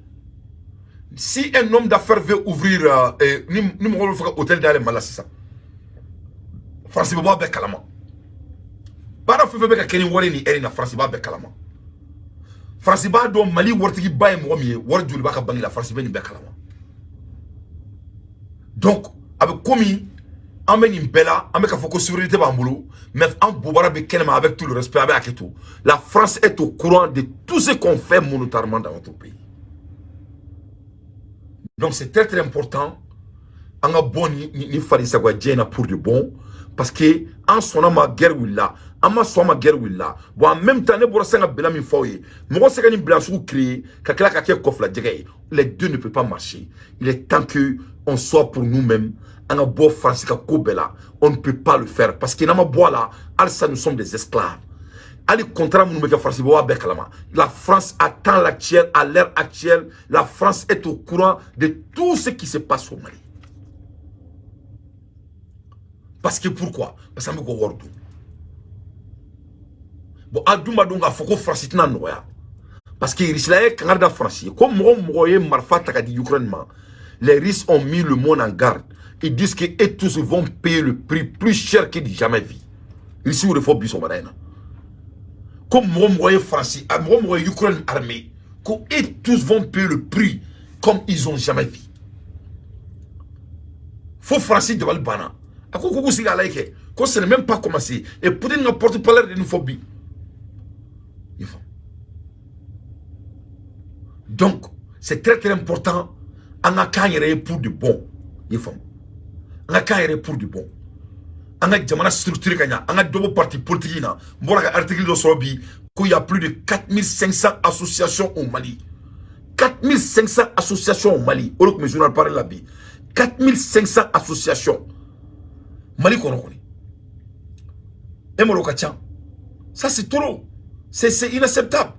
si un homme d'affaires veut ouvrir, ni mɔgɔ bɛ fɛ ka hôtel dayɛlɛ Mali la sisan, Faransi bɛ bɔ a bɛɛ kalama. Baara fɛn fɛn bɛ ka kɛ ni wari ni ɛri na, Faransi b'a bɛɛ kalama. Faransi b'a dɔn Mali waritigiba ye mɔgɔ min ye, wari joli b'a ka banque la, Faransi bɛ nin bɛɛ kalama. Donc a bɛ komi an bɛ nin bɛɛ la, an bɛ k'a fɔ ko souveraineté b'an bolo, mais an bobara bɛ kɛnɛma. Avec tout le respect, a bɛ hakɛ to, la France est au courant de tout ce qu'on fait monétairement dans notre pays. Donc c'est très très important an ka bɔ ni farisagoya diɲɛ in na pour de bon, parce que an sɔnna ma, guerre wulila, an ma sɔn ma, guerre wulila. Bon, en même temps, ne bɔra sisan ka bilan min fɔ aw ye, mɔgɔ se ka nin bilan sugu créer ka tila ka kɛ kɔfilajɛgɛ ye, les deux ne peut pas marcher. Il est temps que on soit pour nous-mêmes, an ka bɔ Faransi ka ko bɛɛ la. On ne peut pas le faire, parce que n'an ma bɔ a la halisa, nous sommes des esclaves. Hali contrat minnu bɛ kɛ, Faransi bɛ bɔ a bɛɛ kalama. La France attend l'actuel, à l'heure actuelle, la France est au courant de tout ce qui se passe au Mali. Parce que pourquoi? Parce que an bɛ k'o wari dun. Bon, a dun b'a dɔn k'a fɔ ko Faransi tɛna nɔgɔya, parce que Russie ye kangari da Faransi ye ko mɔgɔ mɔgɔ ye marifa ta ka di Ukraine ma, les Russes ont mis le monde en garde. Ils disent que eux tous vont payer le prix plus cher que du jamais vu. Russie y'o de fɔ bi sɔgɔmada in na, ko mɔgɔ mɔgɔ ye Faransi, mɔgɔ mɔgɔ ye Ukraine armée, ko eux tous vont payer le prix comme ils ont jamais vu. Fo Faransi dabali banna, a ko k'u sigi a la kɛ ko ce n'est même pas commencé. Et Poutine ka porte-parole de nin fɔ bi. I faamu? Donc c'est très très important an ka k'an yɛrɛ ye pour de bon. I faamu? An ka k'an yɛrɛ pour de bon, an ka jamana structure ka ɲa, an ka dɔ bɔ parti politique in na. N bɔra ka article dɔ sɔrɔ bi ko y a plus de 4500 associations au Mali. 4500 associations au Mali. O de tun bɛ journal parler la bi. 4500 associations Mali kɔnɔ kɔni, e m'o ka ca. Ça, c'est trop, c'est inacceptable.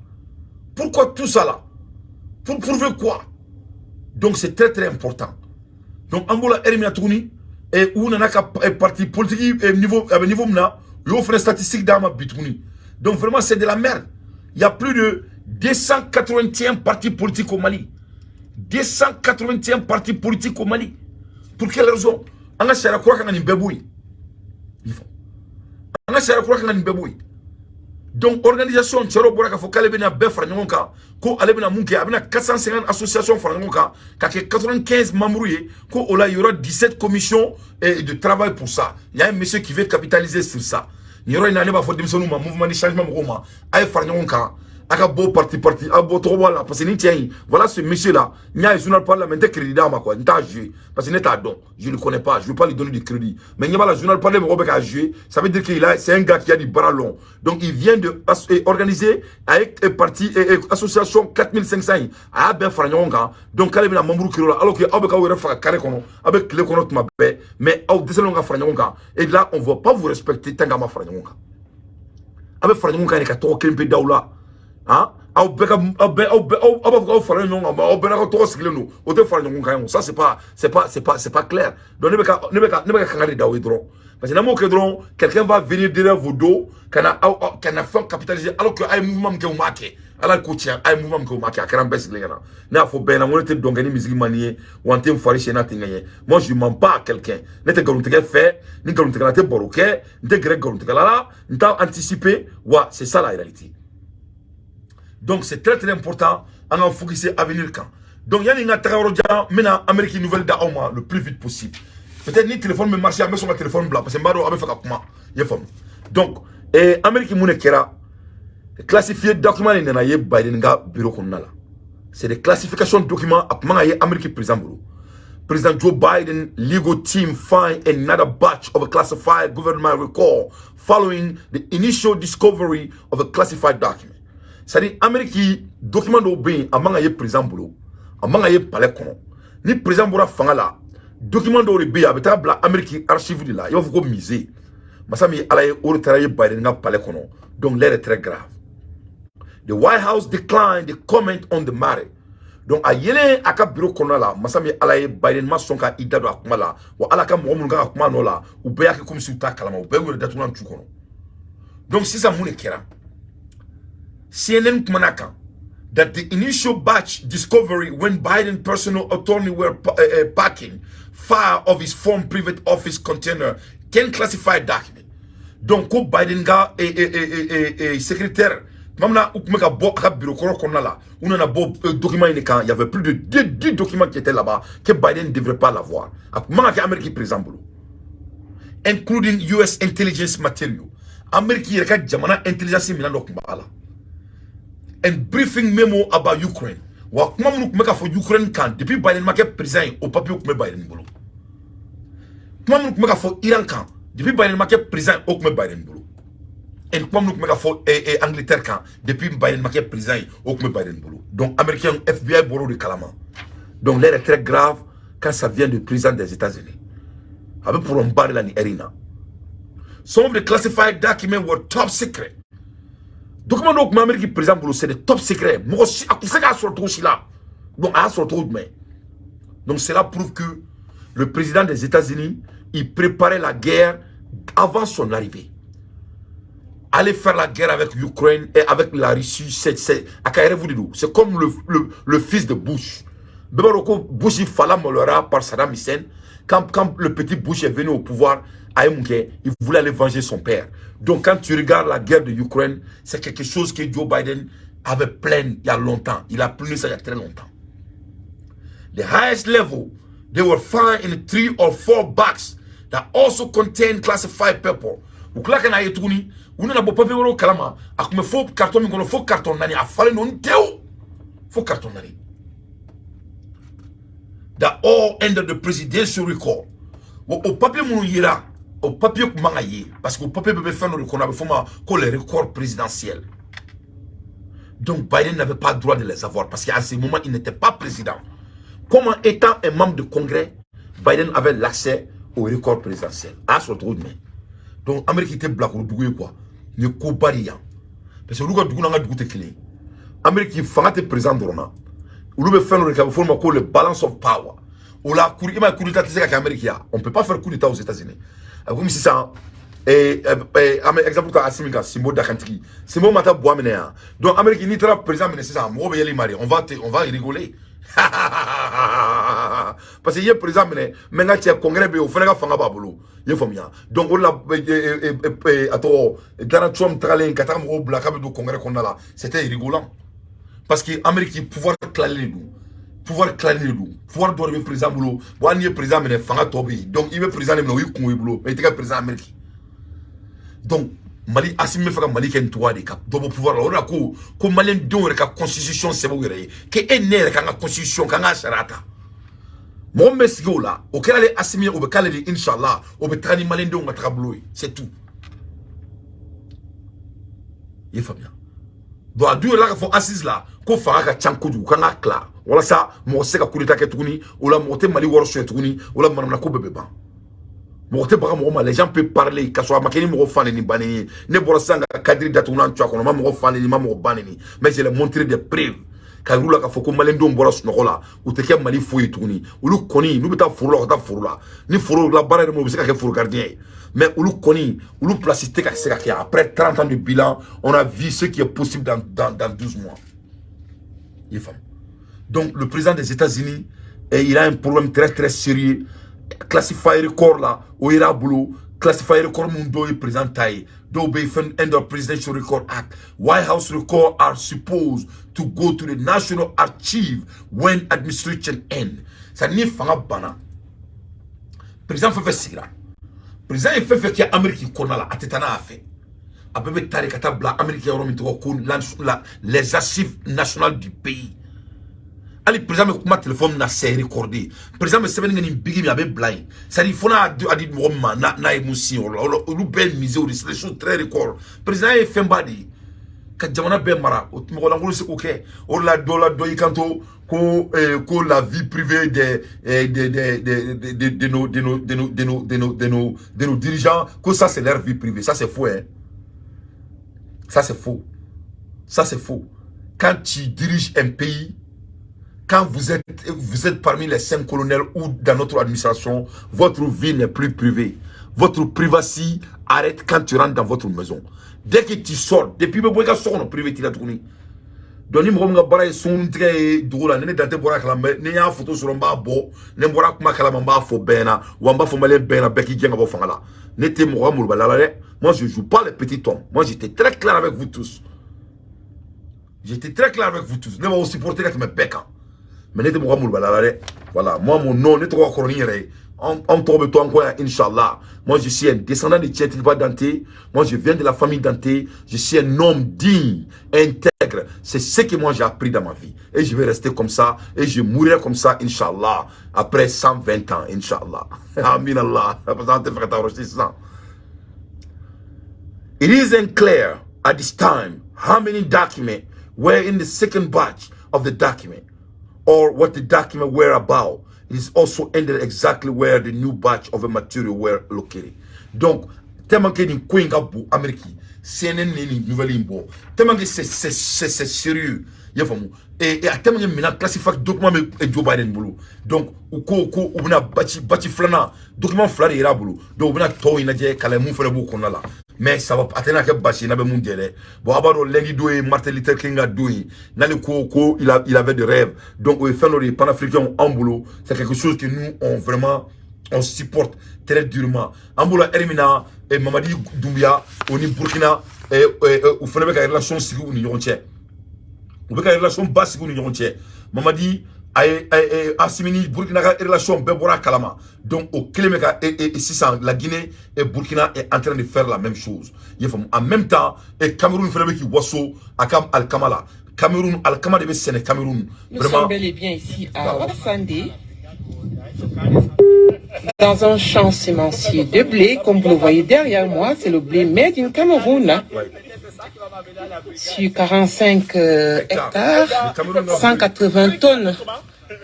Pourquoi tout ça là? Pour prouver quoi? Donc c'est très très important. Donc an b'o la heure min na tuguni, u nana ka parti politique niveau a bɛ niveau min na, u y'o fana statistique d'a ma bi tuguni. Donc vraiment, c'est de la merde. Il y a plus de 281 partis politiques au Mali. 281 partis politiques au Mali. Pour quelle raison? An ka sariya kura kan ka nin bɛɛ bɔ yen. An ka sariya kura kan ka nin bɛɛ bɔ yen. Donc organisation cɛ dɔ bɔra k'a fɔ k'ale bɛna bɛɛ fara ɲɔgɔn kan, ko ale bɛna mun kɛ? A bɛna 450 associations fara ɲɔgɔn kan ka kɛ 95 membres ye, ko o la il y aura 17 commissions de travail pour ça. Il y a un monsieur qui veut capitaliser sur ça. Nin yɔrɔ in na, ne b'a fɔ denmisɛnninw ma, mouvement de changement mɔgɔw ma, a ye fara ɲɔgɔn kan, a ka bɔ parti parti, a bɔ tɔgɔ bɔ a la, parce que ni cɛ in, voilà, ce monsieur là, n y'a ye journal parle la, mais n tɛ crédit d'a ma quoi. N t'a joué parce que ne t'a dɔn, je ne connais pas, je veux pas lui donner du crédit, mais ɲɛ b'a la, journal parle mɔgɔ bɛ k'a joué. Ça veut dire qu'il a, c'est un gars qui a du bras long. Donc il vient de organiser avec parti association 4500 in, a y'a bɛɛ fara ɲɔgɔn kan. Donc k'ale bɛna membre créer la, alors que aw bɛ k'aw yɛrɛ faga carré kɔnɔ, aw bɛ tile kɔnɔ tuma bɛɛ, mais aw dɛsɛlen ka fara ɲɔgɔn kan. Et là, on va pas vous respecter tant qu'an ma fara ɲɔgɔn kan. A bɛ fara ɲɔgɔn kan de ka tɔgɔ kelen pe d'aw la. Han, aw bɛɛ ka aw bɛɛ aw bɛɛ aw b'a fɔ k'aw faralen ɲɔgɔn kan, mais aw bɛɛ n'aw ka tɔgɔ sigilen don, o tɛ fara ɲɔgɔn kan ye o. Ça, c'est pas clair. Donc ne bɛ ka kangari d'aw ye dɔrɔn, parce que n'an m'o kɛ dɔrɔn, quelqu'un va venir derrière vos dos ka na aw ka na fɛn capitaliser, alors que a ye mouvement min kɛ, u m'a kɛ. Ala ko tiɲɛ, a ye mouvement min kɛ, u m'a kɛ. A kɛra an bɛɛ sigilen ɲɛna. Ne y'a fɔ bɛɛ ɲɛna n ko ne tɛ dɔn kɛ ni musique man di ye, wa n tɛ n fari siyɛn n'a tɛ n ŋɛɲɛ. Moi, je mens pas à quelqu'un. Ne tɛ nkalontigɛ fɛ, ni nkalontigɛla tɛ baro kɛ, n tɛ gɛrɛ nkalontigɛla la, n t'a anticiper wa. C'est ça la réalité. Donc c'est très très important, an ka focuser avenir kan. Donc yanni n ka taga yɔrɔ jan, n bɛna Amérique nouvelle da aw ma le plus vite possible. Peut-être ni téléphone bɛ marcher, an bɛ sɔn ka téléphone bila, parce que n b'a dɔn aw bɛ fɛ ka kuma, i ye faamu. Donc Amérique, mun de kɛra? Classifié document de nana ye Biden ka bureau kɔnɔna la. C'est des classifications documents, a tun man ka ye Amérique président bolo. President Joe Biden legal team find another batch of a classified government record following the initial discovery of a classified document. C'est-à-dire, Amérique document dɔw bɛ yen, a man ka ye président bolo, a man ka ye palais kɔnɔ. Ni président bɔra fanga la, document dɔw de bɛ yen, a bɛ taa bila Amérique archive de la, i b'a fɔ ko musée. Masa min ye Ala ye, o de taara ye Biden ka palais kɔnɔ. Donc l'heure est très grave. The White House declined to comment on the matter. Donc a yelen a ka bureau kɔnɔna la, masa min ye Ala ye, Biden ma sɔn ka i da don a kuma la. Wa Ala ka mɔgɔ minnu kan ka kuma nɔ la, u bɛɛ y'a kɛ comme si u t'a kalama, u bɛɛ y'u yɛrɛ datugulan tu kɔnɔ. Donc sisan, mun de kɛra? CNN kumana kan that the initial batch discovery when Biden personal attorney were packing file of his former private office container 10 classified document. Donc ko Biden ka secrétaire, tuma min na u tun bɛ ka bɔ a ka bureau kɔrɔ kɔnɔna la, u nana bɔ document in de kan. Il y avait plus de 10 documents qui étaient là-bas que Biden ne devrait pas l'avoir. A tun man ka kɛ Amérique président bolo, including US intelligence material. Amérique yɛrɛ ka jamana intelligence minɛn dɔ tun b'a la, and briefing memo about Ukraine. Wa kuma minnu tun bɛ ka fɔ Ukraine kan depuis Biden ma kɛ président ye, o papier tun bɛ Biden bolo. Kuma minnu tun bɛ ka fɔ Iran kan depuis Biden ma kɛ président ye, o tun bɛ Biden bolo. Et kuma minnu tun bɛ ka fɔ Angleterre kan depuis Biden ma kɛ président ye, o tun bɛ Biden bolo. Donc américain FBI bɔra o de kalama. Donc l'heure est très grave quand ça vient du président des États-Unis. A bɛ problème ba de la nin heure in na. Some of the classified documents were top secret. Document dɔw tun bɛ Amérique président bolo, c'est des top secrets. Mɔgɔ si a tun tɛ se k'a sɔrɔ cogo si la. Donc a y'a sɔrɔ cogo jumɛn? Donc cela prouve que le président des États-Unis, il préparait la guerre avant son arrivée. Aller faire la guerre avec l'Ukraine et avec la Russie, c'est c'est comme le fils de Bush. Bush fa maloyara par Saddam Hussein. Quand le petit Bush est venu au pouvoir, il voulait aller venger son père. Donc quand tu regardes la guerre de l'Ukraine, c'est quelque chose que Joe Biden avait plein il y a longtemps. Il a plané ça il y a très longtemps. The highest level, they were found in three or four boxes that also contain classified paper. U tila ka n'a ye tuguni, u nana bɔ papier wɛrɛw kalama, a tun bɛ fo carton min kɔnɔ, fo carton naani, a falen don tewu, fo carton naani. That all under the presidential record. Wa o papier minnu yera, o papier tun man ka ye, parce que o papier bɛɛ bɛ fɛn dɔ de kɔnɔ, a bɛ fɔ o ma ko les records présidentiels. Donc Biden n'avait pas le droit de les avoir parce qu'à ce moment, il n'était pas président. Comment, étant un membre du Congrès, Biden avait l'accès au record présidentiel? Ah, surtout. Donc Amérique tɛ bilakoro dugu ye quoi. Nin ye koba de yan. Parce que olu ka dugu n'an ka dugu tɛ kelen ye. Amérique fanga tɛ président dɔrɔn na. Olu bɛ fɛn dɔ de kɛ, a bɛ fɔ o ma ko le balance of power. O la, i m'a ye, coup d'état tɛ se ka kɛ Amérique yan. On peut pas faire coup d'état aux États-Unis. A komi sisan, an bɛ exemple ta Assimi kan, Sinbo Dakantigi. Sinbo ma taa buwa minɛ yan. Donc Amérique, n'i taara président minɛ sisan, mɔgɔw bɛ yɛlɛ i ma de. On va rigoler. Parce que i ye président minɛ, mais n ka cɛ, congrès bɛ yen, o fana ka fanga b'a bolo. I ye faamuya? Donc o de la, a tɔgɔ, Donald Trump tagalen ka taga mɔgɔw bila k'a bɛ don congrès kɔnɔna la, c'était rigolant. Parce que Amérique, pouvoir tilalen de don. Pouvoir tilalen de don. Pouvoir dɔ de bɛ président bolo. Bon, hali n'i ye président minɛ, fanga tɔ bɛ yen. Donc i bɛ président de minɛ, o y'i kun i bolo, mais i tɛ kɛ président Amérique. Donc Mali, Assimi bɛ fɛ ka Mali kɛ nin cogoya de, ka dɔ bɔ pouvoir la. O de la ko maliyɛn denw yɛrɛ ka constitution sɛbɛn u yɛrɛ ye, k'e ne yɛrɛ k'an ka constitution, k'an ka sariya ta. Mɔgɔ min bɛ sigi o la, o kɛra ale Assimi ye, o bɛ k'ale de, inshallah, o bɛ taga ni maliyɛn denw ka tagabolo ye, c'est tout. I ye faamuya? Donc a dun yɛrɛ la k'a fɔ assise la ko fanga ka ca kojugu, k'an ka tila walasa mɔgɔ tɛ se ka coup d'état kɛ tuguni. O la, mɔgɔ tɛ Mali wari suɲɛ tuguni. O la, manamana ko bɛɛ bɛ ban. Mɔgɔ tɛ baga mɔgɔ ma, les gens peuvent parler ka sɔrɔ a ma kɛ ni mɔgɔ fa neni ba neni ye. Ne bɔra sisan ka cadre datugu n'an tu a kɔnɔ, ma mɔgɔ fa neni, ma mɔgɔ ba neni, mais je l'ai montré des preuves ka yir'u la k'a fɔ ko maliyɛndenw bɔra sunɔgɔ la, u tɛ kɛ Mali foyi ye tuguni. Olu kɔni, n'u bɛ taa foro la, ka taa foro la, ni foro la baara yɛrɛ ma, u bɛ se ka kɛ foro gardien ye, mais olu kɔni, olu place tɛ ka se ka kɛ. Après 30 ans de bilan, on a vu ce qui est possible dans 12 mois. I ye faamu? Donc le président des États-Unis, il a un problème très très sérieux. Classified record la, o yera bolo. Classified record mun dɔw ye président ta ye, dɔw bɛ fɛn under Presidential Record Act. White House record are supposed to go to the National Archive when administration end. C'est ni fanga banna, président fɛn fɛn sigira, président ye fɛn fɛn kɛ Amérique kɔnɔna la, a tɛ taa n'a fɛ, a bɛɛ bɛ taa de ka taa bila Amérique yɔrɔ min tɔgɔ ko les archives nationales du pays. Hali président bɛ kuma téléphone na, c'est recordé. Président bɛ sɛbɛnni kɛ nin bigi min, a bɛ bila yen. C'est à dire fo n'a y'a di mɔgɔ min ma, n'a ye mun signé o la, olu bɛɛ ye musée de, c'est des choses très record. Président ye fɛnba de ye ka jamana bɛɛ mara, o mɔgɔ lankolon se k'o kɛ. O de la, dɔ la dɔ y'i kanto ko la vie privée des des des des de de nos de nos de nos de nos de nos de nos de nos dirigeants, que ça c'est leur vie privée. Ça c'est faux, hein. Ça c'est faux, ça c'est faux. Quand tu diriges un pays, quand vous êtes parmi les cinq colonels ou dans notre administration, votre vie n'est plus privée. Votre privacy arrête quand tu rentres dans votre maison. Dès que tu sors, depuis que tu es privé, tu l'as tourné. Donc ni mɔgɔ min ka baara ye suntigɛ ye dugu la, ni ne dante bɔra kalama, ni n y'a photo sɔrɔ, n b'a bɔ. Ni n bɔra kuma kalama, n b'a fɔ bɛɛ ɲɛna. Wa n b'a fɔ maliyɛn bɛɛ ɲɛna, bɛɛ k'i gɛn ka bɔ fanga la. Ne tɛ mɔgɔ ka molobaliya la dɛ. Moi, je joue pas les petits hommes. Moi, j'étais très clair avec vous tous, j'étais très clair avec vous tous. Ne b'aw supporter ka tɛmɛ bɛɛ kan, mais ne tɛ mɔgɔ molobaliya la dɛ. Voilà, moi, mon nom, ne tɔgɔ ka kɔrɔ ni n yɛrɛ ye. Anw tɔgɔ bɛ to an kɔ yan, inchallah. Moi, je suis un descendant de Tiétilba Danté. Moi, je viens de la famille Danté. Je suis un homme digne, intègre. C'est ce que moi j'ai appris dans ma vie et je vais rester comme ça et je mourrai comme ça, inchallah, après 120 ans, inchallah. Amin Allah, parce que an tɛ fɛ ka taa yɔrɔ si sisan. It is unclear at this time how many documents were in the second batch of the document or what the document were about. It is also unclear exactly where the new batch of the material were located. Donc, tellement que nin ko in ka bon Amérique, CNN ni nin nouvelle in bɔ, tellement que c'est sérieux. I y'a faamu? Et a tellement que minɛn classifié document bɛ Joe Biden bolo. Donc u ko u bɛna batch filanan, document fila de yira a bolo. Donc u bɛna tɔw in lajɛ ka lajɛ mun fana b'o kɔnɔna la. Mais ça va, a tɛna kɛ basi ye n'a bɛ mun jɛ dɛ. Bon, a b'a dɔn, lundi don ye Martin Luther King ka don ye, n'ale ko il avait des rêves. Donc o ye fɛn dɔ de ye panafricain anw bolo, c'est quelque chose que nous on vraiment on supporte très durement. An bolo ɛri min na, Mamadi Doumbouya o ni Burkina, u fana bɛ ka relation sigi u ni ɲɔgɔn cɛ, u bɛ ka relation ba sigi u ni ɲɔgɔn cɛ. Mamadi a ye Assimi ni Burkina ka relation bɛɛ bɔra a kalama. Donc o kelen bɛ ka sisan la Guinée et Burkina est en train de faire la même chose. I y'a faamu? En même temps, et Cameroun fana bɛ k'i waso a ka alikama la. Cameroun, alikama de bɛ sɛnɛ Cameroun. Nous vraiment sommes bel et bien ici à Voilà. Wassandé. Dans un champ semencier de blé, comme vous le voyez derrière moi, c'est le blé made in Cameroun. Sur 45 hectares, Le Cameroun a 180 tonnes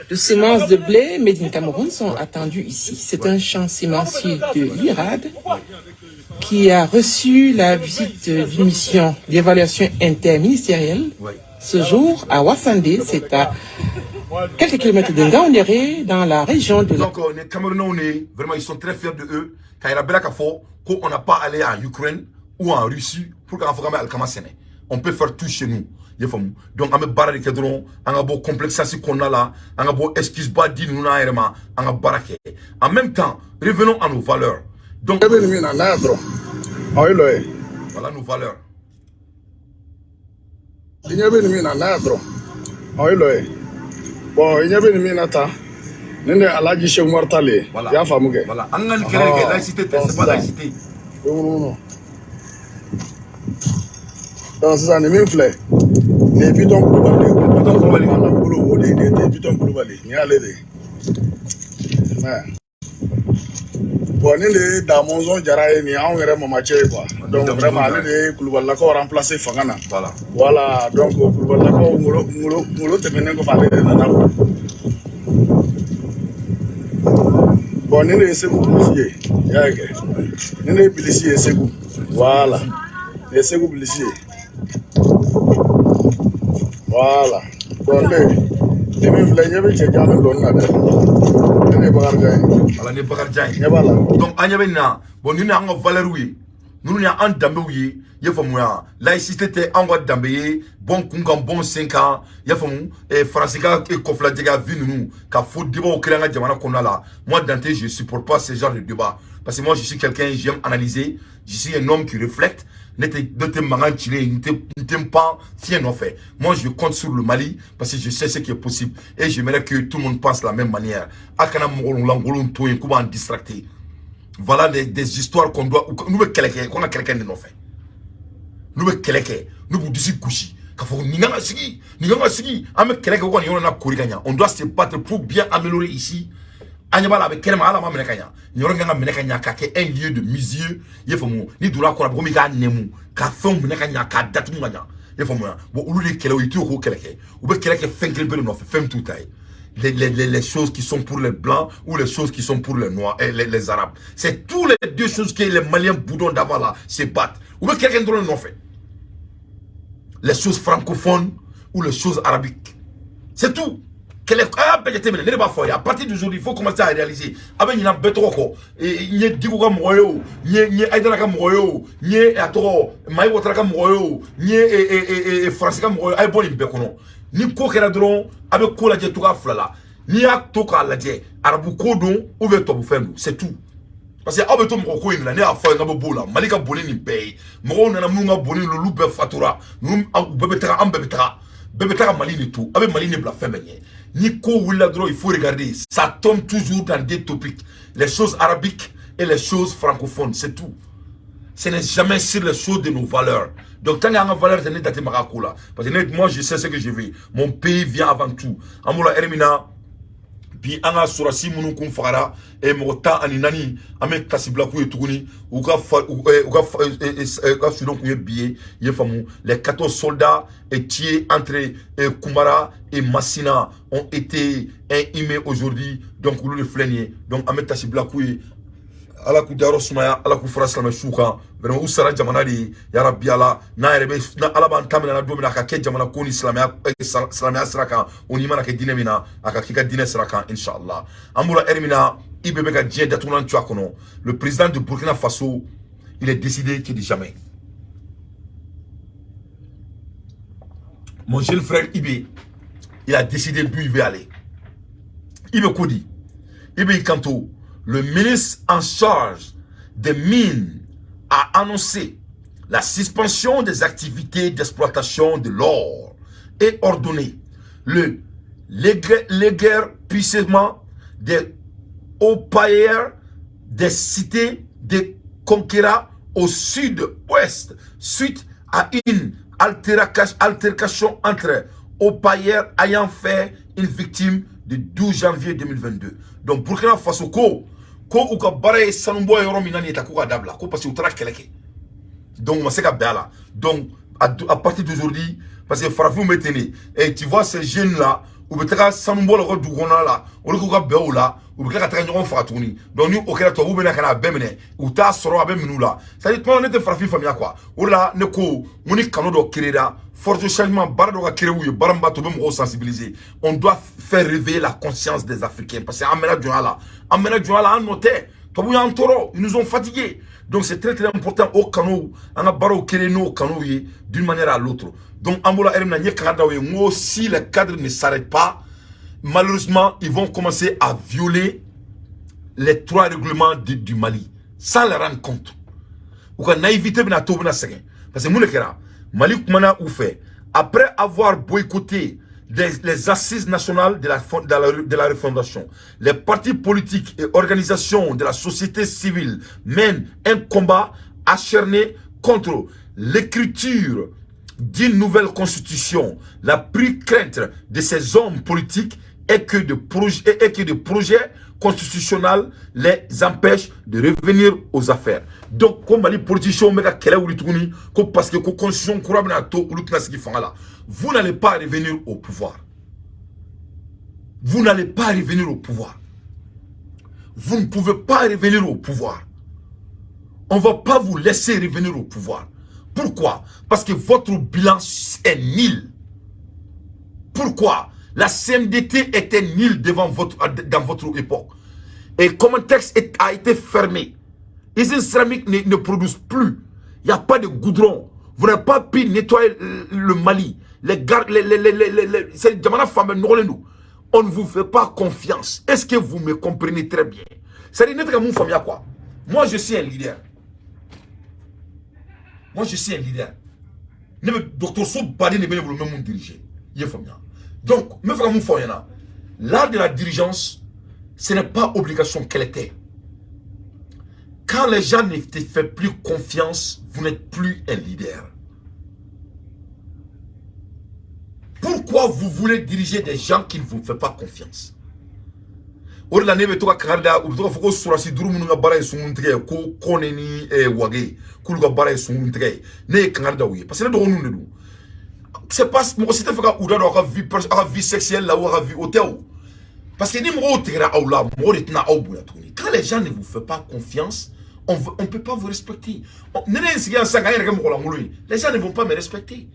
de semences de blé made in Cameroun sont attendues ici. C'est un champ semencier de l'IRAD qui a reçu la visite d'une mission d'évaluation interministérielle ce jour à Wassandé, c'est à quelques kilomètres de Ngaoundéré, dans la région de la Donc, les Camerounais, vraiment, ils sont très fiers de eux. Quand il a qu'on n'a pas allé en Ukraine ou en Russie pour qu'on fasse alikama sɛnɛ. On peut faire tout chez nous. Donc, an bɛ baara de kɛ dɔrɔn, an ka bɔ complexe kɔnɔna la, an ka bɔ excuse ba di ninnu n'an yɛrɛ ma, an ka baara kɛ. En même temps, revenons à nos valeurs. Donc, E bɛ nin min na n'a y'a dɔrɔn ɔ i lɔ ye. Voilà nos valeurs. I ɲɛ bɛ nin min na n'a y'a dɔrɔn ɔ i lɔ ye. Bɔn, i ɲɛ bɛ nin min na tan, nin de ye Alhaji Cheikh Umar Tall ye. Voilà. I y'a faamu kɛ? Voilà. An ka nin kɛlɛ de kɛ, laïcité tɛ, c'est pas laïcité. I bɛ munumunu. Donc sisan, nin min filɛ nin ye, Bitɔn Kulubali de ye. Bitɔn Kulubali. Wala bolo o de ye nin ye, Bitɔn Kulubali, nin y'ale de ye. Bon, nin de ye Damɔnzɔn Jara ye, nin ye anw yɛrɛ mamacɛ ye quoi. Donc Damɔnzɔn vraiment Jara. Ale de ye Kulubalilakaw remplacer fanga na. Voilà, donc Kulubalilakaw ngolo ngolo ngolo tɛmɛnen kɔfɛ, ale de nana quoi. Bon, nin de ye Segu bilisi ye, i y'a ye kɛ, nin de ye bilisi ye Segu. Voilà, nin ye Segu bilisi ye. Voilà. Bon, ne nin min filɛ, ɲɛ bɛ cɛ jan min dɔɔnin na dɛ, ne de ye Bakarijan ye. Voilà, ni Bakarijan ye. Ɲɛ b'a la. Donc an ɲɛ bɛ nin na. Bon, ninnu y'an ka valeurs ye, ninnu y'an danbew ye, i y'a faamuya. Laïcité tɛ anw ka danbe ye. Bɔn kun kan, bɔn sen kan, i y'a faamu. Faransi ka kɔfilajɛgɛ vie ninnu ka faux débat créer an ka jamana kɔnɔna la, moi Dante, je supporte pas ce genre de débat, parce que moi je suis quelqu'un, j'aime analyser, je suis un homme qui reflète. Ne tɛ mankan cilen, n tɛ n pan fiɲɛ nɔfɛ. Moi je compte sur le Mali, parce que je sais ce qui est possible et j'aimerais que tout le monde pense de la même manière. A kana mɔgɔ lankolon to yen k'u b'an distracter. Voilà des histoires qu'on doit, n'u bɛ kɛlɛ kɛ, ko an ka kɛlɛ kɛ nin nɔfɛ. N'u bɛ kɛlɛ kɛ, n'u b'u disi gosi k'a fɔ nin kan ka sigi, nin kan ka sigi, an bɛ kɛlɛ kɛ ko ka nin yɔrɔ in na kori ka ɲa. On doit se battre pour bien améliorer ici. An ɲɛ b'a la, a bɛ kɛnɛma, hali a ma minɛ ka ɲa, nin yɔrɔ in kan ka minɛ ka ɲa ka kɛ un lieu de musée, i ye faamu. N'i donna a kɔnɔ, a bɛ komi i k'a nɛmu ka fɛnw minɛ ka ɲa, k'a datugu ka ɲa, i ye faamuya. Bon, olu de kɛlɛ, i t'o k'o kɛlɛ kɛ, u bɛ kɛlɛ kɛ fɛn kelen pe de nɔfɛ, fɛn min t'u ta ye. Les choses qui sont pour les blancs ou les choses qui sont pour les noirs et les arabes. C'est tous les deux choses que les Maliens boudons d'avant là se battent. Ou bien quelqu'un d'autre nɔfɛ. Les choses francophones ou les choses arabiques. C'est tout. Kɛlɛ a y'a bɛɛ jateminɛ, ne de b'a fɔ aw ye, à partir d'aujourd'hui, il faut commencer à réaliser. A bɛ ɲinɛ bɛɛ tɔgɔ kɔ. N ye Diko ka mɔgɔ ye o, n ye Ayidara ka mɔgɔ ye o, n ye a tɔgɔ Mayi Watara ka mɔgɔ ye o, n ye Faransi ka mɔgɔ ye, a ye bɔ nin bɛɛ kɔnɔ. Ni ko kɛra dɔrɔn, a bɛ ko lajɛ cogoya fila la. N'i y'a to k'a lajɛ, arabu ko don ou bien tubabu fɛn don, c'est tout. Parce que aw bɛ to mɔgɔ ko in de la, ne y'a fɔ aw ye k'aw bɛ b'o la. Mali ka bon ni nin bɛɛ ye. Mɔgɔw nana minnu ka bon ni olu bɛɛ fatura, ninnu u bɛɛ bɛ taga, an bɛɛ bɛ taga, bɛɛ bɛ taga Mali de to, aw bɛ Mali de bila fɛn bɛɛ ɲɛ. Ni ko wulila dɔrɔn, il faut regarder, ça tombe toujours dans des topics, les choses arabiques et les choses francophones, c'est tout. Ce n'est jamais sur les choses de nos valeurs. Donc tant qu'an ka valeur tɛ, ne da tɛ maga a ko la, parce que ne, moi je sais ce que je veux. Mon pays vient avant tout. An b'o la ɛri min na bi, an ka sɔrɔsi minnu kun fagara, mɔgɔ 14, an bɛ tasibila k'u ye tuguni. U ka fa u ka surun kun ye bi ye, i ye faamu. Les 14 soldats tués entre Koumara et Massina ont été inhumés aujourd'hui. Donc olu de filɛ nin ye. Donc an bɛ tasibila k'u ye, Ala k'u dayɔrɔ sumaya, Ala k'u fara silamɛ su kan. Vraiment, u sara jamana de ye. Yarabi Ala, n'an yɛrɛ bɛ na, Ala b'an ta minɛ na don min na, a ka kɛ jamana ko ni silamɛya, silamɛya sira kan. O n'i mana kɛ diinɛ min na, a ka k'i ka diinɛ sira kan, inshallah. An bɔra ɛri min na, i bɛ ka diɲɛ datugulan tu a kɔnɔ. Le président de Burkina Faso, il est décidé qu'il dit jamais. Mon jeune frère IB, il a décidé d'où il veut aller. IB Kodi, IB Kanto, le ministre en charge des mines a annoncé la suspension des activités d'exploitation de l'or et ordonné le déguerpissement des orpailleurs des cités de Conquera au sud-ouest suite à une altercation entre orpailleurs ayant fait une victime le 12 janvier 2022. Donc Burkina Faso ko Ko u ka baara ye sanubɔ yɔrɔ min na nin ye ta, k'u ka dabila ko parce que u taara kɛlɛ kɛ. Donc u ma se ka bɛn a la. Donc à partir d'aujourd'hui, parce que farafinw bɛ ten de, et tu vois ces jeunes là, u bɛ taga sanubɔ la u ka dugu kɔnɔna la, olu k'u ka bɛn o la, u bɛ tila ka taga ɲɔgɔn faga tuguni. Donc ni o kɛra, tubabuw bɛna ka na a bɛɛ minɛ, u t'a sɔrɔ a bɛ minɛ u la. C'est à dire, tuma dɔ ne tɛ farafin faamuya quoi. O de la ne ko n ko ni kanu dɔ créé la, force de changement, baara dɔ ka créé u ye, baara min b'a to u bɛ mɔgɔw sensibiliser. On doit faire réveiller la conscience des Africains, parce que an mɛnna jɔnya la, an mɛnna jɔnya la, an nɔ tɛ. Tubabuw y'an tɔɔrɔ, ils nous ont fatigués. Donc c'est très très important, o kanu, an ka baaraw créé n'o kanu ye d'une manière à l'autre. Donc an bɔra heure min na, n ye kanga d'aw ye, n ko si les cadres ne s'arrêtent pas, malheureusement, ils vont commencer à violer les trois règlements du Mali sans les rendre compte. U ka naïveté bɛna to, u bɛna sɛgɛn, parce que mun de kɛra Mali kumana u fɛ? Après avoir boycotté les assises nationales de la refondation, les partis politiques et organisations de la société civile mènent un combat acharné contre l'écriture d'une nouvelle constitution. La plus crainte de ces hommes politiques est que de projets constitutionnels les empêchent de revenir aux affaires. Donc, comme les politiciens bɛ ka kɛlɛ wuli tuguni, ko parce que ko constitution kura bɛna to olu tɛna sigi fanga la. Vous n'allez pas revenir au pouvoir. Vous n'allez pas revenir au pouvoir. Vous ne pouvez pas revenir au pouvoir. On ne va pas vous laisser revenir au pouvoir. Pourquoi? Parce que votre bilan est nul. Pourquoi? La CMDT était nulle dans votre époque. Et Comatex a été fermé. Usines céramiques ne produisent plus. Il n'y a pas de goudron. Vous n'avez pas pu nettoyer le Mali. Les gardes, les, c'est jamana fan bɛɛ nɔgɔlen don. On ne vous fait pas confiance. Est-ce que vous me comprenez très bien? C'est-à-dire, ne tɛ ka mun faamuya quoi. Moi, je suis un leader. Moi, je suis un leader. Ne bɛ dɔgɔtɔrɔso baden de bɛ ne bolo, n bɛ mun diriger. I ye faamuya? Donc, n bɛ fɛ ka mun fɔ aw ɲɛna? L'art de la dirigeance, ce n'est pas obligation, kɛlɛ tɛ. Quand les gens ne te font plus confiance, vous n'êtes plus un leader. Pourquoi vous voulez diriger des gens qui ne vous font pas confiance? O de la ne bɛ to ka kangari da, u bɛ to k'a fɔ ko surasi duuru minnu ka baara ye sunkurutigɛ ye, ko Kɔnɛ ni Wage, k'olu ka baara ye sunkurutigɛ ye. Ne ye kangari da u ye parce que ne dɔgɔninw de don. C'est pas mɔgɔ si tɛ fɛ ka u da don aw ka vie, aw ka vie sexuelle la ou aw ka vie, o tɛ o. Parce que ni mɔgɔw tigɛra aw la, mɔgɔw de tɛna aw bonya tuguni. Quand les gens ne vous font pas confiance, on ne peut pas vous respecter. Ne ye n sigi yan sisan k'an yɛrɛ kɛ mɔgɔ lankolon ye, les gens ne vont pas me respecter.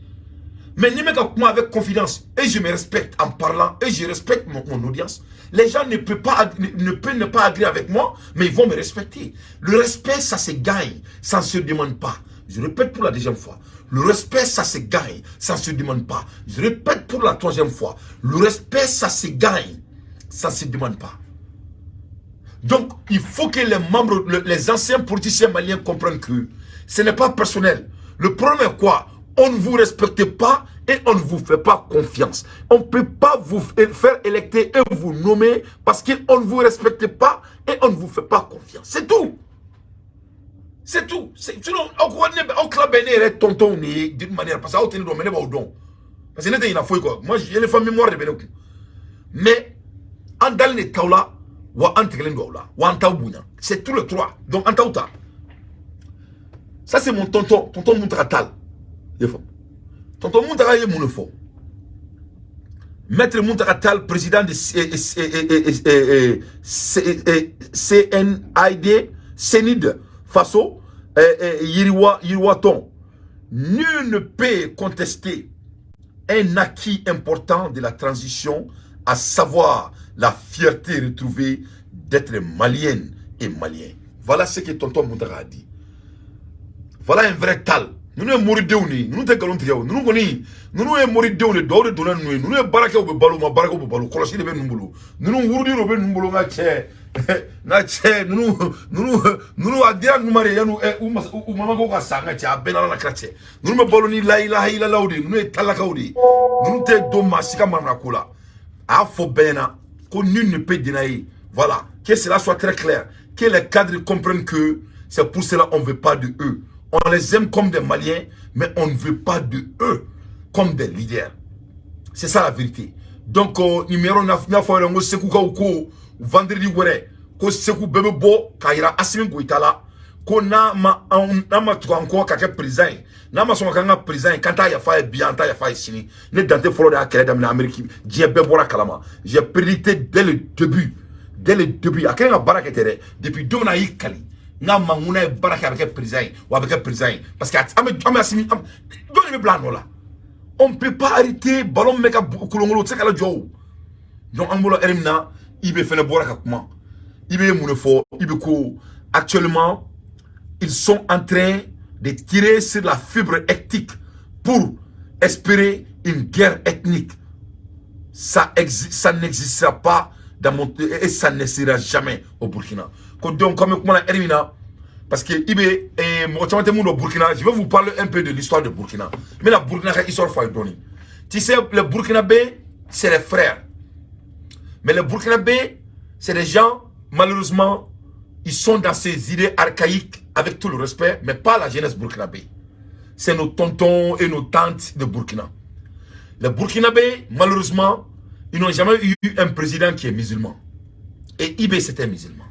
Mais ni bɛ ka kuma avec confiance et je me respecte en parlant et je respecte mon audience, les gens ne peuvent pas ne peuvent ne pas agréer avec moi, mais ils vont me respecter. Le respect, ça se gagne, ça ne se demande pas. Je répète pour la deuxième fois. Le respect, ça se gagne, ça ne se demande pas. Je répète pour la troisième fois. Le respect, ça se gagne, ça ne se demande pas. Donc, il faut que les membres, les anciens politiciens maliens comprennent que ce n'est pas personnel. Le problème est quoi? On ne vous respecte pas et on ne vous fait pas confiance. On ne peut pas vous faire électer et vous nommer parce qu'on ne vous respecte pas et on ne vous fait pas confiance. C'est tout. C'est tout. Sinon, aw tila bɛɛ ne yɛrɛ tonton de ye d'une manière, parce que aw tɛ ne dɔn, mais ne b'aw dɔn. Parce que ne tɛ ɲinɛ foyi kɔ. Moi, éléphant mémoire de bɛ ne kun. Mais an dalen de t'aw la, wa an tigɛlen don aw la, wa an t'aw bonya. C'est tous les trois. Donc an t'aw ta. Ça, c'est mon tonton, tonton Mountaga Tall. I ye faamu? Tonton Mountaga ye mun de fɔ? Maître Mountaga Tall, président de CNID, CNID, Faso, Yiriwa, Yiriwaton. Nul ne peut contester un acquis important de la transition, à savoir la fierté retrouvée d'être malienne et malien. Voilà ce que tonton Mountaga a dit. Voilà un vrai Tall. Ninnu ye moridenw de ye, ninnu tɛ nkalon tigɛ o. Ninnu kɔni, ninnu ye moridenw de, dɔw de donna ninnu ye. Ninnu ye baara kɛ, u bɛ balo, u ma baara kɛ, u bɛ balo. Kɔlɔsi de bɛ ninnu bolo. Ninnu wurudi de bɛ ninnu bolo. N ka cɛ, n ka cɛ, ninnu a dira ninnu ma de yanni u mamakaw ka sa. N ka cɛ, a bɛɛ n'Ala na kira cɛ. Ninnu bɛ balo ni la ilaha illallah de ye. Ninnu ye talakaw de ye. Ninnu tɛ don maa si ka manamana ko la. A y'a fɔ bɛɛ ɲɛna ko nul ne peut dénier. Voilà, que cela soit très clair, que les cadres comprennent que c'est pour cela on veut pas de eux. On les aime comme des Maliens, mais on ne veut pas de eux comme des leaders. C'est ça la vérité. Donc, numéro 9, n y'a fɔ yɛrɛ, n ko Segukaw ko vendredi wɛrɛ, Ko Segu bɛɛ bɛ bɔ k'a yira Assimi Goïta la ko n'a ma anw n'a ma tugu an kɔ ka kɛ président ye, n'a ma sɔn ka k'an ka président ye, k'an t'a yafa ye bi, an t'a yafa ye sini. Ne Dante fɔlɔ de y'a kɛlɛ daminɛ Amérique, diɲɛ bɛɛ bɔra kalama. J'ai prédicté dès le début, dès le début. A kɛlen ka baara kɛ tɛ dɛ, depuis don min na a y'i kali n'a ma n ko n'a ye baara kɛ, a bɛ kɛ président ye, wa a bɛ kɛ président ye, parce que an bɛ Assimi jɔn de bɛ bila a nɔ la? On peut pas arrêter ballon min bɛ ka kolonkolon, o tɛ se ka lajɔ o. Donc an bolo heure min na, IB fɛnɛ bɔra ka kuma. IB ye mun de fɔ? IB ko actuellement ils sont en train de tirer sur la fibre ethnique pour espérer une guerre ethnique. Ça n'existera pas dans mon et ça ne sera jamais au Burkina. Donc comme kuma na heure min na, parce que IB mɔgɔ caman tɛ mun dɔn Burkina, je vais vous parler un peu de l'histoire de Burkina. N bɛna Burkina ka histoire fɔ a ye dɔɔni. Tu sais, les Burkinabés, c'est les frères. Mais les Burkinabés, c'est des gens, malheureusement, ils sont dans ces idées archaïques, avec tout le respect, mais pas la jeunesse burkinabé. C'est nos tontons et nos tantes de Burkina. Les Burkinabés, malheureusement, ils n'ont jamais eu un président qui est musulman. Et IB, c'était musulman.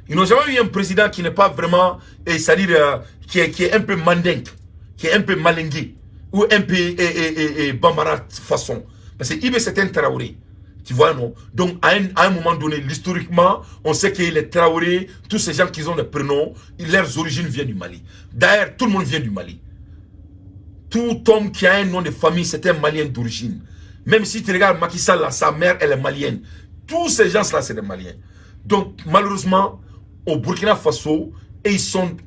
Ils n'ont jamais eu un président qui n'est pas vraiment, c'est-à-dire qui est un peu mandingue, qui est un peu malingué, ou un peu et bambara façon. Parce que IB, c'était un Traoré. Tu vois, non? Donc, à un moment donné, historiquement, on sait que les Traoré, tous ces gens qui ont des prénoms, leurs origines viennent du Mali. D'ailleurs, tout le monde vient du Mali. Tout homme qui a un nom de famille, c'est un Malien d'origine. Même si tu regardes Macky Sall, là, sa mère, elle est malienne. Tous ces gens-là, c'est des Maliens. Donc, malheureusement, au Burkina Faso, et ils sont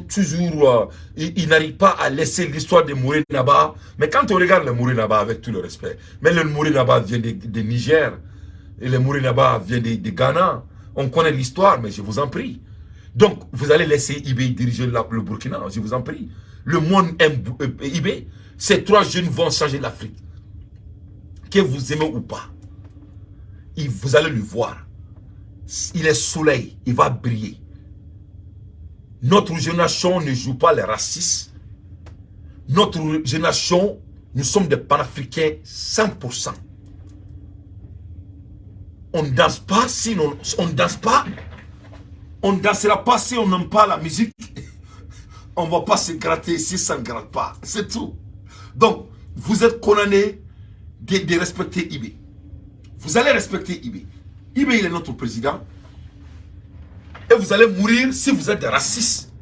toujours, ils n'arrivent pas à laisser l'histoire de Mouré Naba. Mais quand on regarde les Mouré Naba, avec tout le respect, mais le Mouré Naba vient de Niger, et le Mouré Naba vient de Ghana. On connaît l'histoire, mais je vous en prie. Donc, vous allez laisser IB diriger le Burkina, je vous en prie. Le monde aime IB. Ces trois jeunes vont changer l'Afrique. Que vous aimez ou pas, vous allez le voir. Il est soleil, il va briller. Notre génération ne joue pas les racistes. Notre génération, nous sommes des panafricains 100%. On ne danse pas si on ne danse pas. On ne dansera pas si on n'aime pas la musique. On ne va pas se gratter si ça ne gratte pas. C'est tout. Donc, vous êtes condamnés de respecter IB. Vous allez respecter IB. IB, il est notre président. Et vous allez mourir si vous êtes des racistes.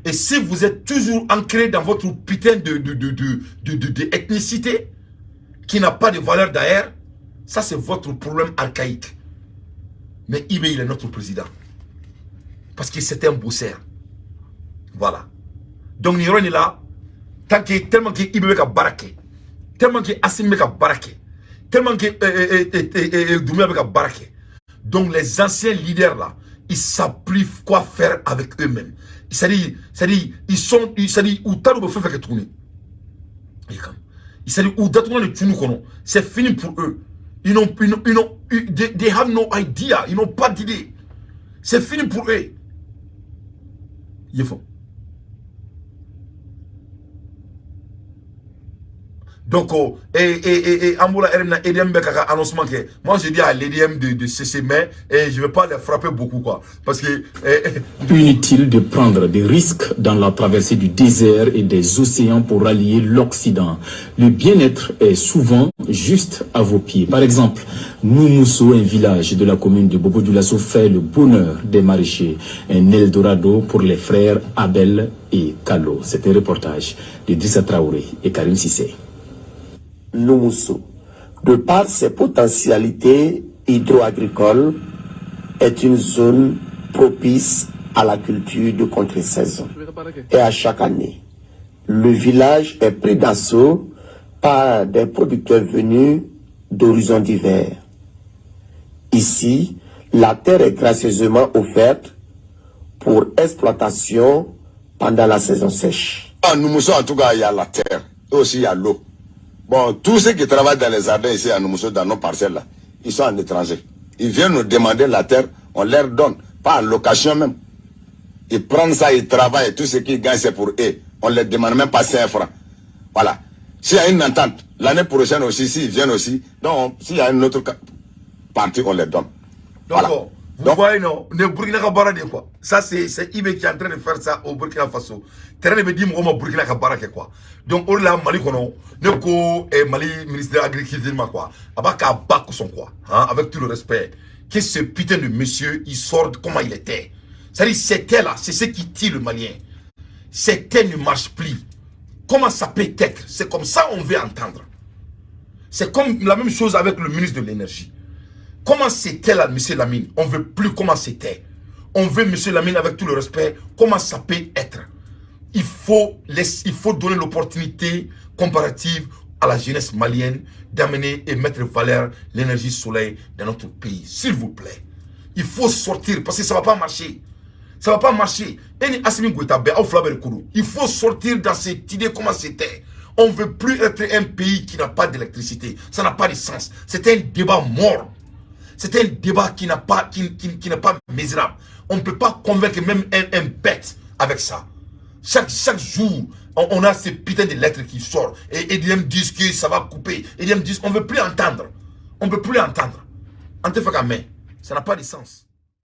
Et si vous êtes toujours ancré dans votre putain de ethnicité, qui n'a pas de valeur d'ailleurs, ça c'est votre problème archaïque. Mais IB, il est notre président. Parce que c'était un bosseur. Voilà. Donc, nin est là, tant que, tellement que IB ka baara kɛ, tellement que Assimi bɛ ka baara kɛ, tellement que Doumbouya bɛ ka baara kɛ. Donc, les anciens leaders là, ils savent plus quoi faire avec eux-mêmes. C'est-à-dire, ils sont, c'est-à-dire, u t'a dɔn u bɛ fɛn fɛn kɛ tuguni. C'est-à-dire, u datugulan de tunu kɔnɔ, c'est fini pour eux. Ils n'ont, they have no idea, ils n'ont pas d'idée. C'est fini pour eux. Il faut. Donc, oh, et an b'o la EDM bɛ ka annoncement kɛ. Moi, je dis à l'EDM de cesser, mais et je ne vais pas les frapper beaucoup, quoi. Parce que Inutile de prendre des risques dans la traversée du désert et des océans pour rallier l'Occident. Le bien-être est souvent juste à vos pieds. Par exemple, Noumousso, un village de la commune de Bobo Dioulasso, fait le bonheur des maraîchers. Un Eldorado pour les frères Abel et Kalo. C'est un reportage de Drissa Traoré et Karim Sissé. Noumousso, de par ses potentialités hydro-agricoles, est une zone propice à la culture de contre-saison. Et à chaque année, le village est pris d'assaut par des producteurs venus d'horizons divers. Ici, la terre est gracieusement offerte pour exploitation pendant la saison sèche. À Noumousso, en tout cas, il y a la terre et aussi il y a l'eau. Bon, tous ceux qui travaillent dans les jardins ici à Noumousso, dans nos parcelles là, ils sont en étranger. Ils viennent nous demander la terre, on leur donne, pas en location même. Ils prennent ça, ils travaillent, tout ce qu'ils gagnent, c'est pour eux. On ne leur demande même pas 5 francs. Voilà. S'il y a une entente, l'année prochaine aussi, s'ils viennent aussi, donc s'il y a une autre partie, on les donne. Donc, Voilà. Vous Donc, voyez, non? Ne Burkina ka baara de quoi. Ça, c'est IB qui est en train de faire ça au Burkina Faso. Terrain bɛ di mɔgɔ ma Burkina ka baara kɛ quoi. Donc, o de la Mali kɔnɔ, ne ko Mali ministre de l'Agriculture ma quoi. A b'a k'a ba kosɔn quoi. Hein, avec tout le respect. Que ce putain de monsieur, il sort comment il était. C'est-à-dire, c'était là, c'est ce qui tire le Malien. C'était ne marche plus. Comment ça peut être? C'est comme ça on veut entendre. C'est comme la même chose avec le ministre de l'Énergie. Comment c'était là, monsieur Lamine? On ne veut plus comment c'était. On veut, monsieur Lamine, avec tout le respect, comment ça peut être. Il faut donner l'opportunité comparative à la jeunesse malienne d'amener et mettre en valeur l'énergie solaire dans notre pays. S'il vous plaît. Il faut sortir parce que ça ne va pas marcher. Ça ne va pas marcher. E ni Assimi Goïta, il faut sortir dans cette idée comment c'était. On ne veut plus être un pays qui n'a pas d'électricité. Ça n'a pas de sens. C'est un débat mort. C'est un débat qui n'est pas mesurable. On ne peut pas convaincre même un bête avec ça. Chaque jour, on a ces putains de lettres qui sortent. Et EDM disent que ça va couper. EDM disent, on ne veut plus entendre. On ne peut plus entendre. En te fait. Ça n'a pas de sens.